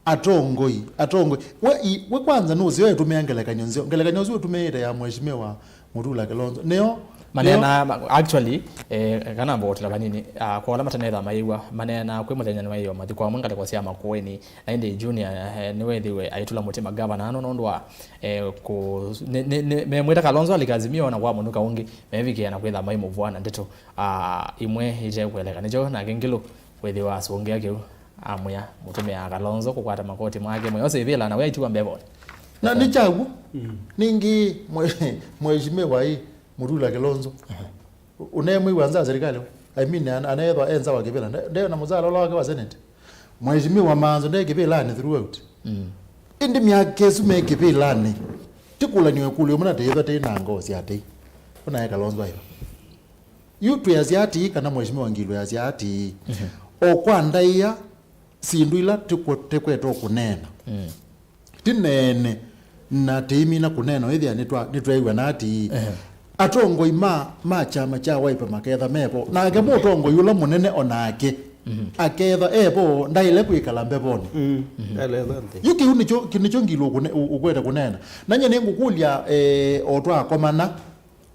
atongoi, atongoi. We, i-, we kwanza nũseo etũmĩa ngelekany'o nzeo. Ngelekany'o ũsu ũtũmĩĩte ya Mheshimiwa Mutula Kilonzo. Nĩyo Maneenaa, ma- actually, eh, kana mbotela vanini, ah, kwa ala matanetha mayĩw'a, maneenaa kwĩ mũthenya nĩwaĩo mathiko amwe ngalĩko sya Makueni, na ĩndĩ Junior, eh, nĩwethiwe aitũla mũtima gavana ano nũndũ wa, eh, kũ- nĩ- nĩ- nĩ- memwĩta Kalonzo alika Azimio na kwa mũnuka ũngĩ mevikĩa na kwĩtha maimũvũa na ndeto, ah, imwe ite kweleka. Nĩkyo nake Ngilu wĩthĩwa asũngĩa kĩu. Amwĩa, mũtũmĩaa Kalonzo kũkwata makoti make, mwĩose ĩvĩla na we aitiwa mbevonĩ. Na nĩ kyaw'o. Ningĩ mwe- mheshimiwa ĩ Mutula Kilonzo. Ũneemwĩw'a nza wa serikali we. I mean, an- aneethwa e nza wa kĩvĩla. Nde- nde na mũsala ũla wake wa senate. Mheshimiwa Manzo nde kĩvĩlanĩ throughout. Ĩndĩ myaka ĩsu me kĩvĩlanĩ, tikũlanĩwe kũlyo mũna tĩĩthwa tĩ na ngoo sya tei. Ũnae Kalonzo aiva. Yu twĩasya ati kana Mheshimiwa Ngilu easya ati, o kwa ndaĩa syĩndũ ila tĩkwetwa kũneena. Tineene na tĩimina kũneena, ĩthĩa nĩtwa- nĩtweew'a na ati, atongoi ma- ma kyama kya Wiper maketha mevo, nake mũtongoi ũla mũnene o nake aketha evo, ndaĩle kwĩkala mbevonĩ. Yu kĩu nĩkyo- kĩ- nĩkyo Ngilu ũkũne- ũ- ũkwete kũneena. Na nyie nĩngũkũlya, eh, o twakomana,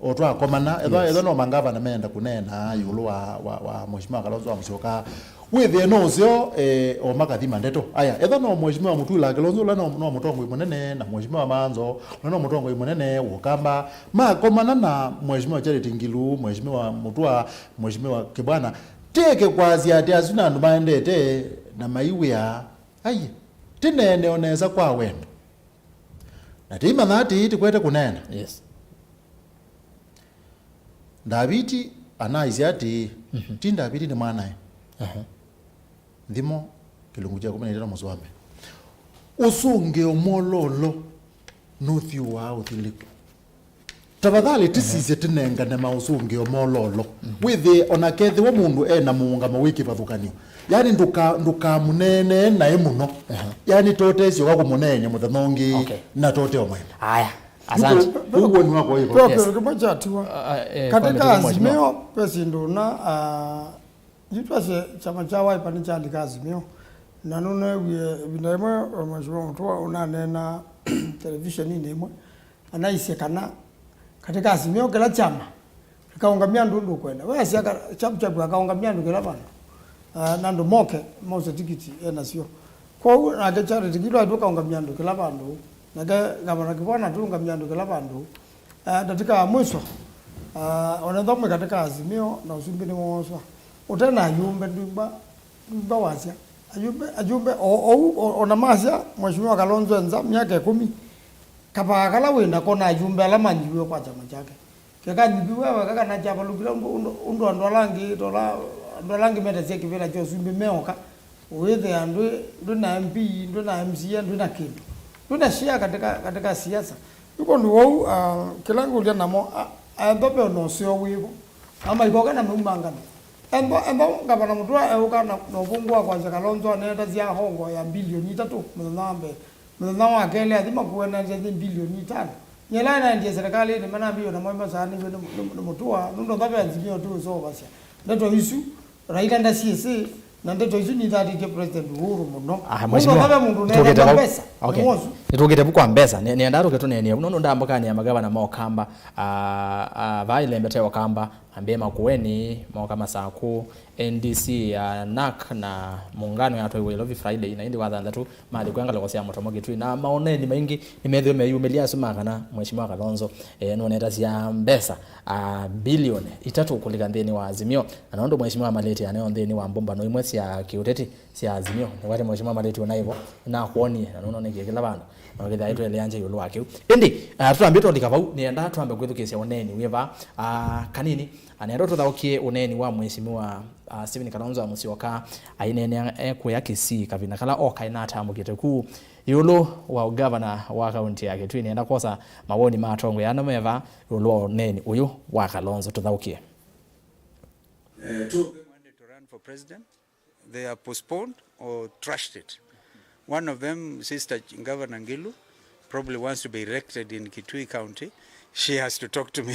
o twakomana, ethwa, ethwa no mangavana meenda kũneena ĩũlũ wa, wa, wa Mheshimiwa Kalonzo wa Musyoka, wĩthĩe no ũseo, eh, o makathima ndeto. Aya, ethwa no Mheshimiwa Mutula Kilonzo, ũla no, no mũtongoi mũnene, na Mheshimiwa Manzo, ũla no mũtongoi mũnene wa Ũkamba, makomana na Mheshimiwa Charity Ngilu, Mheshimiwa Mutua, Mheshimiwa Kibwana, tĩke kwasya atĩ asu na andũ maendete na maiwĩa, ai, tineene o nesa kwa wendo. Na tĩimanya atĩ tĩkwete kũneena. Yes. Ndaviti anaisye atĩĩ, ti Ndaviti nĩ mwanae. Aha. Nthimo kĩlungu kya ĩkũmi na itatũ mũsoa mbee. Ũsũngĩo mwololo nũthyũaa ũthilĩku. Tafadhali tĩsisye tĩnengane maũsũngĩo mololo. Wĩthĩe ona kethĩwa mũndũ e na mũũngamo wĩ kĩvathũkany'o, yani ndũka- ndũkamũneenee naĩ mũno. Yani totesyoka kũmũneeny'a mũthenya ũngĩ. Okay. Na tote o mwene. Aya. Asante. Kũu woni wakwa wĩva? Yes. Kĩmwe kyatiwa. Ah, ah, eh, katika Azimio ve syĩndũ na, ah, yu twasye kyama kya Wiper nĩkyalika Azimio, na nũneewie ĩvinda yĩmwe, eh, Mheshimiwa Mutua ũnaneena televisioninĩ ĩmwe, anaisye kana katika Azimio kĩla kyama kĩkaũngamya andũ ũndũ ũkwenda. We asya ka- chap chap akaũngamya andũ kĩla vandũ. Ah, na andũ moke mause tikiti enasyo. Kwoou nake Charity Ngilu aitũ akaũngamya andũ kĩla vandũ. Nake Gavana Kibwana atũũngamya andũ kĩla vandũ. Ah, ndatĩka ya mwiso, ah, onethwa mwĩ katika Azimio na ũsumbĩ nĩwooswa, ũte na ayumbe ndwĩmba- ndwĩmba wasya. Ayumbe, ayumbe o- ou o- ona masya Mheshimiwa Kalonzo e nza myaka ĩkũmi, kavaa kala wĩ nako na ayumbe ala manyiviwe kwa kyama kyake. Keka nyiviwe weka kana kyavalũkile ũndũ- ũndũ- ũndũ andũ ala angĩ, tola andũ ala angĩ metasya kĩvĩla kya ũsumbĩ meoka, ũĩthĩa ndwĩ- ndwĩ na M P, ndwĩ na M C A, ndwĩ na kĩndũ. Ndwĩ na share katika, katika siasa. Yu kũndũ wou, ah, kĩla ngũlya namo, ah, ethwa ve na ũseo wĩvo. Ama ikoka na maumangano. Ethwa, ethwa Gavana Mutua eũka na, na ũvũngũ wa kwasya Kalonzo anetasya hongo ya mbilioni itatũ mũthenya wa mbee. Mũthenya wa kelĩ athi makuanasya nĩ mbilioni itano. Nyela naendie serikalini manambie na moima saanĩw'e nĩ, nĩ, nĩ Mutua, nũndũ ethwa ve Azimio tũũseũvasya. Ndeto isu, Raila ndasyĩsĩ, na ndeto isu nithatĩtye President Uhuru mũno. Ah, nũndũ Mheshimiwa, ethwa ve mũndũ tũkĩte ũneethanga vau. Mbesa, okay. Nĩ wosu. Nĩtũkĩte vu kwa mbesa. Nĩ- nĩendaa tũke tũneenea vu, nũndũ ndambũkanĩa magavana ma Ũkamba, ah, ah, vaa ĩlembete Ũkamba, ambĩe Makueni, moka Masaku, N D C ya NARC na Muungano yatwaiwe Ilovi Friday, na ĩndĩ wa thanthatũ mathi kwa ngalĩko sya Mũtomo Kitui. Na maũneeni maingĩ nĩmethĩwe meyumĩlya asu ma kana Mheshimiwa Kalonzo, eh, nũnetasya mbesa, ah, bilioni itatũ kũlika nthĩnĩ wa Azimio. Na nũndũ Mheshimiwa Malĩti aneo nthĩnĩ wa mbũmbano imwe sya kĩũteti sya Azimio, nĩwate Mheshimiwa Malĩti ũnaivo, nakwoni, na nũnonekie kĩla vandũ. Na ũkĩthĩa aitweleangya ĩũlũ wa kĩu. Ĩndĩ, ah, tũtambĩte ũlika vau, nĩenda twambe kwĩthukĩĩsya ũneeni wĩ vaa, ah, kanini. Anendo tũthaũkie ũneeni wa Mheshimiwa, ah, Stephen Kalonzo wa Musyoka, aineenea ekũya Kisii kavinda kala oka ĩnatambũkĩte ku ĩũlũ wa ũgavana wa kaunti ya Kitui. Nĩenda kwosa mawoni ma atongoi ana meva ĩũlũ wa ũneeni ũyũ wa Kalonzo. Tũthaũkie. Eh, two of them wanted to run for president. They are postponed or trashed it. One of them, Sister Ch- Governor Ngilu, probably wants to be elected in Kitui County. She has to talk to me.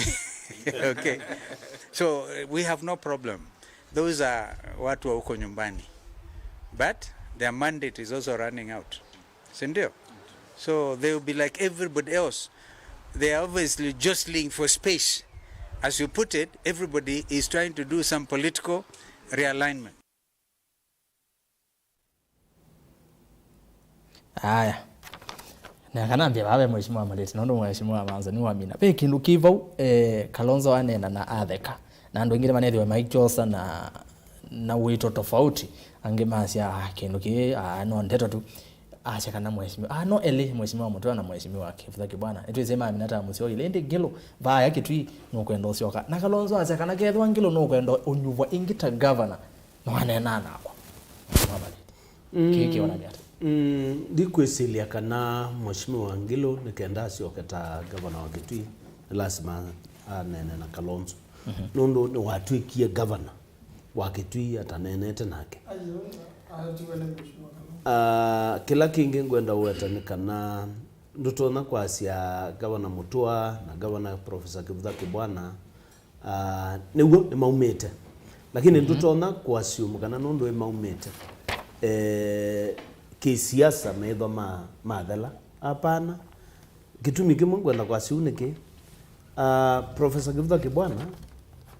Okay. So uh, we have no problem. Those are watu wa huko nyumbani. But their mandate is also running out. Si ndio? So they will be like everybody else. They are obviously jostling for space As you put it, everybody is trying to do some political realignment. Aya. Na kana mbia vaa ve Mheshimiwa Maleti, nũndũ Mheshimiwa Manzo nĩwamina. Ve kĩndũ kĩ vau, eh, Kalonzo aneena na atheka. Na andũ aingĩ nĩmanethĩwe maikyosa na, na wĩto tofauti. Angĩ masya, "Ah, kĩndũ kĩĩ, ah, no ndeto tu." Asya kana Mheshimiwa, ah, no elĩ, Mheshimiwa Mutua na Mheshimiwa Kivutha Kibwana. Nĩtwĩsĩ mamina ta mũseo ile, ĩndĩ Ngilu, vaya Kitui, nũkwenda ũsyoka. Na Kalonzo asya kana kethwa Ngilu nũkwenda ũnyuvwa ĩngĩ ta governor, no aneenaa nakwa. Mheshimiwa Maleti. Mm, kĩĩ kĩonany'a ata? Mm, ndikwĩsĩlya kana Mheshimiwa Ngilu nĩ kenda asyoke ta governor wa Kitui, nĩ lasima aneene na Kalonzo. Mhm. Nũndũ nĩwatw'ĩkie governor wa Kitui ataneenete nake. Ah, kĩla kĩngĩ ngwenda ũweta nĩ kana ndũtonya kwasya Gavana Mutua na Gavana Professor Kivutha Kibwana, ah, nĩw'o nĩmaumĩte. Lakini ndũtonya kũassume kana nũndũ nĩmaumĩte, eh, kĩsiasa methwa ma, mathela. Apana. Kĩtumi kĩmwe ngwenda kwasya ũu nĩkĩ, ah, Professor Kivutha Kibwana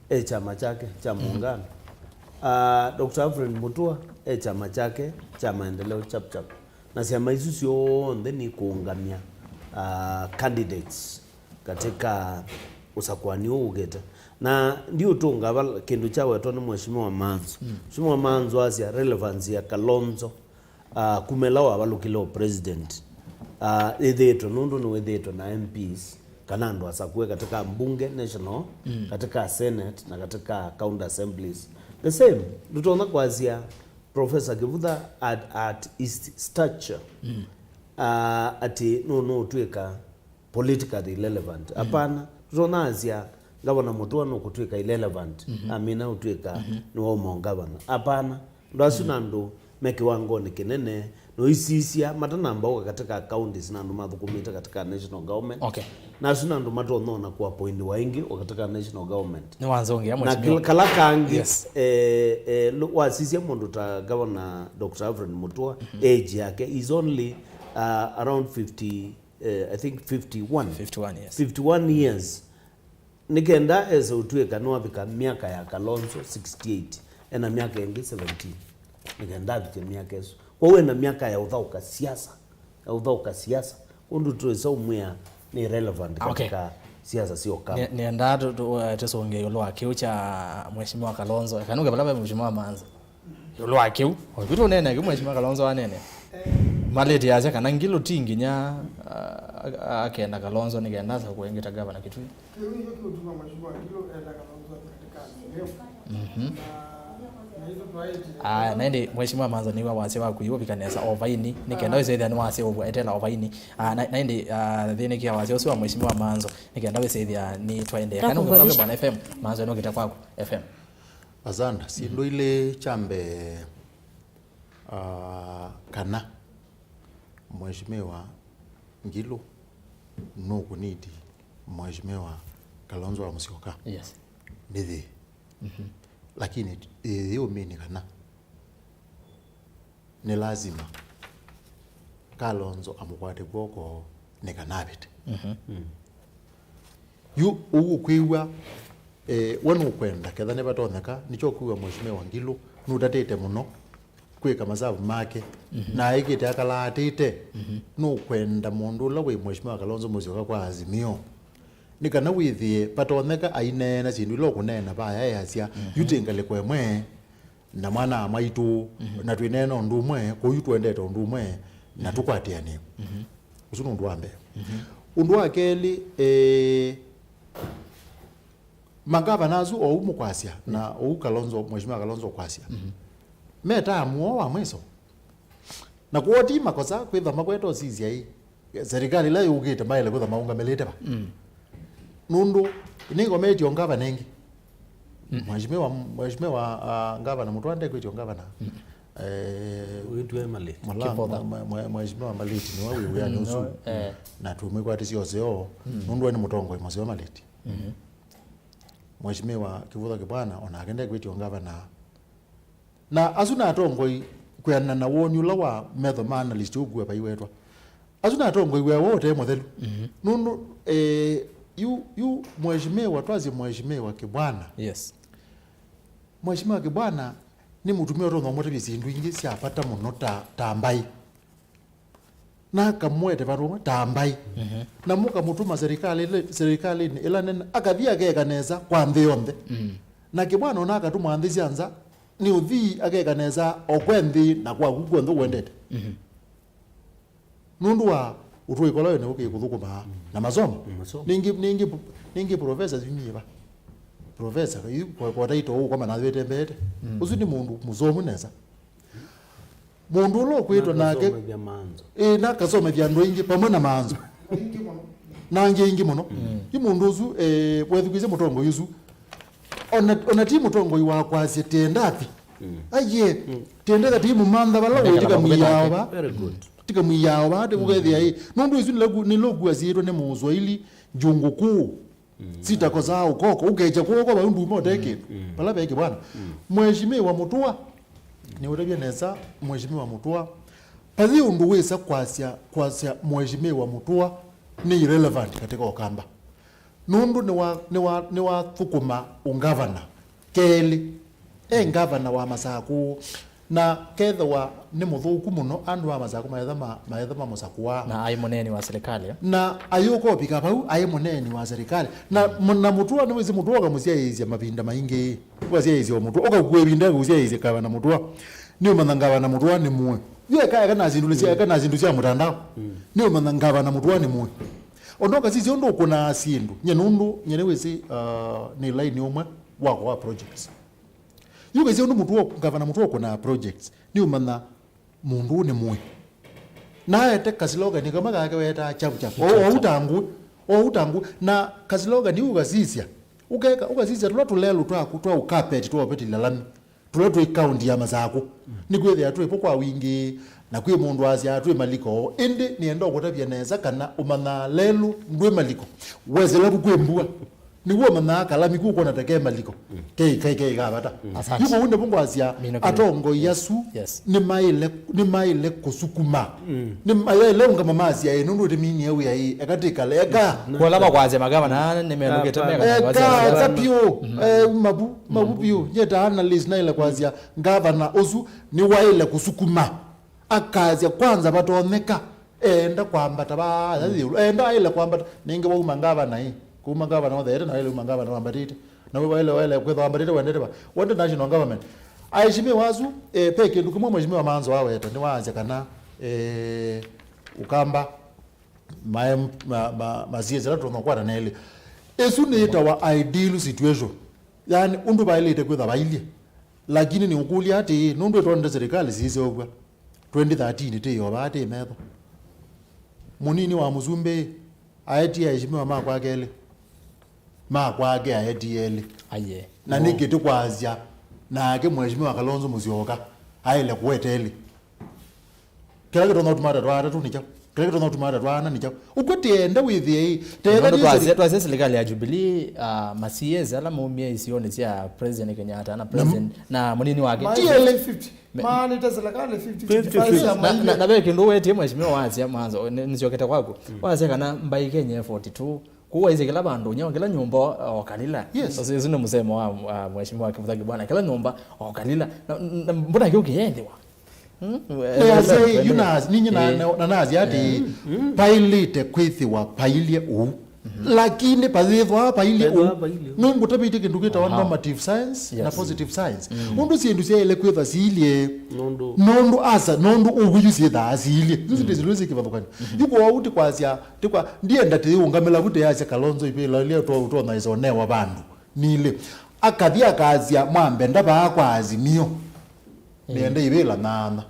e kyama kyake kya Muungano. Ah, Doctor Alfred Mutua e kyama kyake kya Maendeleo Chap Chap. Na syama isu syonthe nĩ kũũngamya, ah, candidates katika ũsakuani ũũ ũkĩte. Na ndiũtũnga vala kĩndũ kyawetwa nĩ Mheshimiwa Manzo. Mheshimiwa Manzo asya relevance ya Kalonzo, ah, kuma ĩla wavalũkile ũ president, ah, ĩthĩĩtwe nũndũ nĩwĩthĩĩtwe na M Ps kana andũ asakũe katika mbunge national, katika senate na katika county assemblies. The same, ndũtonya kwasya Professor Kivutha at, at his stature, ah, atĩ nũ, nũũtw'ĩka politically relevant. Apana, tũtonya asya Gavana Mutua nũkũtw'ĩka irrelevant, amina ũtw'ĩka nĩwauma ũngavana. Apana, andũ asu na andũ me kĩwangonĩ kĩnene, noisisya matanamba ũka katika counties na andũ mathũkũmĩte katika national government. Okay. Na asu na andũ matonya ona kũappointiwa ĩngĩ o katika national government. Nĩwanzũngĩa na Mheshimiwa. Kĩla, kala kangĩ, yes, eh, eh, lo-, wasisya mũndũ ta Governor Doctor Alfred Mutua, age yake is only, uh, around fifty, eh, I think fifty-one. Fifty-one, yes. Fifty-one years. Nĩ kenda ese ũtw'ĩka nĩwavika myaka ya Kalonzo sixty-eight, ena myaka ĩngĩ seventeen. Nĩ kenda avike myaka ĩsu. Kwoou ena myaka ya ũthaũka siasa, ya ũthaũka siasa. Ũndũ twĩsa ũmwĩa nĩ relevant, okay, katika siasa syoka. Nĩ-, nĩendaa tũ-, tũ-, eh, tũsũngĩe ĩũlũ wa kĩu kya Mheshimiwa Kalonzo. Eka nũke vala ve Mheshimiwa Manzo. Ĩũlũ wa kĩu, o kĩu tũneene kĩu Mheshimiwa Kalonzo anene. Maleti yasya kana Ngilu ti nginya, ah, ah, akenda Kalonzo nĩ kenda asakũe ĩngĩ ta gavana Kitui. Kĩu nĩkyo kĩũtuma Mheshimiwa Ngilu enda Kalonzo katika Azimio. Mhm. Na, na hizo twaĩtye. Aya, na ĩndĩ Mheshimiwa Manzo nĩw'a wasya waku iwe ũvika nesa o vaini, nĩ kenda wĩsĩthĩa nĩwaseũvw'a etela o vaini. Ah, na, na ĩndĩ, ah, thĩnĩkĩa wasya ũsu wa Mheshimiwa Manzo, nĩ kenda wĩsĩthĩa nĩ twaendeea. Kana ndakũvoyesha. Ũkĩtwa Bwana F M, Manzo nũkĩte kwaku F M. Asanda, syĩndũ ilĩ, kya mbee, ah, kana Mheshimiwa Ngilu nũkũniti Mheshimiwa Kalonzo wa Musyoka. Yes. Nĩ yĩĩ. Mhm. Lakini yĩĩ yĩũmini kana nĩ lazima Kalonzo amũkwate kw'oko nĩ kana avĩte. Mhm. Mm. Yu ũu ũkwĩw'a, eh, we nũkwenda, ketha nĩvatonyeka, nĩkyo ũkwĩw'a Mheshimiwa Ngilu nũtatĩte mũno kwĩka masavu make, mhm, na aĩkĩte akalaatĩte, mhm, nũkwenda mũndũ ũla wĩ Mheshimiwa Kalonzo Musyoka kwa Azimio. Nĩ kana wĩthĩe vatonyeka aineena syĩndũ ila ũkũneena vaya easya, mhm, yu twĩ ngalĩko ĩmwe, na mwana-a-maitũ, mhm, na twĩneena ũndũ ũmwe, kwoou twendete ũndũ ũmwe, na, mhm, tũkwatĩanĩe. Mhm. Ũsu nĩ ũndũ wa mbee. Mhm. Ũndũ wa kelĩ, eh, mangavana asu ou mũkwasya, na, mhm, ou Kalonzo, Mheshimiwa Kalonzo ũkwasya, mhm, metaa muo wa mwiso. Na kwoou ti makosa kwĩtha makweta ũsisya ĩ. Serikali ĩla yũkĩte maĩle kwĩtha maũngamĩlĩte va? Mm. Nũndũ nĩngometye ongavana ĩngĩ. Mm. Mheshimiwa, Mheshimiwa, ah, ngavana Mũtwa ndekwĩtye ongavana. Mm. Eh, wĩtwe Maleti. Mala-, Kĩvotha. Mwe-, mwe-, Mheshimiwa Maleti nĩwe wĩ wĩanĩ ũsu. Mm, eh. Na tũmwĩkwatĩsya ũseo, mm, nũndũ we nĩ mũtongoi mũseo Maleti. Mm-hmm. Mheshimiwa Kĩvutha Kĩbwana onake ndekwĩtye ongavana. Na asu na atongoi kwĩanana na woni ũla wa metho ma analyst ũkua vaiwetwa. Asu na atongoi wĩa woo ũte mũthelu. Mhm. Nũndũ, eh, Yu, yu mheshimiwa, twasye mheshimiwa Kibwana. Yes. Mheshimiwa Kibwana nĩ mũtumĩa ũtonya ũmũtavya syĩndũ ingĩ sya vata mũno ta, ta mbaĩ. Na akamũete vandũ vamwe ta mbaĩ. Mhm. Na mũkamũtũma serikali, serikalinĩ ĩla nene, akathi akeka nesa kwa nthĩ yonthe. Mm. Na Kibwana ona akatũmwa nthĩ sya nza, nĩ ũthi akeka nesa o kwa nthĩ na kwaku kw'onthe ũendete. Mhm. Nũndũ wa ũtũĩko ũla wĩ naw'o kĩ kũthũkũma na masomo. Mm, masomo. Ningĩ, ningĩ, ningĩ professor yu nĩ ĩva? Professor, yu kwa, kwa title ũũ kwamba nathwĩte mbeete. Mm. Ũsu nĩ mũndũ mũsomu nesa. Mũndũ ũla ũkwĩtwa nake nakasomethya maanzo. Ĩĩ, nakasomethya andũ aingĩ pamwe na maanzo. Na angĩ aingĩ mũno. Mm. Yu mũndũ ũsu, eh, wethukĩĩsye mũtongoi ũsu. Ona, ona ti mũtongoi wa kwasya tenda athi. Mm. Aiye, mm, tenda athi ti mũmantha vala wĩ, tikamwiao va. Very good. Tikamwiao va, tikũkethĩa ĩ. Nũndũ isu nĩloku, nĩloku asiĩtwe nĩ Mũswahili, njungukuu. Mm. Sitakosaa ũkoko, ũkekya kw'oko vau nduma ũte kĩndũ. Mm. Vala ve Kibwana. Mm. Mheshimiwa Mutua, nĩũtavye nesa, Mheshimiwa Mutua. Vathi ũndũ wĩsa kwasya, kwasya Mheshimiwa Mutua nĩ irrelevant katika Ũkamba. Nũndũ nĩwa, nĩwa, nĩwathũkũma ũngavana kelĩ. E ngavana wa Masakũ, na kethĩwa nĩ mũthũku mũno, andũ a Masakũ maetha ma, maetha mamũsakũa. Na aĩ mũneeni wa serikali, eh? Na ayũka ũvika vau, aĩ mũneeni wa serikali. Na, na Mutua, nĩwĩsĩ Mutua ũkamũsyaĩĩsya mavinda maingĩ. Ũkasyaĩĩsya o Mutua, ũkakua ĩvinda ya kũsyaĩĩsya ngavana Mutua. Nĩũmanya ngavana Mutua nĩ mũĩ. Yu eka, eka na syĩndũ sya, eka na syĩndũ sya mũtandao. Mm. Nĩũmanya ngavana Mutua nĩ mũĩ. Ona ũkasisya ũndũ ũkũnaa syĩndũ. Nye nũndũ, nye nĩwĩsĩ, uh, nĩ laini ũmwe wakwa wa projects. Yu kĩsĩ ũndũ Mutua, ngavana Mutua ũkũnaa projects, nĩũmanya mũndũ ũũ nĩ mũĩ. Na aete kasilogani kamwe kake wetaa chapu chapu. O, o ũtangũ, o ũtangũ. Na kasilogani ũkasisya. Ũkeka, ũkasisya tũla tũlelũ twaku twa ũkapeti twa ũvĩtĩlya lami. Tũla twĩ kaũndi ya Masakũ. Nĩkwĩthĩa twĩ po kwa wingĩ, na kwĩ mũndũ asyaa twĩ maliko. Ĩndĩ nĩenda ũkũtavya nesa kana ũmanyaa lelũ ndwĩ maliko. Wesĩla vu kwĩ mbua. Nĩw'o ũmanyaa kalami kũu kwona ta ke maliko. Mm. Ke, ke, ke ka vata. Mm. Asante. Yu kũu nĩvo ngwasya, mino kile, atongoi, yes, asu, yes, nĩmaĩle, nĩmaĩle kũsukuma. Mm. Nĩmaĩle ũngama masya, ĩ, nũndũ ũtĩminie wĩa, ĩ, eka tĩkale, eka. Kũla makwasya magavana nĩmelũkĩte. Hapana. Mekana. Eka, eka vyũ. Mm. Eh, mavu, mavu vyũ. Nye ta analyst naĩle kwasya, ngavana ũsu nĩwaĩle kũsukuma. Akasya kwanza vatonyeka, enda kwambata vaa, mm, ĩũlũ. Enda aĩle kwambata. Nĩngĩ wauma ngavana ĩ. Kuma ngavana ũtheete na waĩle uma ngavana wambatĩte. Na we waĩle, waĩle kwĩthwa wambatĩte wendete va? Wende national government. Aheshimiwa asu, eh, ve kĩndũ kĩmwe mheshimiwa Manzo aweta, nĩwaasya kana, eh, Ũkamba, ma, ma, ma, ma C S ala tũtonya kwata nelĩ. Ĩsu nĩyĩtawa ideal situation. Yaani, ũndũ vaĩlĩte kwĩtha vailyĩ. Lakini nĩũkũlya atĩĩ, nũndũ ĩtwonete serikali siseũvw'a. Twenty thirteen tĩ yo vaa tĩ metho. Mũnini wa mũsumbĩ aetie aheshimiwa makwa kelĩ. Makwa ake aetie elĩ. Aye. Na nĩkĩ tũkwasya nake mheshimiwa Kalonzo Musyoka aĩle kũete elĩ? Kĩla kĩtonya ũtuma atatwa atatũ nĩ kyaũ? Kĩla kĩtonya ũtuma atatwa ana nĩ kyaũ? Ũkw'o tĩenda wĩthĩe ĩ. Tenda. Nũndũ nĩ twasya, seri- twasya serikali ya Jubilee, ah, ma C S ala maumie isionĩ sya President Kenyatta na President na mũnini wake. Ti elĩ. Fifty fifty. Me- Maanĩte serikali fifty fifty. Fifty fifty. Na, na, na ve kĩndũ wetie mheshimiwa wasya mwanzo, nĩ- nĩsyokete kwaku. Mm. Wasya kana mbaĩ Kenya forty-two, kũu waisye kĩla vandũ, nyao kĩla nyũmba o kalila. Yes. Ũsu, ũsu nĩ mũsemo wa, wa mheshimiwa Kĩmũtha Kĩbwana, kĩla nyũmba o kalila. Na, na mbona kĩu kĩyethĩwa? Hmm? Nĩasya ĩ, yu na, ninyi na, eh, na, na nasya atĩ, eh, pailĩte kwĩthĩwa pailye ũu. Mhm. Lakini payĩthwa pailye ũu. Payĩthwa pailye ũu. Nĩngũtavĩtye kĩndũ kĩtawa, aha, normative science na, yes, positive science. Mm. Nũndũ syĩndũ syaĩle kwĩthwa siilye. Nũndũ. Nũndũ asa, nũndũ ũu yu syĩthaa siilye. Isu, mm, ndĩsĩ lwĩsĩ kĩvathũkany'o. Mhm. Yu kwoou ti kwasya, ti kwa, ndienda tĩũngamĩla vu tĩyasya Kalonzo ivĩla ilya ũtonya ĩsonewa vandũ. Nilĩ. Akathi akasya mwambe ndavaa kwa Azimio. Nĩenda ivĩla nyaanya.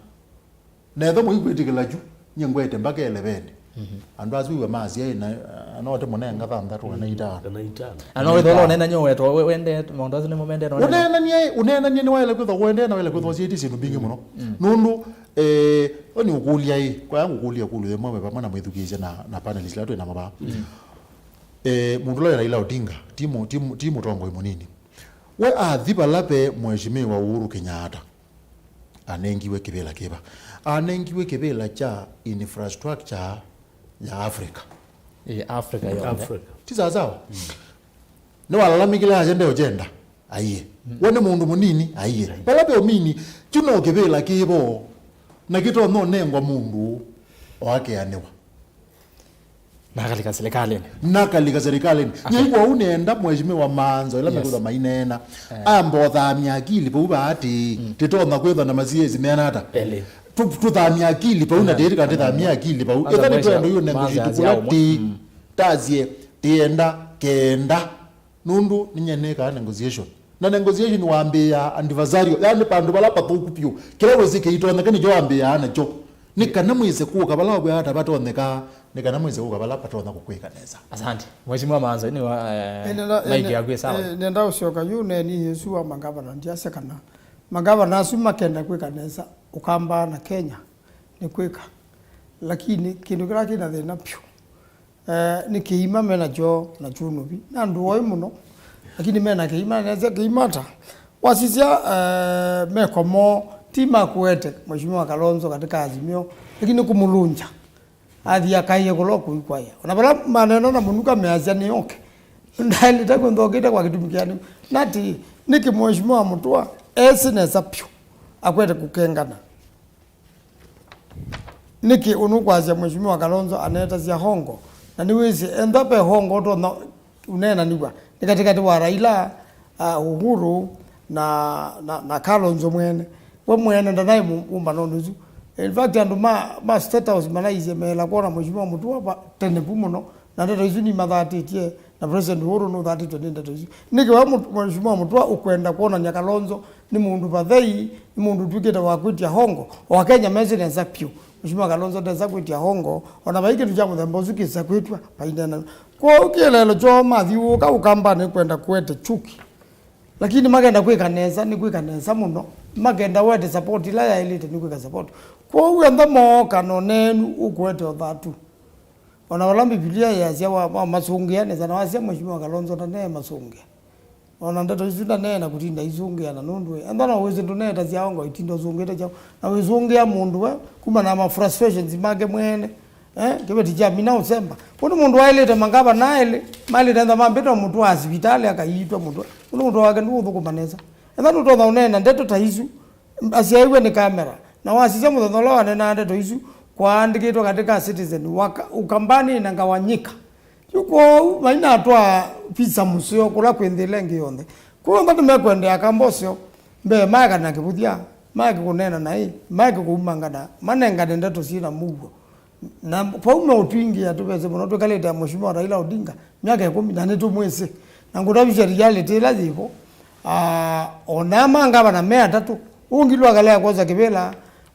Netho mũikwĩtĩkĩla kyu, nyie ngwete mbaka elevenĩ. Mhm. Andũ asu iwe masya ĩ na, anote mũnenga thanthatũ kana itano. Kana itano. Na no wĩthwa ũneenany'a ũwetwa we-, wendete, maũndũ asu nĩmo mendete. Ũneenany'a ĩ, ũneenany'a nĩwaĩle kwĩthwa ũendee na waĩle kwĩthwa ũsyĩtĩsye syĩndũ mbingĩ mũno. Mm. Nũndũ, eh, we nĩũkũlya ĩ, kwaya ngũkũlya ĩkũlyo yĩmwe we vamwe na mwĩthukĩĩsya na, na panelist ila twĩ namo vaa. Mm. Eh, mũndũ ũla wĩ Raila Odinga, ti mũ-, ti mũ-, ti mũtongoi mũnini. We athi vala ve Mheshimiwa Uhuru Kenyatta. Anengiwe kĩvĩla kĩva? Anengiwe kĩvĩla kya infrastructure ya Africa. Ĩ, Africa yonthe. Africa. Ti sawasawa? Nĩwalalamĩkile asya ndeũkyenda? Aiye. We nĩ mũndũ mũnini? Aiye. Vala ve ũmini, kyu no kĩvĩla kĩvo, na kĩtonya ũnengwa mũndũ o akeanĩwa. Nakalika serikalini. Nakalika serikalini. Okay. Nyie kwoou nĩenda Mheshimiwa Maanzo, ĩla, yes, mekwĩthwa maineena, eh, amba ũthamya akili vau vaatĩĩ, mm, tĩtonya kwĩthwa na masiesi meana ata? Elĩ. Tu-, tũthamya akili vau na, aha, tĩĩtika tĩthamya akili vau. Kwanza ĩtha nĩtwendo yu nengo Maanzo citũ kũla tĩ, mm, tasye, tĩenda, kenda. Nũndũ nĩnyenĩkaa negotiation. Na negotiation wambĩĩaa adversarial, yani vandũ vala vathũku vyũ. Kĩla wĩsĩ kĩitonyeka nĩkyo wambĩĩaa nakyo. Nĩ kana mwĩse kũka vala wawĩa ata vatonyeka, nĩ kana mwĩse kũka vala vatonya kũkwĩka nesa. Asante. Mheshimiwa Maanzo, nĩ wa, eh, ĩĩ, nenda, maiki ĩĩ, yaku ĩ sawa. Ĩĩ, nenda ũsyoka yu neni Yesu wa magavana, ndiasya kana magavana asu makenda kwĩka nesa, Ũkamba na Kenya nĩ kwĩka. Lakini kĩndũ kĩla kĩna thĩna vyũ, eh, nĩ kĩima menakyo na kyũnũvi. Na andũ oĩ mũno, lakini mena kĩima, nesya kĩima ata? Wasisya, eh, meko moo, ti makũete Mheshimiwa Kalonzo katika Azimio, lakini kũmũlũngya. Athi akaie kũla ũkũikwaya. Ona vala maneena na mũnuka measya nĩ oke. Ndaĩlĩte kwĩnthokĩte kwa kĩtumi kĩanĩu. Nati, nĩkĩ Mheshimiwa Mũtũa esĩ nesa vyũ akwete kũkengana? Nĩkĩ ũnũkwasya Mheshimiwa Kalonzo anetasya hongo? Na nĩwĩsĩ, enda ve hongo ũtonya ũneenanĩw'a nĩ katĩkatĩ wa Raila, uh, Uhuru na, na, na Kalonzo mwene. We mwene ndanaĩ mu-, mũmbanonĩ ũsu. In fact, andũ ma, ma State House malaisye meela kwona Mheshimiwa Mũtũa va-, tene vu mũno, na ndeto isu nimathatĩtye. Na President Uhuru nũthatĩtwe nĩ ndeto isu. Nĩkĩ we mũ-, Mheshimiwa Mũtũa ũkwenda kwonany'a Kalonzo nĩ mũndũ vathei, nĩ mũndũ ũtw'ĩkĩte wa kwĩtya hongo? O Akenya mesĩ nesa vyũ, Mheshimiwa Kalonzo ndesa kwĩtya hongo, ona vai kĩndũ kya mũthemba ũsu kĩsa kwĩtw'a, vainena. Kwoou kĩeleelo kyoo mathyũũka Ũkambanĩ kwenda kũete chuki. Lakini makenda kwĩka nesa, nĩ kwĩka nesa mũno. Makenda wete support ĩla yaĩlĩte, nĩ kwĩka support. Kwoou entha mooka na ũneenu ũkũete ũthatu. Ona vala Mbivilia yĩasya wa, wamasũngĩa nesa, na wasya Mheshimiwa Kalonzo ndanee masũngĩa. Ona ndeto isu ndaneena kũtinda isũngĩana nũndũ ĩ, ethwa no wĩsĩ ndũneetasya ongo itinda ũsũngĩte kyaũ, na wĩsũngĩa mũndũ we kumana na ma frustrations make mwene. Eh, kĩveti kya mina ũsemba. Ũndũ mũndũ waĩlĩte mangavana elĩ, maĩlĩte ethwa mambĩtwa mũtwaa sivitalĩ akaiitwa mũtwe. Ũndũ mũtwe wake ndũũthũkũma nesa. Ethwa ndũtonya ũneena ndeto ta isu, asyaĩw'e nĩ kamera, na wasisya mũthenya ũla waneenaa ndeto isu, kwaandĩkĩtwe katika Citizen, waka-, Ukambani inagawanyika. Yu kwoou mainatwaa visa mũseo kũla kwĩ nthĩ ĩla ĩngĩ yonthe. Kwoou onthe nĩmekwendea Akamba ũseo, mbee maekana kĩvũthya, maeke kũneena naĩ, maeke kũumangana, manengane ndeto syĩ na mũuo. Na vau meũtwingĩa tũvese mũno twĩkalĩte na Mheshimiwa Raila Odinga myaka ĩkũmi, na nĩtũmwĩsĩ. Na ngũtavisya reality ĩla yĩvo. Ah, ona mangavana me atatũ, ũngĩ lwakalea kwosa kĩvĩla,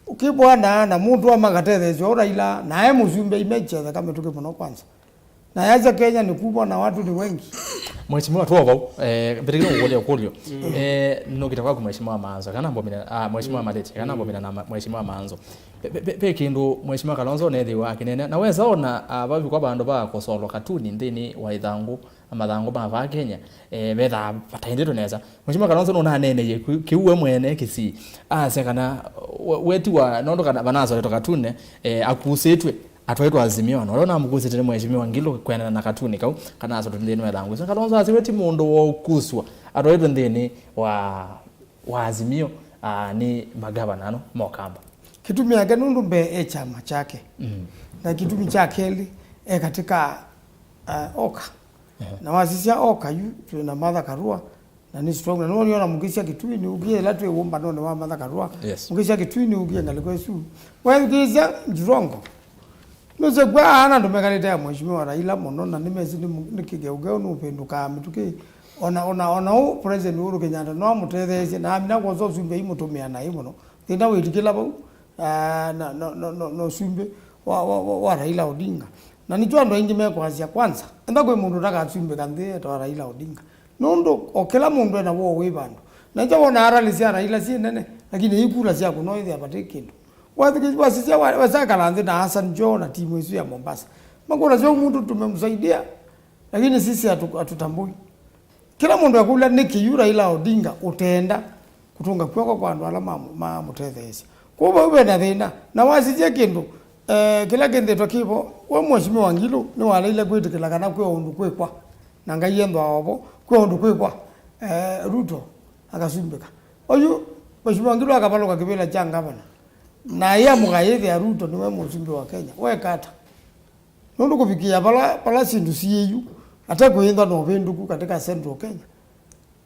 ũkĩvwana na mũndũ amakatetheesya ũu Raila, nae mũsumbĩ imechetheka mĩtũkĩ mũno kwanza. Na yacha Kenya ni kubwa na watu ni wengi. Mheshimiwa, tuo vau, eh, mbĩtĩkĩle kũkũlya ũkũlyo. Eh, nũkĩte kwaku Mheshimiwa Maanzo, kana mbomina, ah, Mheshimiwa Maleti, kana mbomina na ma-, Mheshimiwa Maanzo. Pe, pe, pe, pe kĩndũ Mheshimiwa Kalonzo nethĩwa akĩnene. Na wesa ona, ah, vavikwa vandũ va kũsolwa katuni nthĩnĩ wa ithangũ, mathangũ ma vaa Kenya, eh, vethaa vataendetwe nesa. Mheshimiwa Kalonzo nũnaneeneie kĩ-, kĩu we mwene Kisii. Asya kana we-, wetiwa nũndũ kana vanasoletwe katune, eh, akusĩtw'e, atwaĩtwe Azimio, na ũla ũnamũkusĩtye nĩ Mheshimiwa Ngilu kwendana na katuni kau, kana asotwe nthĩnĩ wa ĩthangũ ĩsu. Kalonzo asya we ti mũndũ wa ũkuswa, atwaĩtwe nthĩnĩ wa, wa Azimio, ah, nĩ magavana ano ma Ũkamba. Kĩtumi yake nũndũ mbee e kyama kyake. Mm. Na kĩtumi kya kelĩ, e katika, ah, OKA. Ehe. Na wasisya OKA yu, twĩ na Martha Karua, na nĩ strong. Na nĩwoni ona mũkĩsya Kĩtui nĩũkie, ĩla twĩ wũmbanonĩ wa Martha Karua. Yes. Mũkĩsya Kĩtui nĩũkie ngalĩko ĩsu. Wethukĩĩsya Jirongo. Nũsĩ kwa ana andũ mekalĩte ya Mheshimiwa Raila mũno, na nĩmesĩ nĩ mũ-, nĩ kĩgeũgeũ nũvĩndũkaa mĩtũkĩ. Ona, ona, ona ũ President Uhuru Kenyatta no amũtetheesye, na amina kwosa ũsumbĩ aimũtũmĩa naĩ mũno. Thĩna wĩtikĩla vau, ah, na, na, na, na, na ũsumbĩ wa, wa, wa, wa Raila Odinga. Na nĩkyo andũ aingĩ mekwasya, kwanza, enda kwĩ mũndũ ũtakasumbĩka nthĩ etawa Raila Odinga. Nũndũ o kĩla mũndũ ena woo wĩ vandũ. Na nja wona rally sya Raila syĩ nene, lakini ikura syaku no ithĩa vate kĩndũ. Wathikĩ-, wasisya wa-, wasakala nthĩ na Hassan Joho na timu ĩsu ya Mombasa. Makũna syo mũndũ tumemsaidia, lakini sisi hatu-, hatutambui. Kĩla mũndũ ekũlya nĩkĩ yu Raila Odinga ũtenda kũtũnga kw'oko kwa andũ ala ma-, mamũtetheesya. Kwoou vau ve na thĩna. Na wasisya kĩndũ, Eh, kĩla kĩnthĩtwe kĩvo, we Mheshimiwa Ngilu nĩwaleile kwĩtĩkĩla kana kwĩ o ũndũ kwĩkwa, na Ngai ethĩwa ovo, kwĩ o ũndũ kwĩkwa, eh, Ruto akasumbĩka. Oyu Mheshimiwa Ngilu akavalũka kĩvĩla kya ngavana, na ĩamũka yĩthĩa Ruto nĩwe mũsumbĩ wa Kenya, weka ata? Nũndũ kũvikĩĩa vala, vala syĩndũ syĩ yu, ate kwĩthwa na ũvĩndũku katika Central Kenya,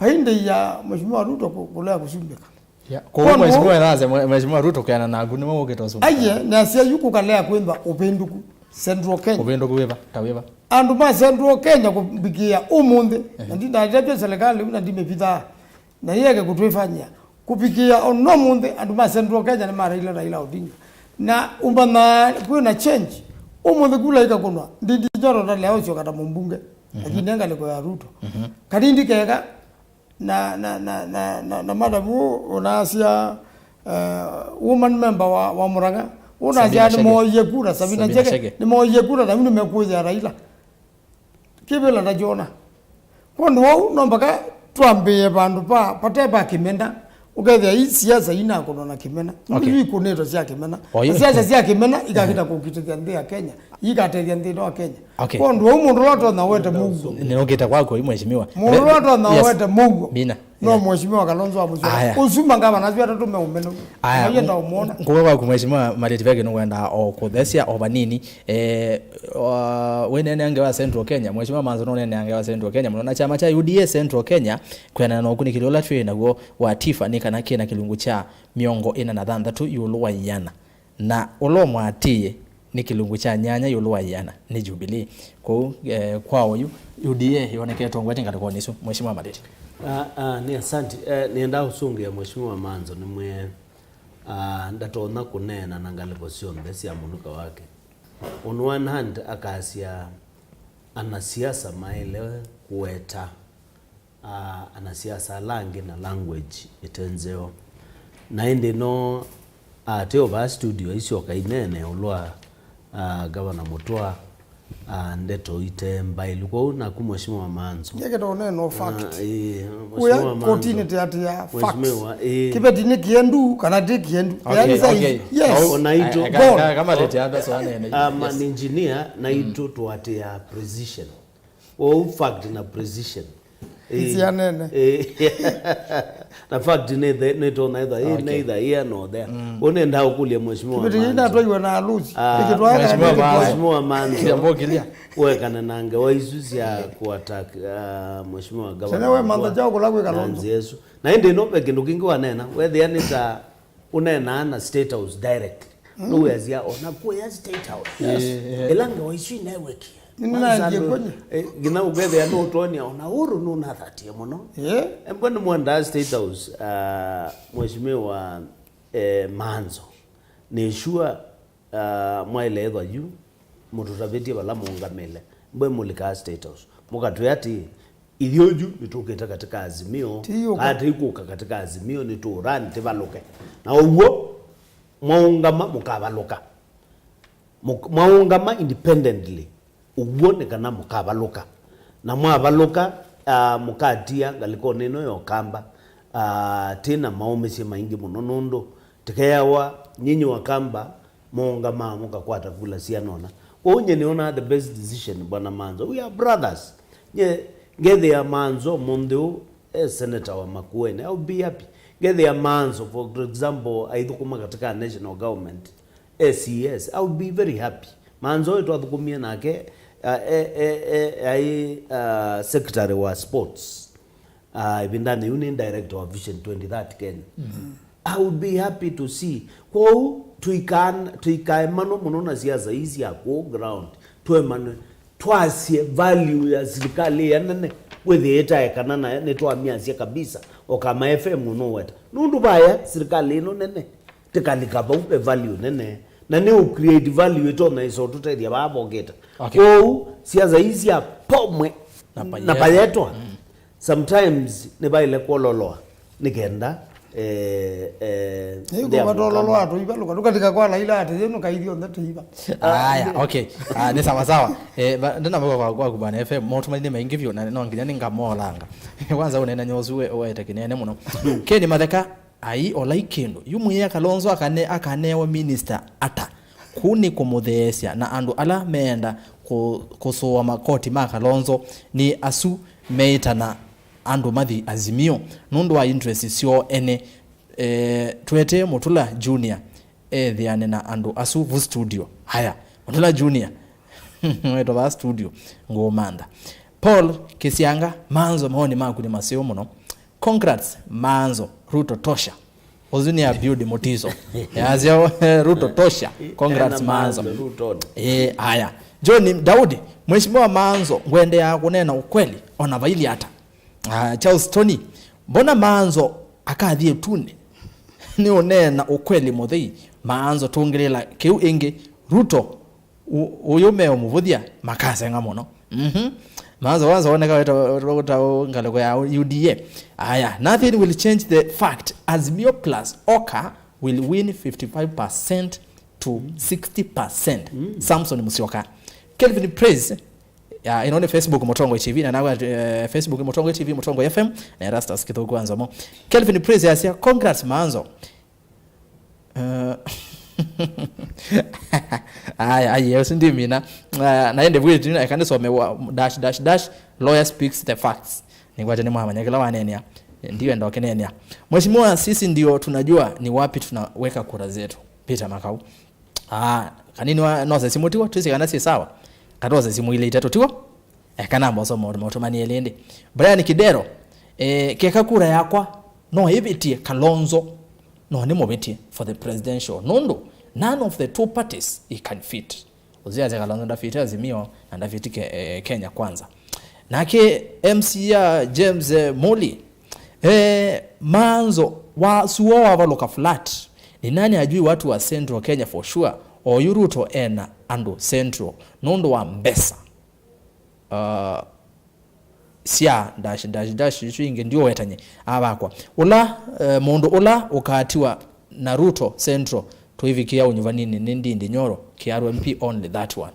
vaindĩ ya Mheshimiwa Ruto kũ-, kũlea kũsumbĩka. Yeah. Kwoou Mheshimiwa ethasya, Mheshimiwa Ruto kwĩana naku nĩwe ũkĩte ũsumbĩka. Aiye, nasya yu kũkalea kwĩthwa ũvĩndũku Central Kenya. Ũvĩndũku wĩva? Ta wĩva? Andũ ma Central Kenya kũvikĩĩa ũmũnthĩ, na ndinatethya serikali na ndimĩvithaa. Na yeke kũtwĩfanyĩa. Kũvikĩĩa o no mũnthĩ, andũ ma Central Kenya nĩmaraile Raila Odinga. Na ũmanya kwĩna change. Ũmũnthĩ kula ikakũnwa, Ndindi Nyoro ndalea ũsyoka ta mũmbunge. Lakini e ngalĩko ya Ruto. Kalindi keka na, na, na, na, na, na madam ũũ ũnasya, eh, woman member wa, wa Murang'a. Ũnasya Sabina Chege. Nĩmooie kura, Sabina Chege. Nĩmooie kura, na yu nĩmekũthĩa Raila. Kĩvĩla ndakyona. Kwondũ wau, no mpaka twambĩĩe vandũ va, vate va kĩmena, ũkethĩa ii siasa inakũnwa na kĩmena. Okay. Nũndũ ikũnĩtwe sya kĩmena. Na siasa sya kĩmena ikakĩta kũkitĩthya nthĩ ya Kenya, ikatethya nthĩ ĩno wa Kenya. Okay. Kwondũ wau mũndũ ũla ũtonya wete mũuo. Nĩnũkĩte kwaku, oi mheshimiwa. Mũndũ ũla ũtonya wete mũuo. Mina. No mheshimiwa Kalonzo wa Musyoka. Aya. Ũsu mangavana asu atatũ me ũmeno. Aya, mayenda ũmwona. Ngũka kwaku mheshimiwa Mareti, ve kĩndũ ngwenda o kũthesya o vanini. Eh, uh, wĩneenea ngewa Central Kenya, Mheshimiwa Manzo nũneenea ngewa Central Kenya mũno, na kyama kya U D A Central Kenya, kwĩanana na ũkunĩkĩli ũla twĩ naw'o wa TIFA, nĩ kana kĩ na kĩlungu kya mĩongo ĩna na thanthatũ ĩũlũ wa ĩana, na ũla ũmũatĩĩe nĩ kĩlungu kya nyanya ĩũlũ wa ĩana nĩ Jubilee. Kwoou, eh, kwa oyu, U D A yonekete ũngwete ngalĩkonĩ ĩsu, Mheshimiwa Mareti. Ah, ah, nĩ asante. Eh, nĩendaa ũsũngĩa Mheshimiwa Manzo nĩmwĩe, ah, ndatonya kũneena na ngalĩko syonthe sya mũnuka wake. On one hand, akasya anasiasa maĩle kũweta, ah, anasiasa ala angĩ na language ĩte nzeo. Na ĩndĩ no, ah, ateo vaa studio aisyoka inene ĩũlũ wa, ah, Gavana Mũtũa, ah, ndeto ite mbaĩlu. Kwoou naku Mheshimiwa Manzo. Ngeke tũneena o fact. Ah, ĩĩ, Mheshimiwa Manzo. Kotini tĩatĩa facts. Mheshimiwa, ĩĩ. Kĩveti nĩ kĩendu kana ti kĩendu? Okay, the answer is yes. Ona itũ. Ka-, ka-, kama tete hata swana ene. I'm an engineer, na itũ tũatĩa precision. Ou fact na precision. Ĩĩ. Itianene. Ĩĩ. Na fact nĩ the, nĩ tona either, ĩĩ, okay, neither here nor there. Mm. Ũnenda ũkũlya Mheshimiwa Manzo. Kĩveti kĩu natwaiwe na alusi. Ah, Mheshimiwa Manzo. Mheshimiwa Manzo. Kĩambo kĩlya. Wekana na ngewa isu sya kũattack, ah, Mheshimiwa Governor. Sene we Manzo chao kula kwĩ Kalonzo. Na nzĩa isu. Na ĩndĩ no ve kĩndũ kĩngĩ wanena, wethĩa nĩ ta ũneenaa na State House direct. Mm. Nũwĩasya, ona kũya State House. Yes. Eh, eh. Ĩla ngewa isu inewĩkie. Nĩnaendie kwenye. Eh, nginya ũkethĩa nũtonya, ona Uhuru nũnathatie mũno. Yeah. Embwe nĩmwendaa State House, ah, Mheshimiwa, eh, Manzo. Nĩ sure, ah, mwaĩle ethwa yu, mũtũtavĩtye vala mũũngamĩle. Mbwe mũlikaa State House. Mũkatwĩa atĩĩ, ithyĩ ũyu nĩtũkĩte katika Azimio, kana tũikũka katika Azimio, nĩtũũrani tĩvalũke. Na ũw'o, mwaũngama, mũkavalũka. Mũk-, mwaũngama independently, ũw'o nĩ kana mũkavalũka. Na mwavalũka, ah, mũkatia ngalĩkonĩ ĩno ya Ũkamba, ah, tĩ na maũmĩsye maingĩ mũno, nũndũ tĩkeawa nyinyi Wakamba, mũũngamaa mũkakwata kula sianona. Kwoou nyie nĩonaa the best decision, Bwana Manzo. We are brothers. Nyie ngethĩa Manzo mũnthĩ ũũ e senator wa Makueni, I would be happy. Ngethĩa Manzo, for example, aithũkũma katika national government, A C S, I would be very happy. Manzo ũyũ twathũkũmie nake, uh, e, e, e, aĩ, uh, secretary wa sports. Ah, ĩvindanĩ yĩu nĩ director wa Vision twenty thirty Kenya. Mm. I would be happy to see. Kwoou, tũikaa-, tũikaemanwe mũno na siasa ii sya kũũ ground. Tũemanwe, twasye value ya silikalĩ ĩya nene, wĩthĩe ĩtaekana nayo, nĩtwamyasya kabisa, o kama F M ũnũweta. Nũndũ vaya silikalĩ ĩno nene, tĩkalika vau ve value nene, na nĩ ũ create value ĩtonya ĩsa ũtũtethya vaa vokĩte. Okay. Kwoou, siasa ii sya pomwe na payetwa. Na payetwa. Mm. Sometimes nĩvaĩle kwololoa nĩ kenda, eh, eh, ĩĩ, kũvatololoa tũiva, lũka, lũkatika kwa Laila atĩ yĩnũka ithyonthe tũiva. Aya, okay. Ah, nĩ sawa sawa. Eh, va-, ndinamũka kwa, kwaku Bwana F M, maũndũ maingĩ maingĩ vyũ, na no nginya nĩngamolanga. Kwanza ũneenany'a ũsu we-, wete kĩnene mũno. Ken Matheka, ai, ola i kĩndũ. Yu mwĩe Kalonzo akane-, akanewa minister ata? Kũu nĩ kũmũtheesya, na andũ ala meenda kũ-, kũsũa makoti ma Kalonzo nĩ asu meĩtana andũ mathi Azimio nũndũ wa interest syoo ene. Eh, twetee Mũtula Junior ethĩane na andũ asu vu studio. Haya, Mũtula Junior, wetwa vaa studio, ngũũmantha. Paul Kĩsianga, Maanzo, maoni maku nĩ maseo mũno. Congrats, Maanzo, Ruto tosha. Ũsu nĩ Abiudi Mutiso. Yasya, Ruto tosha. Congrats, Ena Maanzo. Maanzo, Ruto. Eh, haya. John Daudi, Mheshimiwa Maanzo, ngwendeaa kũneena ukweli, ona vaili ata. Ah, Charles Tony, mbona Maanzo akathi ĩtunĩ? Nĩ ũneena ukweli mũthei, Maanzo tũngĩlĩla kĩu ĩngĩ, Ruto, u-, ũyũ meũmũvũthya, makaseng'a mũno. Mhm. Maanzo wanza woneka weta, weta ngalĩko ya U D A. Aya, nothing will change the fact Azimio plus Oka will win fifty-five percent to sixty percent. Samson Musyoka. Kelvin Praise, ya, ĩno nĩ Facebook Mũtongoi T V, na nawe, eh, Facebook Mũtongoi T V, Mũtongoi F M, na Erastus Kĩthũku wa Nzomo. Kelvin Praise yasya, "Congrats, Maanzo." Eh, aya, aye, ũsu ndimina. Ah, na ende vwĩtu, na eka nĩsome wa, dash, dash, dash, lawyer speaks the facts. Nĩkwatya nĩmwamanya kĩla waneenea. Ndiwe ndokĩneenea. Mheshimiwa, sisi ndio tunajua ni wapi tunaweka kura zetu. Peter Makau. Ah, kanini wa, nose simũ tiwo, twĩsĩ kana syĩ sawa. Katose simũ ilĩ itatũ tiwo. Eh, kana mboso maũtũmanie lĩndĩ. Brian Kidero, eh, keka kura yakwa no ĩvĩtie Kalonzo, no nĩ mũvĩtie for the presidential. Nũndũ, none of the two parties he can fit. Ũziasya Kalonzo ndafiti Azimio, na ndafiti ke, eh, Kenya Kwanza. Nake M C A James, eh, Muli, eh, Maanzo wa suo wavalũka flat. Ni nani ajui watu wa Central Kenya for sure? Oyu Ruto ena andũ Central. Nũndũ wa mbesa. Uh, sya dash, dash, dash, isu ingĩ ndiũwetany'e. Avakwa. Ũla, eh, mũndũ ũla ũkatiwa na Ruto Central, tũivikĩa ũnyuvaninĩ nĩ Ndindi Nyoro, K R M P only, that one.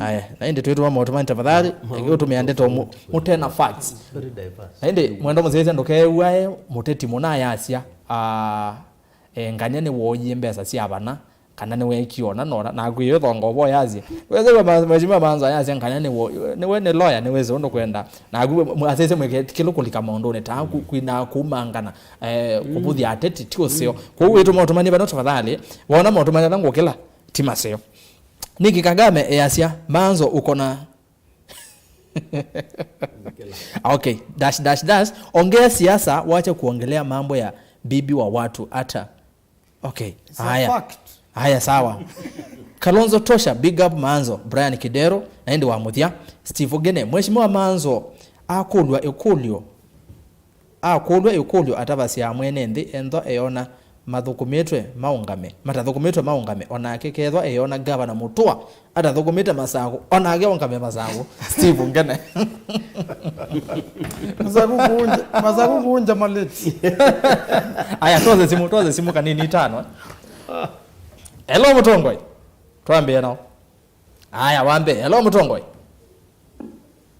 Aya, na ĩndĩ twĩtũma maũtũmani tafadhali, ĩngĩ ũtũmĩa ndeto mũ-, mũtena facts. It's very diverse. Na ĩndĩ mwendo mũsyaĩsya ndũkeew'ae mũteti mũna ayasya, ah, eh, nganya nĩwooyie mbesa sya vana, kana nĩweekie ona nona, naku ĩyo thongo ũvo yasye. Wĩsĩwa ma-, Mheshimiwa Maanzo ayasya nganya nĩwo, nĩwe nĩ lawyer, nĩwĩsĩ ũndũ kwenda. Naku mwe-, asese mwĩke kĩlũ kũlika maũndũnĩ, ta ku-, kwina kumangana, eh, kũvũthya ateti, ti ũseo. Kwoou wĩtũ maũtũmani vano tafadhali, wona maũtũmani ala ngũkĩla, ti maseo. Nĩkĩ Kagame easya, Maanzo uko na Okay, dash, dash, dash. Ongea siasa, wacha kuongelea mambo ya bibi wa watu hata. Okay. It's a fact. Haya, sawa. Kalonzo tosha, big up Maanzo, Brian Kidero, na ĩndĩ wa mũthya, Steve Ogene. Mheshimiwa Maanzo akũlw'a ĩkũlyo, akũlw'a ĩkũlyo atavasya mwene nthĩ, ethwa eona mathũkũmĩtwe maũngame, matathũkũmĩtwe maũngame, onake kethwa eona Gavana Mũtua atathũkũmĩte Masakũ, onake ũngame Masakũ. Steve Ngene. Masakũ kuunja, Masakũ kuunja maleti. Aya, tose simu, tose simu kanini itano. Hello, Mũtongoi. Twambie nao. Aya, wambe. Hello, Mũtongoi.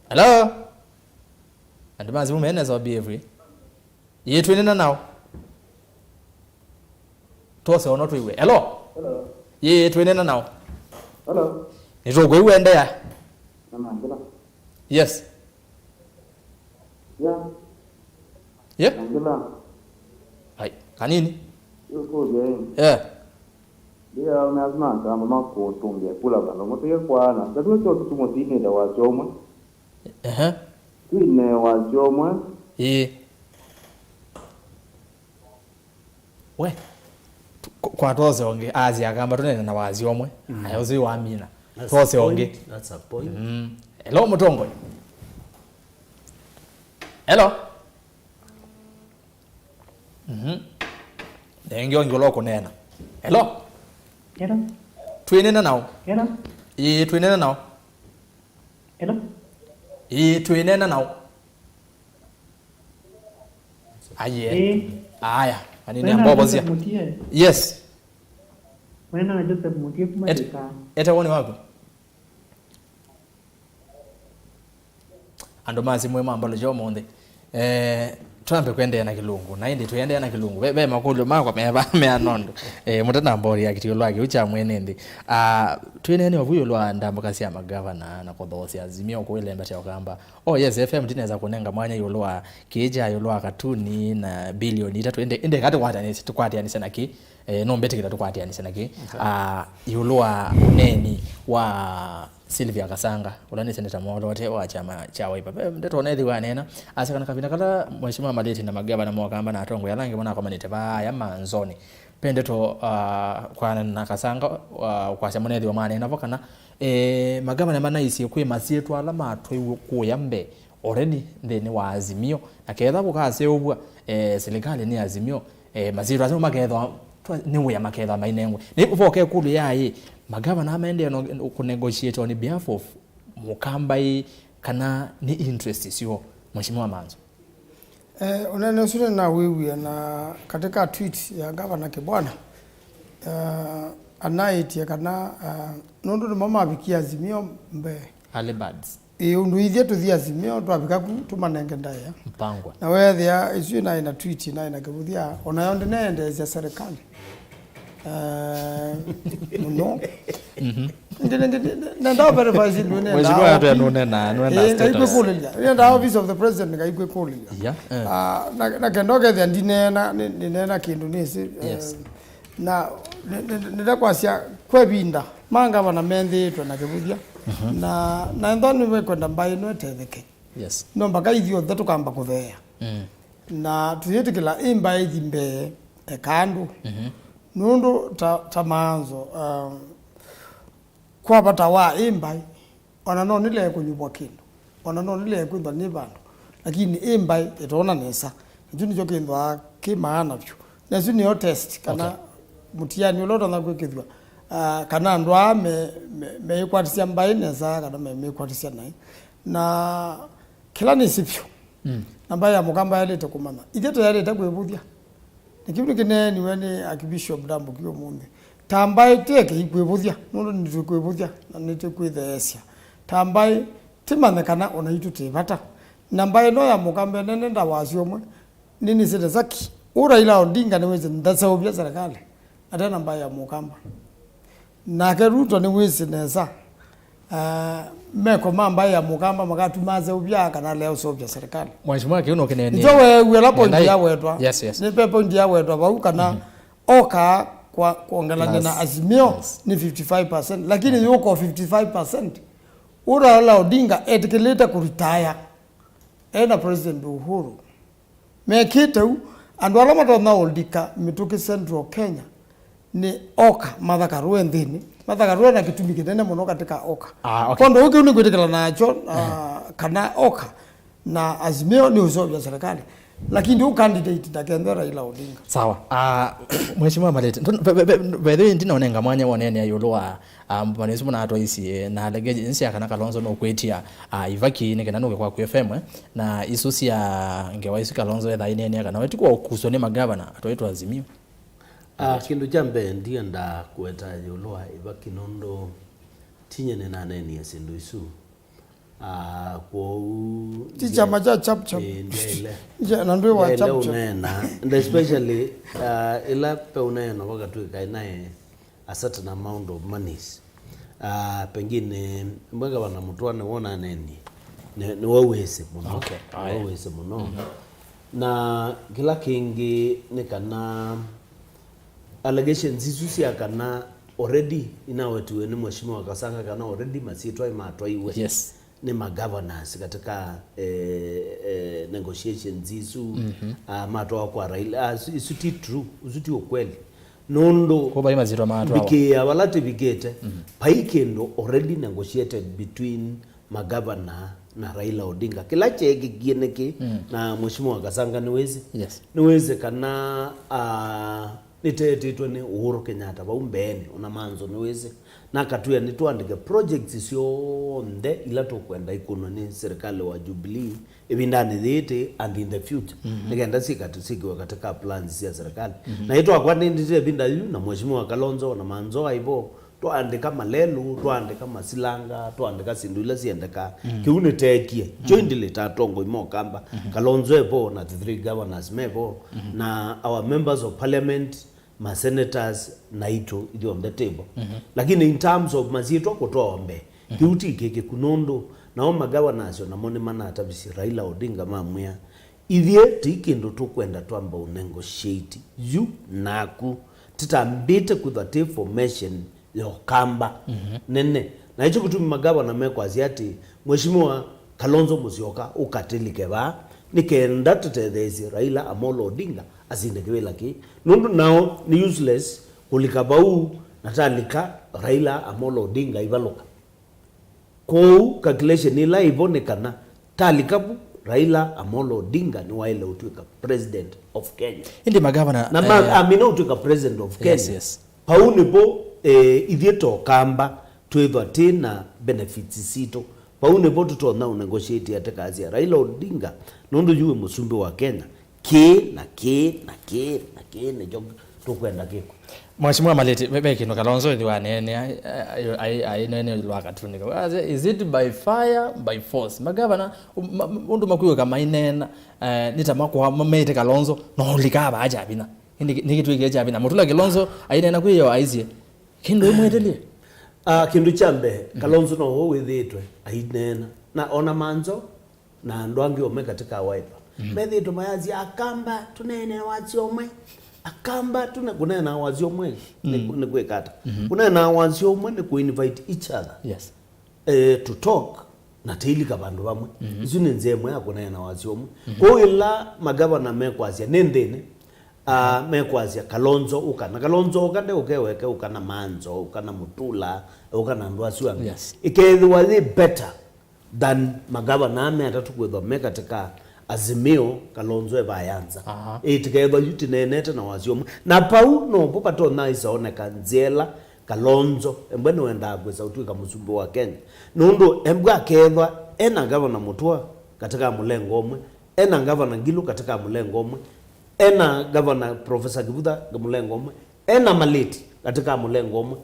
Hello. Andũ ma simu mene so B F. Ĩĩ, twĩnena nao. Tose ono twĩw'e. Hello? Hello. Ĩĩ, twĩnena nao. Hello. Nĩtũkwĩw'a, endeea. Namangĩla. Yes. Yeah. Yeah? Mangĩla. Ai, kanini. Yũkũlya ĩ. Eh. Ndia, lazima kamba makũtũmbĩa kula vandũ. Mũtige kwana. Ngatue kyo kĩtumo sinĩte wasyo ũmwe. Ehe. Twine wasyo ũmwe. Ĩĩ. We. Tu-, kwa-, kwa tose ũngĩ, asya akamba tũnene na wasyo ũmwe. Mm. Aya, ũsu wamina. That's a point. Tose ũngĩ. That's a point. Mm. Hello, Mũtongoi. Hello. Mhm. Nengi ũngĩ ũla ũkũneena. Hello. Hello. Twĩnena nao. Hello. Ĩĩ, twĩnena nao. Hello. Ĩĩ, twĩnena nao. Aye. Ĩĩ. Aya, anini. Wena ambao Joseph bozia. Mutie. Yes. Wena Joseph Mutie kuma Ete-, Thika. Ete woni waku. Andũ ma simũ ma mbalo jo ũmũnthĩ. Eh, Twambe kũendeea na Kĩlungu, na ĩndĩ tũiendeea na Kĩlungu, ve, ve makũlyo makwa meva meana ũndũ, eh, mũtanamba ũreact ĩũlũ wa kĩu kya mwene nthĩ. Ah, twĩneene ovu ĩũlũ wa ndambũka sya magavana na kũthoosya Azimio kũĩlembatya Ũkamba. Oh yes, F M ndinesa kũnenga mwanya ĩũlũ wa kĩĩ kya ĩũlũ wa katuni na bilioni itatũ, ĩndĩ, ĩndĩ eka tũkwatĩanĩsye, tũkwatĩanĩsye na kĩ, eh, no mbĩtĩkĩla tũkwatĩanĩsye na kĩ, ah, ĩũlũ wa ũneeni wa Sylvia Kasanga, ũla nĩ seneta mwoloote wa kyama kya Wiper. Ve ndeto ũneethĩwa aneena, asya kana kavinda kala Mheshimiwa Malĩti na magavana ma Ũkamba na atongoi ala angĩ manakomanĩte vaaya manzoni, ve ndeto, ah, kwanana na Kasanga, ah, kwasya mũneethĩwa maneena vo kana, eh, magavana manaisye kwĩ masyĩtwa ala matwaiwe kũya mbee already nthĩnĩ wa Azimio, na ketha kũkaseũvw'a, eh, silikalĩ nĩ Azimio, eh, masyĩtwa asu makethwa twa-, nĩ wĩa makethwa mainengwe. Na vo ũkekũlya yaĩ, magavana maendee no kũnegotiate on behalf of Mũkamba ĩ, kana nĩ interest syo, Mheshimiwa Manzo? Eh, ũnene ũsu nĩnawĩw'ie na katika tweet ya Gavana Kibwana, eh, anaĩtye kana, eh, nũndũ nĩmo mavikie Azimio mbee. Early birds. Ĩĩ, ũndũ ithyĩ tũthi Azimio twavika ku tũmanenge ndaĩa. Mpangwa. Na weethĩa ĩsu naĩ na tweet, naĩ na kĩvũthya, onayo ndĩneendeesya serikali. Eh, mũno. Ndi-, ndi-, ndi-, ndi-, nenda verify syĩndũ nenda Mheshimiwa office. Atu nũnena, nũnenda Ĩĩ, status. Ngai kwĩkũlĩlya. Nenda office of the president, ngai kwĩkũlĩlya. Yeah, eh. Ah, na, na kenda ũkethĩa ndineena, ndi-, ndineena kĩndũ nĩsĩ, eh, Yes. Na nĩ-, nĩ-, nĩnda kwasya kwa ĩvinda, mangavana menthĩĩtwe na kĩvũthya. Mhm. Na, na ethwa nĩmekwenda mbaĩ ĩno ĩtetheke. Yes. No mpaka ithyonthe tũkamba kũtheea. Mm. Na tũyĩtĩkĩla ĩ mbaĩ ĩthi mbee eka andũ. Mhm. Nũndũ ta, ta maanzo, um, kwa vata wa ĩ mbaĩ, ona no nĩlee kũnyuvwa kĩndũ, ona no nĩlee kwĩthwa nĩ vandũ, lakini ĩ mbaĩ ĩtoona nesa. Nakyu nĩkyo kĩthwaa kĩ maana vyũ. Na ĩsu nĩyo test, kana Okay. mũtiani ũla ũtonya kwĩkĩthw'a, ah, kana andũ aa me, me, meĩkwatisya mbaĩ nesa, kana me, meĩkwatisya naĩ. Na kĩla nĩsĩ vyũ, Mm. na mbaĩ ya Mũkamba yaĩlĩte kũmanya. Ithyĩ tũyaĩlĩte kwĩvũthya. Na kĩu nĩkĩneeniwe nĩ Archbishop Ndambũki ũmũnthĩ. Ta mbaĩ tĩekei kwĩvũthya, nũndũ nĩtwĩkwĩvũthya na nĩtwĩkwĩtheesya. Ta mbaĩ tĩmanye kana o naitũ twĩ vata. Na mbaĩ ĩno ya Mũkamba ĩnene ndawasya ũmwe, nĩnĩsĩ nesa ki. Ũ Raila Odinga nĩwĩsĩ ndaseũvya serikali ate na mbaĩ ya Mũkamba. Nake Ruto nĩwĩsĩ nesa. Ah, meko ma mbaĩ ya Mũkamba makatuma aseũvya kana alea ũseũvya serikali. Mheshimiwa, kĩu no kĩnene. Nĩkyo weew'a ĩla point Nendai- yawetwa. Yes, yes. Nĩ ve point yawetwa vau kana Mhm. oka kwa kwongelany'a na Yes. Azimio Yes. nĩ fifty-five percent, lakini Mhm. yũko fifty-five percent. Ũ Raila Odinga etĩkĩlĩte kũretire ena President Uhuru. Mekĩte ũu, andũ ala matonya ũlika mĩtũkĩ Central Kenya nĩ oka mathakarũe nthĩnĩ, mathakarũe na kĩtumi kĩnene mũno katika oka. Ah, okay. Kwondũ ũu kĩu nĩkwĩtĩkĩla nakyo, ah, kana oka na Azimio nĩ ũseũvya serikali. Lakini ũu candidate ndakethwe Raila Odinga. Sawa. Ah, Mheshimiwa Malĩti, ndo-, ve-, ve-, ve-, by the way, ndinonenga mwanya woneenea ĩũlũ wa Ah, mbano isu mũnatwaisye na allegations sya kana Kalonzo nũkwĩtya, ah, ivaki nĩ kenda nũke kwaku F M, eh? Na isu sya ngewa isu Kalonzo etha aineenea kana we ti kwa ũkuswa nĩ magavana atwaĩtwe Azimio. Ah, kĩndũ kya mbee ndienda kũweta ĩũlũ wa ivaki nũndũ tinye nĩnaneenie syĩndũ isu. Ah, kwoou ti kyama kya chap chap. Eh, ndyaĩle. Nje, na ndwĩ wa chap chap. Ũneena, and especially, ah, ĩla pe ũneena vakatwĩka ĩnaĩ a certain amount of monies. Ah, pengine mwe gavana Mũtũa nĩwe ũnanenie. Nĩ, nĩwe wĩsĩ mũno. Okay. Nĩwe wĩsĩ mũno. Mhm. Na kĩla kĩngĩ nĩ kana allegations isu sya kana already inawetiwe nĩ Mheshimiwa Kasanga kana already masyĩtwa nĩmatwaiwe. Yes. Nĩ magovernors katika, eh, eh, negotiations isu, mhm, ah, matwawa kwa Raila. Ah, isu, isu ti true, isu ti ukweli. Nũndũ kwa vai masyĩtwa matwawa. Mbikĩĩa vala tũvikĩte, mhm, vai kĩndũ already negotiated between magavana na Raila Odinga. Kĩla kyeekĩkie nĩkĩ, mm, na Mheshimiwa Kasanga nĩwĩsĩ? Yes. Nĩwĩsĩ kana, ah, nĩteetĩtwe nĩ Uhuru Kenyatta vau mbeenĩ, ona Manzo nĩwĩsĩ. Na akatwĩa nĩtũandĩke projects syonthe ila tũkwenda ikunwe nĩ serikali wa Jubilee ĩvindanĩ yĩĩ and in the future, mhm, nĩkenda syĩkatĩ-, syĩkĩwe katika plans sya serikali. Mhm. Na ĩtwakwa nĩndĩte ĩvinda yu na Mheshimiwa Kalonzo na Manzo aivo, Twaandĩka malelũ, twaandĩka masilanga, twaandĩka syĩndũ ila syendekaa. Mm. Kĩu nĩteekie. Kyo, mm, indĩ lĩ ta atongoi ma Ũkamba. Mm-hmm. Kalonzo e vo na the three governors me vo, mm-hmm, na our members of parliament, ma senators, naitũ ithyonthe twĩ vo. Mm-hmm. Lakini in terms of masyĩtwa kũtwawa mbee, mm-hmm, kĩu ti kĩkĩku nũndũ nao ma governors o namo nĩmanatavisye Raila Odinga mamwĩa, ithyĩ ti kĩndũ tũkwenda twamba ũ negotiate yu naku. Tĩtambĩte kwĩthwa twĩ formation ya Ũkamba, mhm, nene. Na nĩkyo kĩtumi magavana mekwasya atĩ, Mheshimiwa Kalonzo Musyoka, ũkatĩlike vaa, nĩ kenda tũtetheesye Raila Amolo Odinga asinde kĩvĩla kĩĩ. Nũndũ nao nĩ useless kũlika vau, na talika Raila Amolo Odinga aivalũka. Kwoou, calculation ĩla ĩvo nĩ kana, talika vu, Raila Amolo Odinga nĩwaĩle ũtw'ĩka president of Kenya. Ĩndĩ magavana, na ma, eh, amina ũtw'ĩka president of Kenya. Yes, yes. Vau nĩvo, eh, ithyĩ ta Ũkamba twĩthwa twĩ na benefits sitũ. Vau nĩvo tũtonya ũnegotiate atĩ kasya Raila Odinga, nũndũ yu wĩ mũsumbĩ wa Kenya, kĩĩ na kĩĩ na kĩĩ na kĩĩ nĩkyo tũkwenda kĩkwe. Mheshimiwa Maleti, ve, ve kĩndũ Kalonzo ĩthi waneenea, ai, ai, ai, nene lwa katuni. Is it by fire, by force? Magavana, ma, ma, ũndũ makwĩw'ĩka maineena, eh, nĩ ta makwa, ma, meĩte Kalonzo, no ũlikaa vaa Kyavina. Nĩ, nĩ kĩtw'ĩkie Kyavina. Mũtula Kalonzo, aineena kwĩ yo aisye. Kĩndũ ĩmwetelie. Ah, kĩndũ kya mbee, mhm, Kalonzo no wĩthĩĩtwe aineena. Na ona manzo, na andũ angĩ o me katika Wiper. Mm. Methĩĩtwe mayasya, Akamba, tũneene wasyo ũmwe. Akamba, tũne-, kũneena wasyo ũmwe nĩ, mm, nĩ kwĩka ata? Mm-hmm. Kũneena wasyo ũmwe nĩ kũ-invite each other. Yes. Eh, to talk, na tĩilika vandũ vamwe. Mm-hmm. Isu nĩ nzĩa ĩmwe ya kũneena wasyo ũmwe. Mm-hmm. Kwoou ĩla magavana mekwasya nĩ nthĩnĩ, ah, mekwasya Kalonzo ũka. Na Kalonzo ũka nde ũkeweke ũka na Manzo, ũka na Mutula, ũka na andũ asu angĩ. Yes. Ĩkethĩwa yĩ better than magavana aa me atatũ kwĩthwa me katika Azimio, Kalonzo e vaa Nyanza. Aha. Ĩtĩkethwa yu tineenete na wasyo ũmwe. Na vau novo vatonya isaoneka nzĩa ĩla Kalonzo embwe nĩwendaa kwĩsa ũtw'ĩka mũsumbĩ wa Kenya. Nũndũ embwe akethwa ena gavana Mũtua katika mũlengo ũmwe, ena gavana Ngilu katika mũlengo ũmwe, ena gavana Professor Kivutha mũlengo ũmwe, ena Maleti katika mũlengo ũmwe,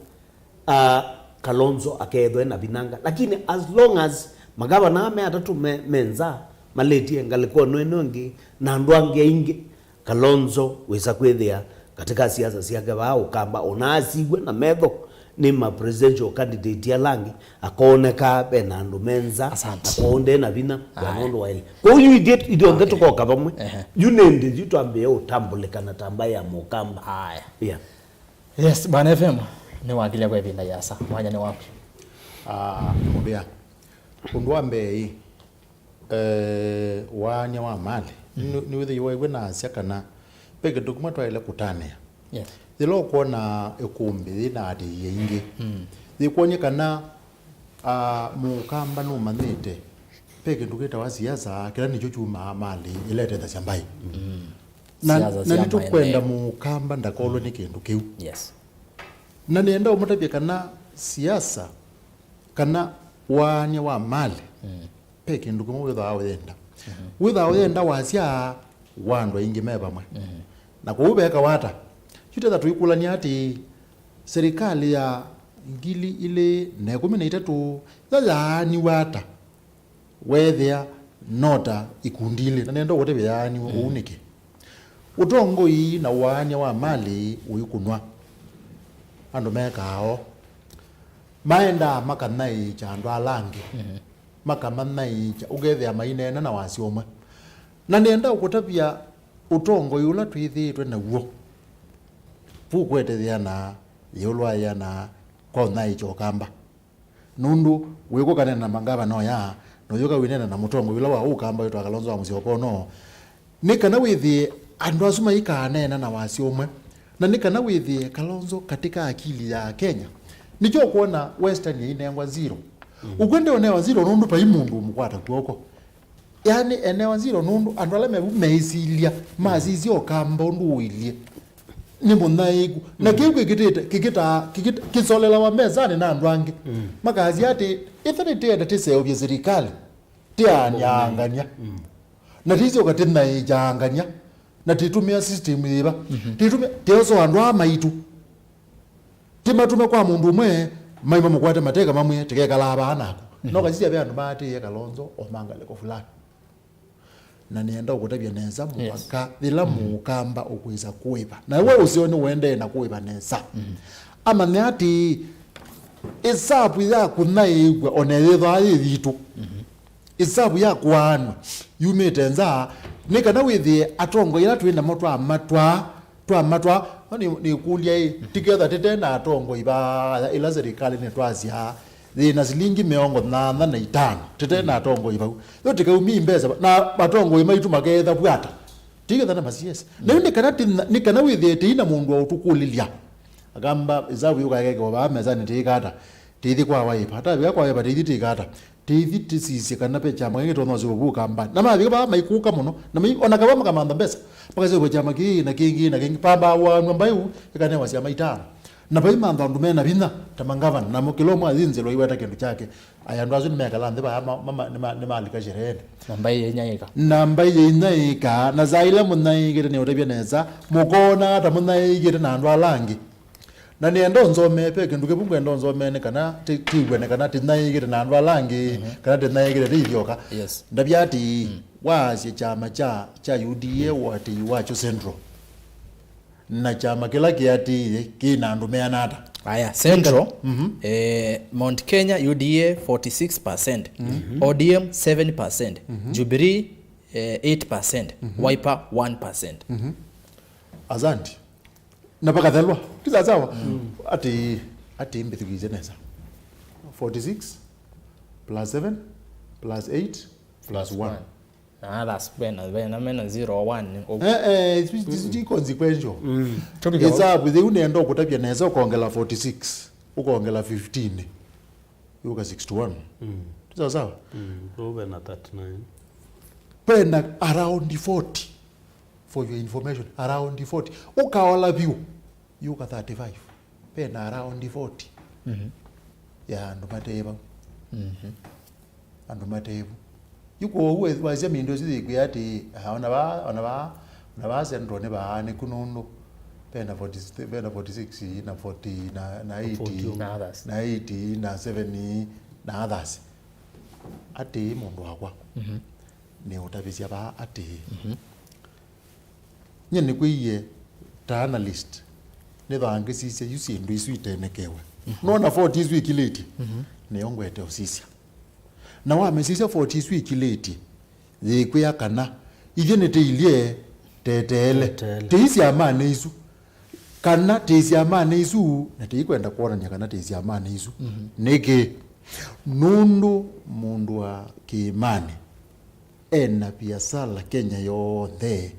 ah, Kalonzo akeethwa ena vinanga. Lakini as long as magavana aa me atatũ me, me nza, Maleti e ngalĩkonĩ ĩno ĩngĩ, na andũ angĩ aingĩ, Kalonzo wĩsa kwĩthĩa katika siasa syake vaa Ũkamba, ona asiw'e na metho nĩ ma presidential candidate ala angĩ, akooneka ve na andũ me nza, asante, na kwoou nde na vinya wa, aya, nũndũ wa ĩlĩ. Kwoou yu ithyĩ, ithyonthe, okay, tũkoka vamwe. Ehe. Yu nĩ ĩndĩ yu twambĩĩe ũtambũlĩkana ta mbaĩ ya Mũkamba. Aya. Yeah. Yes, Bwana F M, nĩwakilya kwa ĩvinda yasa. Mwanya nĩ waku. Ah, mũvea. Ũndũ wa mbee ĩ, eh, waany'a wa malĩ. Mm. Nĩ, nĩwĩthĩiwe na asya kana ve kĩndũ kĩmwe twaĩle kũtanĩa. Yes. Yĩla ũkwona ĩkũmbĩ yĩ na atĩĩi aingĩ, mm, yĩkwony'a kana, ah, Mũkamba nũmanyĩte ve kĩndũ kĩtawa siasa, kĩla nĩkyo kyumaa malĩ ĩla ĩtethasya mbaĩ. Mm. Na, siasa na sya nĩtũkwenda maendeleo. Mũkamba ndakolwe nĩ kĩndũ kĩu. Yes. Na nĩenda ũmũtavye kana siasa, kana waany'a wa malĩ, mm, ve kĩndũ kĩmwe wĩthaa ũyenda. Mhm. Wĩthaa ũyenda wasya wa andũ aingĩ me vamwe. Mhm. Na kwoou vekawa ata? Yu tetha tũikũlany'a atĩ, serikali ya ngili ilĩ na ĩkũmi na itatũ ya yaaniw'a ata? Weethĩa no ta ikundi ilĩ, na nenda ũtavya yaaniwe ũu, mm, nĩkĩ? Ũtongoi na waany'a wa malĩ ũikũnwa. Andũ mekaa o. Maendaa makanaĩĩkya andũ ala angĩ. Mhm. Makamanyaĩĩkya, ũkethĩa maineena na wasyo ũmwe. Na nĩenda ũkũtavya ũtongoi ũla twĩthĩĩtwe naw'o, vu kũetethĩana ĩũlũ wa ĩana kwa ũnyaĩĩkya Ũkamba. Nũndũ wĩkũkanena na mangavana oya, na ũyũka wĩnena na mũtongoi ũla wa Ũkamba wĩtwa Kalonzo wa Musyoka ũno, nĩ kana wĩthĩe andũ asu maikaneena na wasyo ũmwe, na nĩ kana wĩthĩe Kalonzo katika akili ya Kenya. Nĩkyo ũkwona Western yainengwa zero. Mm. Ũkw'o ndeũnewa zero nũndũ vai mũndũ ũmũkwata kw'oko. Yaani, enewa zero nũndũ andũ ala mevu meĩsilya, masisya Ũkamba ũndũ ũilyĩ. Nĩ mũnyaĩĩku. Na, mm, kĩu kĩkĩtĩte, kĩkĩtaa, kĩkĩta-, kĩsolelawa mesanĩ na andũ angĩ. Mm. Makasya atĩ, ĩthe nĩtĩenda tĩseũvye sirikali, tĩanyangany'a. Mm. Na tĩisyoka tĩnyaĩĩkya angany'a. Na tĩtũmĩa system yĩva? Mhm. Tĩtũmĩa, tĩosoa andũ aa maitũ. Ti matume kwa mũndũ ũmwe, mai mamũkwate mateka mamwĩe, "Tĩkekalaa vaa naku." No kasisya ve andũ maatĩĩe Kalonzo o mangalĩko fulani. Na nĩenda ũkũtavya nesa mũvaka yĩla mũkamba ũkwĩsa kũĩva. Na we ũseo nĩũendee na kũĩva nesa. Amanya atĩ ĩsavu ya kũnyaĩĩkw'a o na yĩthwaa yĩ yitũ. Ĩsavu ya kũaanw'a yumĩte nza, nĩ kana wĩthĩe atongoi ala twĩ namo twamatwaa, twamatwaa. No nĩ, nĩkũlya ĩ, tiketha tĩte na atongoi vaaya ĩla serikali nĩtwasyaa yĩ na silingi mĩongo nyanya na itano, tĩte na atongoi vau. Yo tĩkaumi mbesa va-, na atongoi maitũ makeetha vwata. Tiketha na masiesi. Na yu nĩ kana tĩ-, nĩ kana wĩthĩe tĩi na mũndũ wa ũtũkũlĩlya. Akamba, "Ĩsavu yũkaekekewa vaa mesanĩ tĩikata, tĩithi kwa Wiper." Atavika kwa Wiper, tĩithi tĩikata. Tĩithi tĩsisye kana ve kyama kĩngĩ tũtonya ũseo vu Kambani. Na mavika vaa maikũka mũno. Na mai, ona kava makamantha mbesa. Makasya ve kyama kĩĩ na kĩngĩ na kĩngĩ. Pamba wanwa mbaĩ ũ, ĩkanewa syama itano. Na vaimantha andũ mena vinya, ta mangavana. Namo kĩla ũmwe ayinzĩlwa iweta kĩndũ kyake. Aya andũ asu nĩmekala nthĩ vaya ma, ma, ma, nĩma, nĩmalika sherehenĩ. Na mbaĩ yĩinyaĩĩka. Na mbaĩ yĩinyaĩĩka. Na saa ila mũnyaĩĩkĩte nĩũtavya nesa, mũkona ta mũnyaĩĩkĩte na andũ ala angĩ. Na nĩenda ũnzomee, ve kĩndũ kĩvu ngwenda ũnzomee nĩ kana tĩ-, tĩw'e nĩ kana tĩnyaĩĩkĩte na andũ ala angĩ, kana tĩnyaĩĩkĩte tĩ ithyoka. Yes. Ndavya atĩĩ, waasya kyama kya, kya U D A ũatĩĩi wakyo Central, na kyama kĩla kĩatĩĩe kĩ na andũ meana ata? Aya, Central, eh, Mount Kenya U D A forty-six percent, O D M seven percent, Jubilee, eh, eight percent, Wiper one percent. Asante. Na vakathelwa. Ti sawa sawa? Ati, ati mbithukĩĩsye nesa. Forty-six plus seven plus eight plus one. Na others, vena, vena, mena zero, one, o- Eh, eh, it's, it's, it's consequential. Topic ya- Ĩsavu yĩu nĩenda ũkũtavya nesa ũkongela forty-six, ũkongela fifteen, yũka sixty-one. Ti sawa sawa? Vo vena thirty-nine. Vena around forty. For your information, around forty. Ũkaola vyũ, yũka thirty-five. Vena around forty ya andũ mate vau. Andũ mate vu. Yu kwoou we-, wasya mĩndũ ĩsu yĩkwĩa atĩ, ah, ona vaa, ona vaa, ona vaa Central nĩ vaa nĩku nũndũ vena forty, vena forty-six na forty na, na eighty, na others, na eighty na seven na others. Atĩĩ mũndũ wakwa, nĩũtavisya vaa atĩĩ, nyie nĩkwĩie ta analyst, nĩthaa ngĩsisya yu syĩndũ isu itenekewe. Nona forty isu ikilĩtye, nĩyo ngwete ũsisya. Na wamĩsisya forty isu ikilĩtye, yĩkwĩa kana ithyĩ nĩtĩilye teteele. Teteele. Tĩi syamanĩ isu. Kana tĩi syamanĩ isu, na tĩikwenda kwonany'a kana tĩi syamanĩ isu. Nĩkĩ? Nũndũ mũndũ wa kĩĩmanĩ ena viasala Kenya yonthe,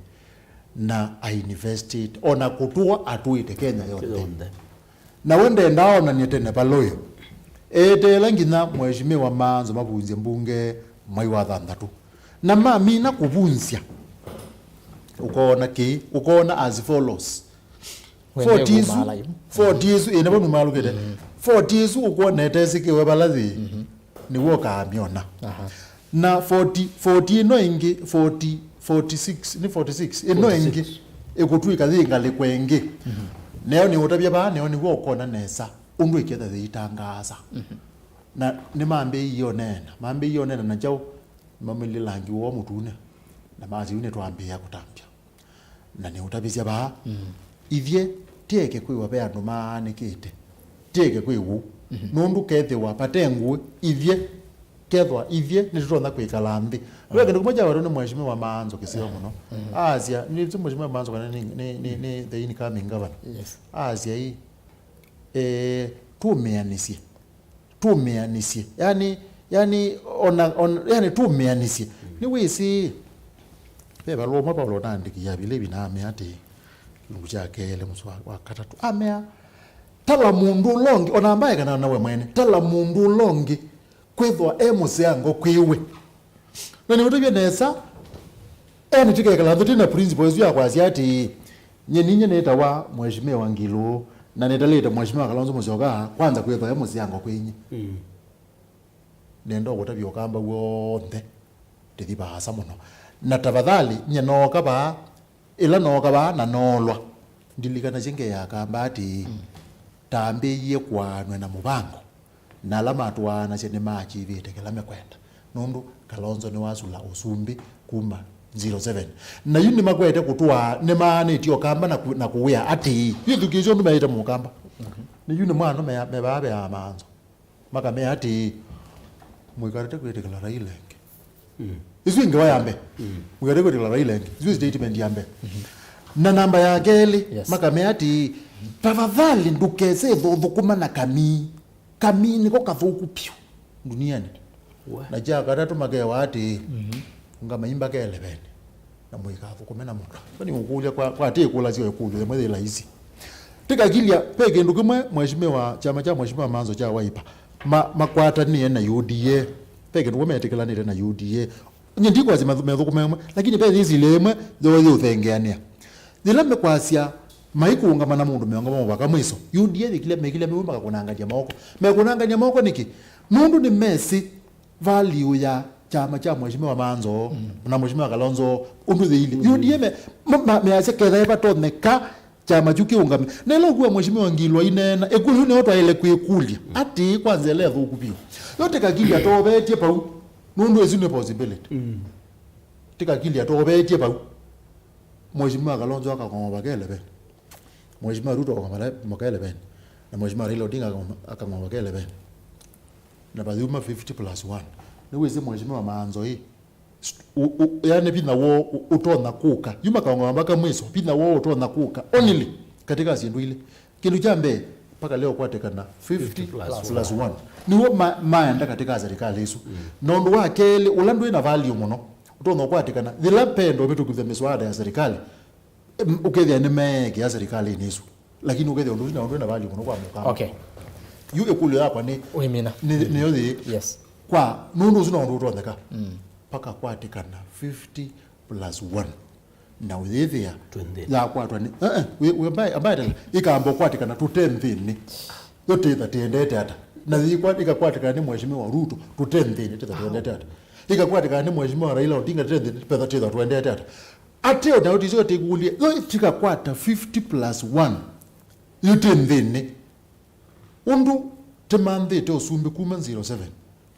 na ainvestĩte, ona kũtũa atũĩte Kenya yonthe. Yonthe. Na we ndendaa onany'e tene vala ũyũ. Eteela nginya Mheshimiwa Maanzo mavunzye mbunge mwai wa thanthatũ. Na mamina kũvunzya, ũkoona kĩĩ, ũkoona as follows. Wende forty isu, kumaala yu. Forty isu, ĩ, nĩvo numalũkĩte. Forty isu ũkwona ĩtesĩkĩwe vala yĩ, nĩw'o ũkamyona. Aha. Na forty, forty ĩno ĩngĩ, forty, forty-six, nĩ forty-six, ĩno ĩngĩ, forty-six, ĩkũtw'ĩka yĩ ngalĩko ĩngĩ. Neo nĩũtavya vaa, neo nĩw'o ũkona nesa ũndũ ĩketha yĩitangaasa. Na nĩmambĩĩie ũneena, mambĩĩie ũneena na kyaũ, maumĩlile langi woo mũtune, na masya, "Yu nĩtwambĩĩa kũtambya." Na nĩũtavisya vaa, ithyĩ tieke kwĩw'a ve andũ maanĩkĩte, tieke kwĩw'a ũu. Nũndũ kethĩwa vate ngũĩ, ithyĩ, kethwa ithyĩ nĩtũtonya kwĩkala nthĩ. Ve kĩndũ kĩmwe kyawetwe nĩ Mheshimiwa Maanzo kĩseo mũno. Asya, nĩ Mheshimiwa Maanzo kana nĩ, nĩ, nĩ, nĩ the incoming governor. Yes. Asya ĩ, eh, tũmĩanĩsye. Tũmĩanĩsye. Yani, yani, ona, on, yani, tũmĩanĩsye. Nĩwĩsĩ, ve valũa ũmwe Paulo ũnaandĩkĩie Avilivi na amea atĩĩ, kĩlungu kya kelĩ mũsoa wa, wa katatũ. Amea, "Tala mũndũ ũla ũngĩ," ona ambae kana nawe mwene, "Tala mũndũ ũla ũngĩ, kwĩthwa e mũseango kwĩwe." Na nĩũtavye nesa, eni tũkekala nthĩ twĩ na principle ĩsu ya kwasya atĩĩ, "Nyie ninyie nĩtawa Mheshimiwa Ngilu, na nĩtalĩte Mheshimiwa Kalonzo Musyoka, kwanza kwĩthwa e mũsiango kwĩnyie." Nenda ũkũtavya ũkamba w'onthe, tĩthi vaasa mũno. Na tafadhali, nyie nooka vaa, ĩla nooka vaa na noolwa, ndilikanasye ngeea kamba atĩĩ, Tambĩĩie kũaanw'a na mũvango, na ala matwaanasya nĩmaakyĩvĩte kĩla mekwenda, nũndũ Kalonzo nĩwasula ũsumbĩ kuma zero seven. Na yu nĩmakwete kũtwaa, nĩmaanĩtye Ũkamba na kũ-, na kũwĩa atĩĩ, yu thukĩĩsya ũndũ meĩte Mũkamba. Nĩ yu nĩ mwana mea-, mevaa vea maanzo. Makamea atĩĩ, "Mũikarĩte kwĩtĩkĩla Raila ĩngĩ." Isu ngewa ya mbee. Mũikarĩte kwĩtĩkĩla Raila ĩngĩ. Isu statement ya mbee. Na namba ya kelĩ, yes, makamea atĩĩ, "Tafadhali ndũkese ũthũkũma na kamii. Kamii nĩko kathũku piũ duniani." We. Na kya katatũ makewa atĩĩ, "Ũngamaimba keleveni." Na mũikathũkũme na mũndũ. Nĩ ũkũlya kwa, kwa atĩ ĩkũlasya ĩkũlyo yamwe yĩ laisi. Tĩkakilya, ve kĩndũ kĩmwe mheshimiwa, kyama kya mheshimiwa Manzo kya Wiper, ma, makwatanĩe na U D A. Ve kĩndũ kĩmwe metĩkĩlanĩte na U D A. Nye ndikwasya methu-, methũkũme ĩmwe, lakini ve yĩsilĩ ĩmwe yoo yĩũthengeanĩa. Yĩla mekwasya maikũũngama na mũndũ meũngama mũvaka mwĩso, U D A yĩkilya, mekilya mĩu makakũnangany'a moko. Mekũnangany'a moko nĩkĩ? Nũndũ nĩmesĩ value ya kyama kya Mheshimiwa Manzo na Mheshimiwa Kalonzo ũndũ yĩilye. U D A me-, ma-, ma-, measya ketha ĩvatonyeka kyama kyu kĩũngame. Na ĩla ũkua Mheshimiwa Ngilo aineena, ĩkũlyo nĩyo twaĩle kwĩkũlya. Atĩ kwanza ĩla ĩthũku vyũ. Yo tĩkakilya tovetye vau. Nũndũ ĩsu nĩ possibility. Tĩkakilya tovetye vau. Mheshimiwa Kalonzo akang'oa vaka eleveni. Mheshimiwa Ruto akang'oa vaka eleveni. Na Mheshimiwa Raila Odinga akang'oa vaka eleveni. Na vathiuma fifty plus one. Nĩwĩsĩ Mheshimiwa Manzo ĩ, st-, u-, u-, yani vinya woo u-, ũtonya kũka. Yu makang'oa vaka mwĩso, vinya woo ũtonya kũka. Only katika syĩndũ ilĩ. Kĩndũ kya mbee, mpaka leo kwatĩkana fifty plus one. Nĩw'o ma-, maenda katika serikali ĩsu. Na ũndũ wa kelĩ, ũla ndwĩ na value mũno, ũtonya kwatĩkana, yĩla pendo ũvĩtũkĩthya mĩswada ya serikali, em, ũkethĩa nĩmeekĩa serikali-inĩ ĩsu. Lakini ũkethĩa ũndũ ũsu na ũndũ wĩ na value mũno kwa Mũkamba. Okay. Yu ĩkũlyo yakwa nĩ, wĩmina, nĩ, nĩyo yĩ. Yes. Kwa, nũndũ ũsu na ũndũ ũtonyeka. Mpaka kwatĩkana fifty plus one. Na ũyĩthĩa yakwatwa nĩ, eh, eh, we, we, ambaye, ambaye tena, ĩkamba kwatĩkana tũte nthĩnĩ. Yo tĩtha tĩendete ata? Na yĩkwa-, ĩkakwatĩkana nĩ Mheshimiwa Ruto, tũte nthĩnĩ, tĩtha tũendete ata? Ĩkakwatĩkana nĩ Mheshimiwa Raila Odinga, tũte nthĩnĩ, petha tĩtha tũendete ata? Atĩ o nayo tĩsyo tĩkũlye, yo tĩkakwata fifty plus one, yo tĩ nthĩnĩ. Ũndũ tĩmanthĩte ũsumbĩ kuma zero seven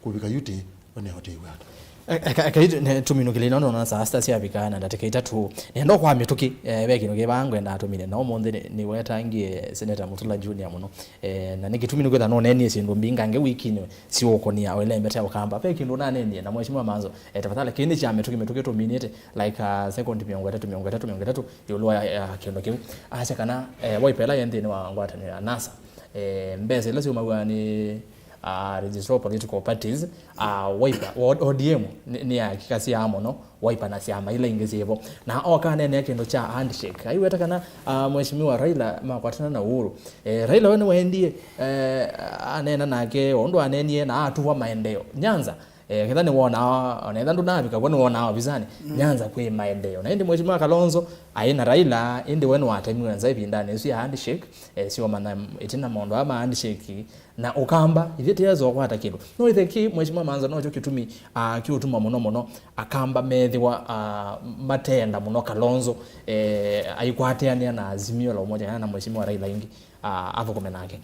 kũvika U T A, one ũtĩw'a ata? Eka, eka, eka, ĩtu, ne, tũminũkĩle ino nona saa sita syavika na ndatĩka itatũ. Nenda kwa mĩtũkĩ, eh, ve kĩndũ kĩvaa ngwenda tũmine. Na ũmũnthĩ nĩ, nĩwetangie Senator Mutula Junior mũno. Eh, na nĩ kĩtumi nĩkwĩtha nũneenie syĩndũ mbingĩ ngange wikinĩ siũkũnia ũilembete Ũkamba. Ve kĩndũ ũnaneenie na Mheshimiwa Manzo. Eh, tafadhali, kĩĩ nĩ kya mĩtũkĩ, mĩtũkĩ tũminĩte, like, uh, second mĩongo ĩtatũ, mĩongo ĩtatũ, mĩongo ĩtatũ, ĩũlũ wa, ya kĩndũ kĩu. Asya kana, eh, Wiper ĩla yĩ nthĩnĩ wa ngwatanĩo ya NASA, eh, mbesa ila syumaw'a nĩ, ah, registrar political parties, ah, Wiper, O-, O D M nĩ, nĩ yakikasya mũno Wiper na syama ila ingĩ syĩvo. Na oka aneenea kĩndũ kya handshake. Aiweta kana, ah, Mheshimiwa Raila makwatana na Uhuru. Eh, Raila we nĩwaendie, eh, aneena nake, ũndũ aneenie na atuwa maendeeo. Nyanza, eh, ketha nĩwonaa, ona etha ndũnavika vo nĩwonaa ovisanĩ, Nyanza kwĩ maendeeo. Na ĩndĩ Mheshimiwa Kalonzo aĩ na Raila, ĩndĩ we nĩwatemiwe nza ĩvindanĩ ĩsu ya handshake, eh, syomana ĩtina maũndũ aa ma handshake, na Ũkamba, ithyĩ tĩyesa ũkwata kĩndũ. No ĩthe kĩ Mheshimiwa Manzo nokyo kĩtumi, ah, kĩũtuma mũno mũno Akamba methĩwa, ah, mateenda mũno Kalonzo, eh, aikwatĩanĩa na Azimio la Umoja na Mheshimiwa Raila ĩngĩ, ah, athũkũme nake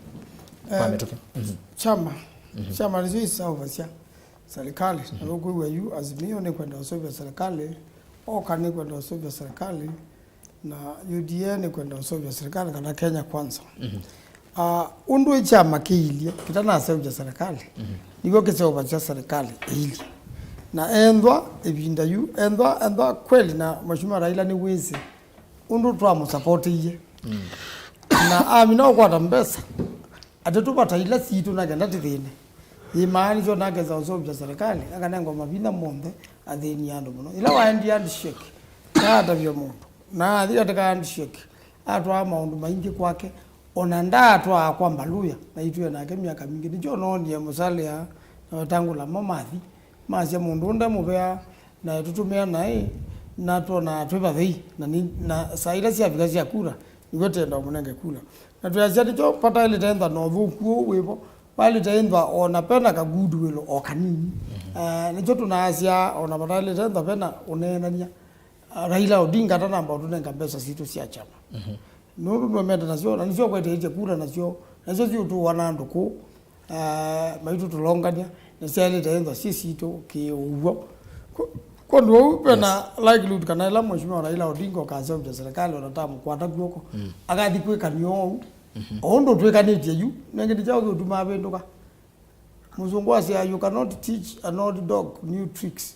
kwa mĩtũkĩ. Chama, chama nĩsyo isaũvasya serikali. Na nũkwĩw'a yu Azimio nĩkwenda ũseũvya serikali, oka nĩkwenda ũseũvya serikali, na U D A nĩkwenda ũseũvya serikali kana Kenya Kwanza. Ah, ũndũ kyama kĩilye kĩtanaseũvya serikali, nĩw'o kĩseũvasya serikali ĩilye. Na enthwa ĩvinda yu, enthwa, enthwa kweli na Mheshimiwa Raila nĩwĩsĩ ũndũ twamũsapotĩie. Na amina ũkwata mbesa, atĩ tũvata ila sitũ na kenda tĩthĩne. Yĩmaa nĩsyo nakesa ũseũvya serikali, akanengwa mavinya monthe athĩni andũ mũno. Ĩla waendie handshake, naatavya mũndũ, na athi katika handshake, atwaa maũndũ maingĩ kwake, ona ndaatwaa kwa mbaluya, na itwĩe nake myaka mingĩ. Nĩkyo noonie Musalia na Wetangula mamathi, masya mũndũ ũũ ndemũvea, na tũtũmĩa naĩ, na twonaa twĩ vathei, na, ni, na saa ila syavika sya kura, nĩw'o tenda ũmũnenge kura. Na twĩasya nĩkyo vataĩlĩte ntha na ũthũku ũũ wĩvo, vaĩlĩte ĩnthwa o na pena ka goodwill o kanini. Eh, nĩkyo tũnaasya o na vataĩlĩte ntha vena ũneenany'a. Ah, Raila Odinga atanamba ũtũnenga mbesa sitũ sya kyama. Nũndũ nĩwemete nasyo, na nĩsyo ũkweteetye kura nasyo, Nasyo siũtũwa na andũ kũũ, ah, maitũ tũlongany'a, nĩsyaĩlĩte ĩthwa syĩ sitũ kĩũw'o. Kwondũ ũu, vena likelihood kana ĩla Mheshimiwa Raila Odinga ũkaseũvya serikali ona tamũkwata kw'oko, akathi kwĩkany'a ũu. O ũndũ twĩkanĩtye yu, nengĩ nĩ kyaũ kĩũtuma avĩndũka? Mũsũngũ asyaa, "You cannot teach an old dog new tricks."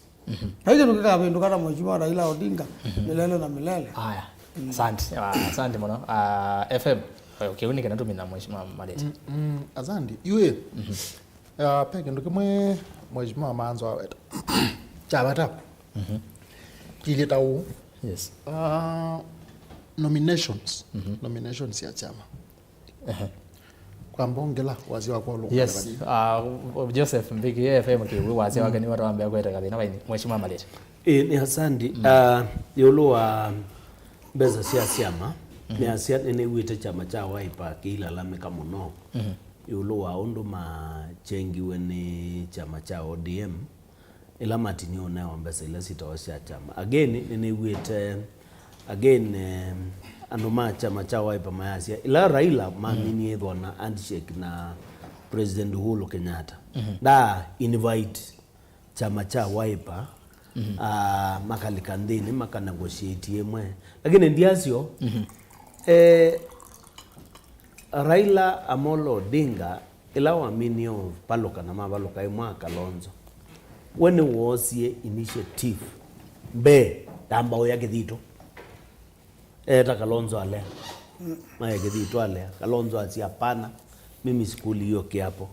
Vai kĩndũ kĩkavĩndũka na Mheshimiwa Raila Odinga milele na milele. Aya. Asante. Ah, asante mũno. Ah, F M, eh, kĩu nĩ kĩna tũmina Mheshimiwa Malete. Mm, mm, asante. Yue. Ah, pe kĩndũ kĩmwe Mheshimiwa Manzo aweta. Kya vata. Kĩlĩ ta ũũ. Yes. Ah, nominations. Nominations ya chama. Ehe. Kwamba ongela wasya wakwa ũlũkũle. Yes, vanini. Ah, Joseph Mbiki, F M Kiwi, wasya wake nĩwe twambĩa kũete kathĩna vaini. Mheshimiwa Malete. Ĩĩ, nĩ asandi. Ah, ĩũlũ wa mbesa sya syama, nĩ asya nĩnĩw'ĩte kyama kya Wiper kĩilalamĩka mũno ĩũlũ wa ũndũ machengiwe nĩ kyama kya O D M. Ĩla matinie ũneo mbesa ila sitawa sya kyama. Again, nĩnĩw'ĩte, again, eh, andũ ma kyama kya Wiper mayasya, ĩla Raila maminie ĩthwa na handshake na President Uhuru Kenyatta, nda invite kyama kya Wiper, ah, makalika nthĩnĩ, makanegotiate ĩmwe. Lakini ndiasyo, eh, Raila Amolo Odinga, ĩla waminie ũvalũka na mavalũka ĩmwe a Kalonzo, we nĩwoosie initiative mbee, ndamba ũya kĩthitũ. Eeta Kalonzo alea. Mae kĩthitũ alea. Kalonzo asya, "Hapana, mimi sikuli hiyo kiapo."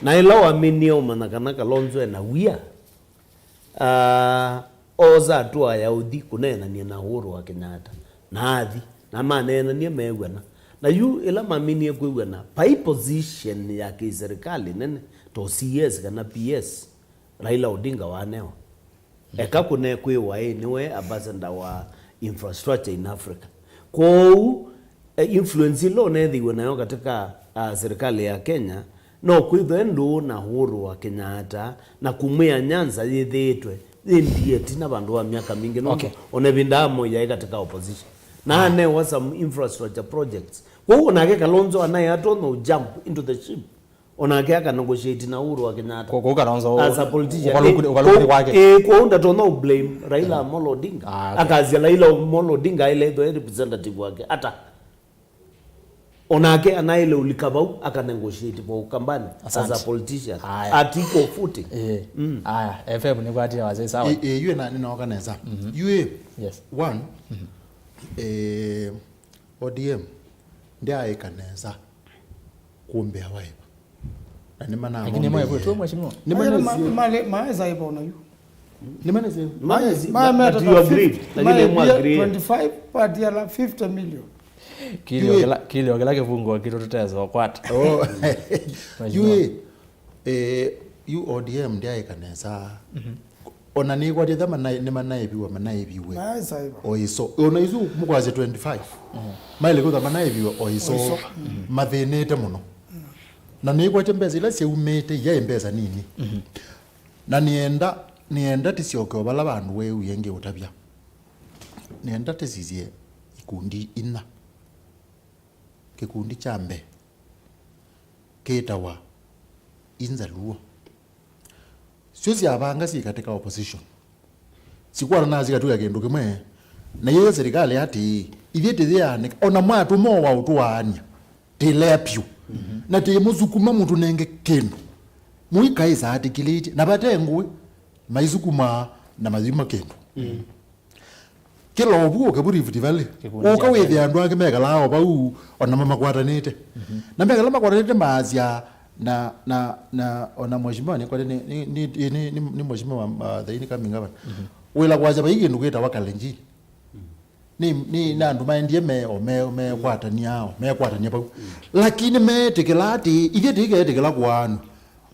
Na ĩla waminie ũmanya kana Kalonzo ena wia, ah, oosa hatua ya ũthi kũneenany'a na Uhuru wa Kenyatta. Na athi, na maneenany'a meew'ana. Na yu ĩla maminie kwĩw'ana, vai position ya kĩserikali nene, to C S kana P S, Raila Odinga wanewa. Eka kũnekwĩwa ĩ, nĩwe ambassador wa infrastructure in Africa. Kwoou, eh, influence ĩla ũneethĩiwe nayo katika, ah, serikali ya Kenya, no kwĩthwe ndũũ na Uhuru wa Kenyatta, na kumwĩa Nyanza yĩthĩĩtwe yĩ ndiye tina vandũ wa myaka mingĩ, nũndũ ona ĩvinda ya Moi yaĩ katika opposition. Na anewa some infrastructure projects. Kwoou onake Kalonzo anaĩ atonya u jump into the ship. Onake aka negotiate na Uhuru wa Kenyatta. Kũ-, kũu Kalonzo as a politician. Ũkalũku-, eh, ũkalũku kũ-, kwake. Eh, kwoou ndatonya u blame Raila Amolo Odinga. Ah, okay. Akasya Raila Amolo Odinga aĩle ĩthwe representative wake. Ata? Onake anaĩle ũlika vau, aka negotiate vau kambani as a politician. Aya. At equal footing. Eh. Mm. Aya, F M nĩkwatĩe wasya sawa. Eh, eh, yue na nĩnaoka nesa. Yue, yes, one, eh, O D M ndyaĩka nesa kũmbĩa Wiper. Na nĩmana- Lakini mwaĩvw'ĩtwe, mheshimiwa. Nĩmanesie. Maesa ĩva ona yu. Nĩmanesie. Maesi, ma- but you agreed. Lakini mwa agree. Twenty-five, but yala fifty million. Kilio kĩla, kilio kĩla kĩvungũo kitũ tũtesa ũkwata. Oh. Mheshimiwa. Yui, eh, yu O D M ndyaĩka nesa. Ona nĩkwatĩtha nĩmanaĩviwe, manaĩviwe. Maesa ĩva. O ĩso. Ona isu mũkwasya twenty-five. Maĩle kwĩtha manaĩviwe o ĩso. O ĩso. Mathĩnĩte mũno. Na nĩkwatya mbesa ila syaumĩte, iyaĩ mbesa nini. Na nĩenda, nĩenda tĩsyoke o vala vandũ weewie ngĩũtavya. Nĩenda tĩsisye ikundi inya. Kĩkundi kya mbee kĩtawa Inzaluo. Syo syavanga syĩ katika opposition. Sikwatana sikatwĩa kĩndũ kĩmwe. Na yĩya serikali atĩĩ, ithyĩ tĩyĩanĩka, ona mwatũma o wa ũtũaany'a, tĩlea pyũ. Na tĩmũsukuma mũtũnenge kĩndũ. Mũikaĩsa atĩkĩlĩtye, na vate ngũĩ, maisukumaa na mayuma kĩndũ. Kĩla ũvu ũke vu Rift Valley. Kĩkundi ũka kya wĩthĩa andũ angĩ mekalaa o vau, o namo makwatanĩte. Na mekala makwatanĩte maasya, na, na, na, o na mheshimiwa nĩkwate nĩ, nĩ, nĩ, nĩ, nĩ, nĩ mheshimiwa, uh, the incoming governor. Wĩla kwasya vai kĩndũ kĩtawa Kalenjin. Nĩ, nĩ, na andũ maendie me, o me, mekwatania, o mekwatania vau. Lakini meetĩkĩla atĩ, ithyĩ tĩkeetĩkĩla kũaanw'a.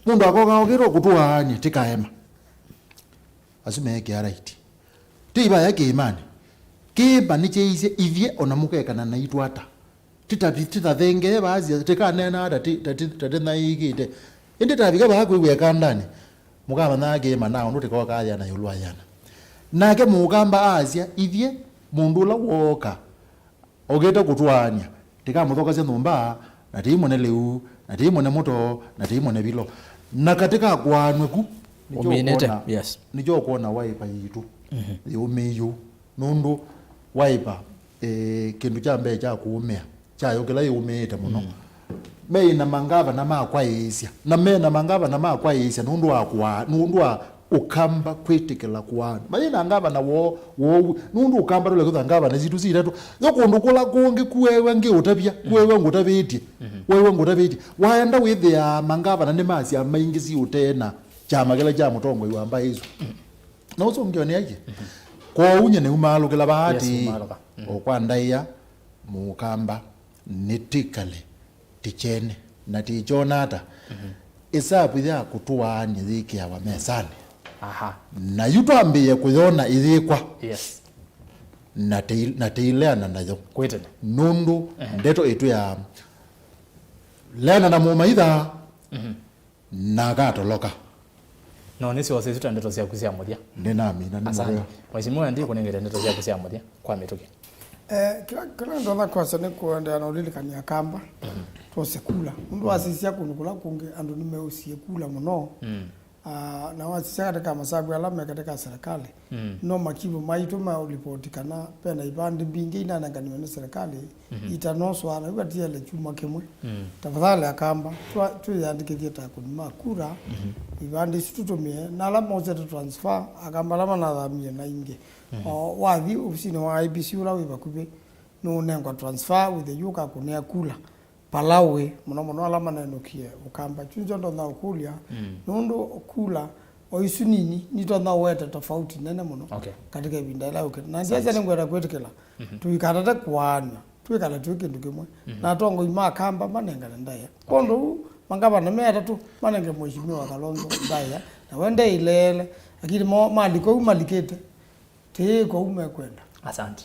Mũndũ akoka okĩtwa kũtũaany'a, tĩkaema. Asu meekĩa right. Tĩ ivaya kĩĩmanĩ. Kĩĩma nĩkyeisye ithyĩ ona mũkekana naitũ ata. Tĩtavi-, tĩtathengee vaasya, tĩkaneena ata, tĩ-, ta tĩ-, ta tĩnaĩĩkĩte. Ĩndĩ tavika vaa kwĩw'a ĩkandanĩ, mũkamanyaa kĩĩma na ũndũ tĩkokaa yana ĩũlũ wa yana. Nake mũkamba aasya, ithyĩ, mũndũ ũla wooka, okĩte kũtwaany'a, tĩkamũthokasya nyũmba, na ti mũne lĩu, na ti mũne mũto, na ti mũne vilo. Na katĩ ka kũaanw'a ku, nĩkyo Ũminĩte, ũkwona, yes. nĩkyo ũkwona Wiper yitũ yĩũmĩie ũu. Nũndũ Wiper, eh, kĩndũ kya mbee kya kũũmĩa, kyayo kĩla yĩũmĩĩte mũno, meĩ na mangavana ma kwaĩĩsya, na me na mangavana ma kwaĩĩsya nũndũ wa kũaa, nũndũ wa Ũkamba kwĩtĩkĩla kũaanw'a. Mayĩ na ngavana woo woo, nũndũ Ũkamba ndũle kwĩthwa ngavana sitũ si itatũ. Yo kũndũ kũla kũngĩ kuewe ngĩũtavya, kuewe ngũtavĩtye, wewe ngũtavĩtye. Waenda wĩthĩaa mangavana nĩ ma syama ingĩ siũtee na kyama kĩla kya mũtongoi wa mbaĩ isu. Na ũsu ũngĩ nĩ aie. Kwoou nyie nĩumaalũkĩla vaa. Yes, ati, umaalũka. O kwa ndaĩa, Mũkamba nĩtĩkale tĩkyene na tĩkyona ata. Ĩsavu ya kũtũaany'a yĩkĩawa mesanĩ. Aha. Na yu twambĩĩe kũyona ĩyĩkwa. Yes. Na tĩi-, na tĩileana nayo. Kwĩtene. Nũndũ ndeto ĩtwĩaa, leana na mũmaitha, na akatoloka. No nĩsyosĩ isu ta ndeto syaku sya mũthya. Nĩnamina, nĩ Asante mũthya. Mheshimiwa, ndikũnengete ndeto syaku sya mũthya kwa mĩtũkĩ. Eh, kĩla, kĩla ndonya kwasya nĩ kũendeea na ũlilikany'a Akamba twose kula. Nũndũ wasisya kũndũ kũla kũngĩ andũ nĩmeũsie kula mũno. Ah, na wasisya katĩ ka masavu ala me katĩ ka serikali, no makivu maitũ ma ũlipoti kana vena ivandĩ mbingĩ inanenganiwe nĩ serikali, itanoswa na iu vatiele kyumwa kĩmwe. Tafadhali Akamba, twa-, twĩyandĩkĩthye ta akũni ma kura, ivandĩ isu tũtũmĩe, na ala mosete transfer, Akamba ala manathamie na ingĩ. O wathi ovisinĩ wa I E B C ũla wĩ vakuvĩ, nũũnengwa transfer wĩthĩe yu ũkakũnĩa kula vala ũĩ, mũno mũno ala manenũkie Ũkamba. Kyu nĩkyo ndonya ũkũlya, nũndũ kula o isu nini nitonya ũete tofauti nene mũno Okay. katika ĩvinda ĩla yũkĩte. Na ndyasya nĩngwenda kwĩtĩkĩla tũikatate kũaanw'a, twĩkale twĩ kĩndũ kĩmwe. Na atongoi ma Akamba manengane ndaĩa. Kwondũ ũu, mangavana me atatũ manenge Mheshimiwa Kalonzo ndaĩa, na we ndeĩleele, lakini mo malika ũu malikĩte, tĩĩ kũu mekwenda. Asante.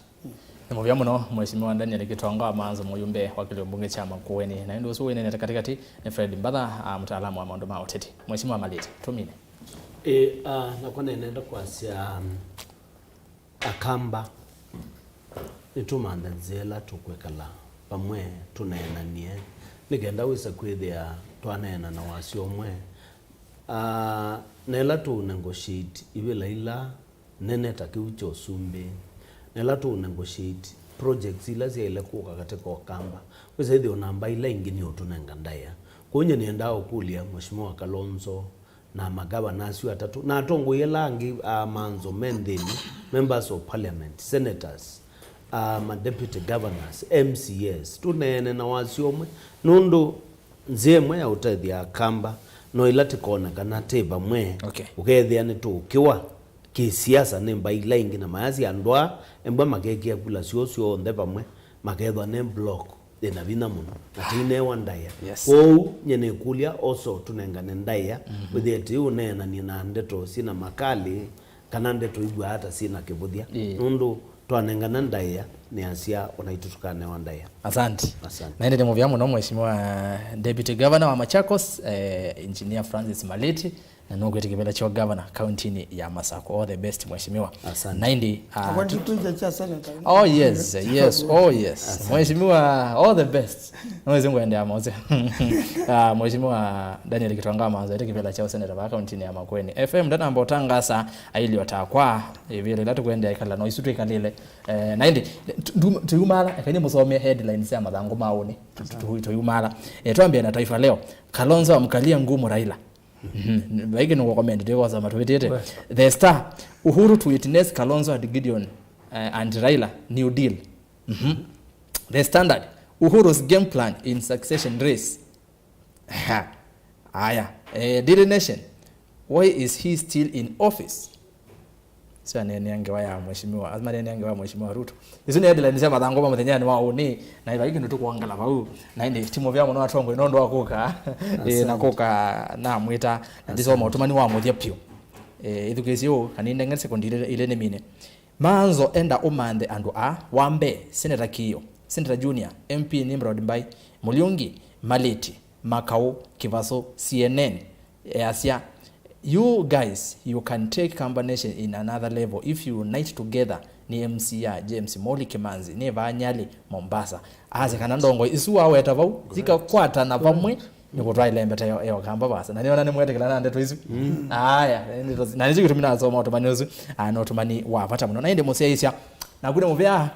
Nĩ mũvea mũno, Mheshimiwa Daniel Kitonga wa Maanzo, mũyumbe wa kĩlio mbunge kya Makueni. Na ĩndĩ ũsu wĩneenete katĩkatĩ nĩ Fred Mbatha, a, mũtaalamu wa maũndũ ma ũteti. Mheshimiwa Maliti, tũmine. Ĩ, ah, nakwa nĩnenda kwasya, um, Akamba, nĩtũmanthe nzĩa ĩla tũkwĩkala vamwe tũneenanie, nĩ kenda wĩse kwĩthĩa twaneena na wasyo ũmwe. Ah, na ĩla tũ negotiate ivĩla ila nene ta kĩu kya ũsumbĩ, na ĩla tũ negotiate projects ila syaĩle kũka katĩ ka Ũkamba, wĩsa ĩthĩwa namba ila ingĩ nĩũtũnenga ndaĩa. Kwoou nyie nĩendaa ũkũlya Mheshimiwa Kalonzo na magavana asu atatũ, na atongoi ala angĩ a Maanzo me nthĩnĩ, members of parliament, senators, a, ma deputy governors, M C As, tũneene na wasyo ũmwe, nũndũ nzĩa ĩmwe ya ũtethya Akamba no ĩla tĩkonekana tĩ vamwe, Okay. ũkethĩa nĩtũũkĩwa kĩsiasa nĩ mbaĩ ila ingĩ, na mayasya andũ aa embwa makekĩa kula syoo syonthe vamwe, makethwa nĩ block yĩna vinya mũno, na tĩinewa ndaĩa. Yes. Kwoou nyie nĩkũlya also tũnengane ndaĩa, wĩthĩe tĩ ũneenanie na ndeto syĩna makalĩ, kana ndeto iw'aa ta syĩna kĩvũthya. Ĩĩ. Nũndũ twanengana ndaĩa, nĩasya o naitũ tũkanewa ndaĩa. Asante. Asante. Na ĩndĩ nĩ mũvea mũno, Mheshimiwa Deputy Governor wa Machakos, eh, Engineer Francis Maliti, na nũkwĩtĩ kĩvĩla kya governor kauntinĩ ya Masako. All the best, Mheshimiwa. Asante. Na ĩndĩ, ah, Akwa tu- ndikuja cha senator. Oh yes, yes, oh yes. Asante. Mheshimiwa, all the best. Nowezi ngwendea mose. Ah, Mheshimiwa Daniel Kitonga Maanzo, ĩtĩ kĩvĩla kya ũseneta vaa kauntinĩ ya Makueni F M ndanamba ũtangasa ailio takwa, ĩvĩla ĩla tũkwendea ĩkala no isu twĩkalĩle. Eh, na ĩndĩ, tu-, tu-, tuyumala, eka nĩ mũsomea headlines ya mathangũ ma ũnĩ. Tu-, tu-, tuyumala. Eh, twambie na Taifa Leo. Kalonzo amkalia ngumu Raila. Mhm. Vai kĩndũ ngũkomenda, ndĩkosoma tũvĩtĩte. The Star, Uhuru to witness Kalonzo and Gideon, eh, and Raila, new deal. Mhm. The Standard, Uhuru's game plan in succession race. Ha. Aya, eh, Daily Nation, why is he still in office? Sio anene ngewa ya mheshimiwa, lazima anene ngewa ya mheshimiwa Ruto. Isu nĩ headline sya mathangũ ma mũthenyanĩ wa ũnĩ, na ĩva kĩndũ tũkwongela vau. Na ĩndĩ ti mũvea mũno atongoi nũndũ wa kũka, eh, na kũka namwĩta, na ndisoma ũtũmani wa mũthya piũ. Eh, ithukĩĩsye ũũ, kana indeng'e sekondi ilĩ, ilĩ nĩ mine. Maanzo enda ũmanthe andũ aa, wa mbee, Senator Kiyo, Senator Junior, M P Nimrod Mbai, Mũliungi, Maliti, Makau, Kivaso, C N N, easya, you guys, you can take Kamba Nation in another level if you unite together Nĩ M C ya James Moli Kimanzi, nĩ vaa Nyali, Mombasa. Asya kana ndongoi isu waweta vau, zikakwatana vamwe, nĩkũtwaĩle mbeta yo, yo kamba vasa. Na nĩona nĩmwetĩkĩla na ndeto isu. Aya, ndeto isu. Na nĩkyo kĩtumi nasoma ũtũmani ũsu, ah, nĩ ũtũmani wa vata mũno. Na ĩndĩ mũsyaĩĩsya, naku nĩ mũvea,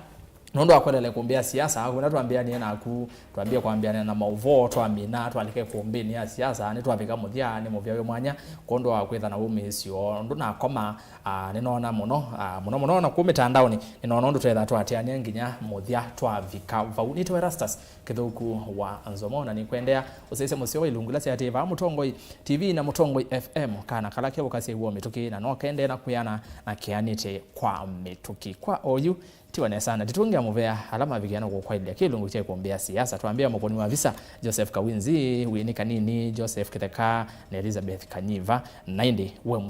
nũndũ wa kũendeea kũmbĩa siasa, kuna twambĩanie naku, twambie kwambĩania na maũvoo, twamina, twalike kũmbĩnĩ ya siasa, nĩtwavika mũthya, nĩ mũvea wĩ mwanya, kwondũ wa kwĩtha na wũmĩĩsyo, ndũnakoma, ah, nĩnoona mũno, ah, mũno mũno na kũu mĩtandaonĩ, nĩnoona ũndũ twetha twateanĩa nginya mũthya twavika vau. Nĩtawa Erastus Kĩthũku wa Nzomo, na nĩkwendea ũsyaĩĩsya mũseo wa ilungu ila syaatĩĩe vaa Mũtongoi T V na Mũtongoi F M, kana kala keũka syĩw'o mĩtũkĩ, na no kendee na kwĩana na keanĩte kwa mĩtũkĩ. Kwa oyu, tiwa nesa, na titũngĩa mũvea ala mavikĩa na kũkwaĩlya kĩlungu kya kũmbĩa siasa. Twambĩa Mũkũni wa Visa, Joseph Kawinzi, Winnie Kanini, Joseph Kĩtheka, na Elizabeth Kanyiva, na ĩndĩ we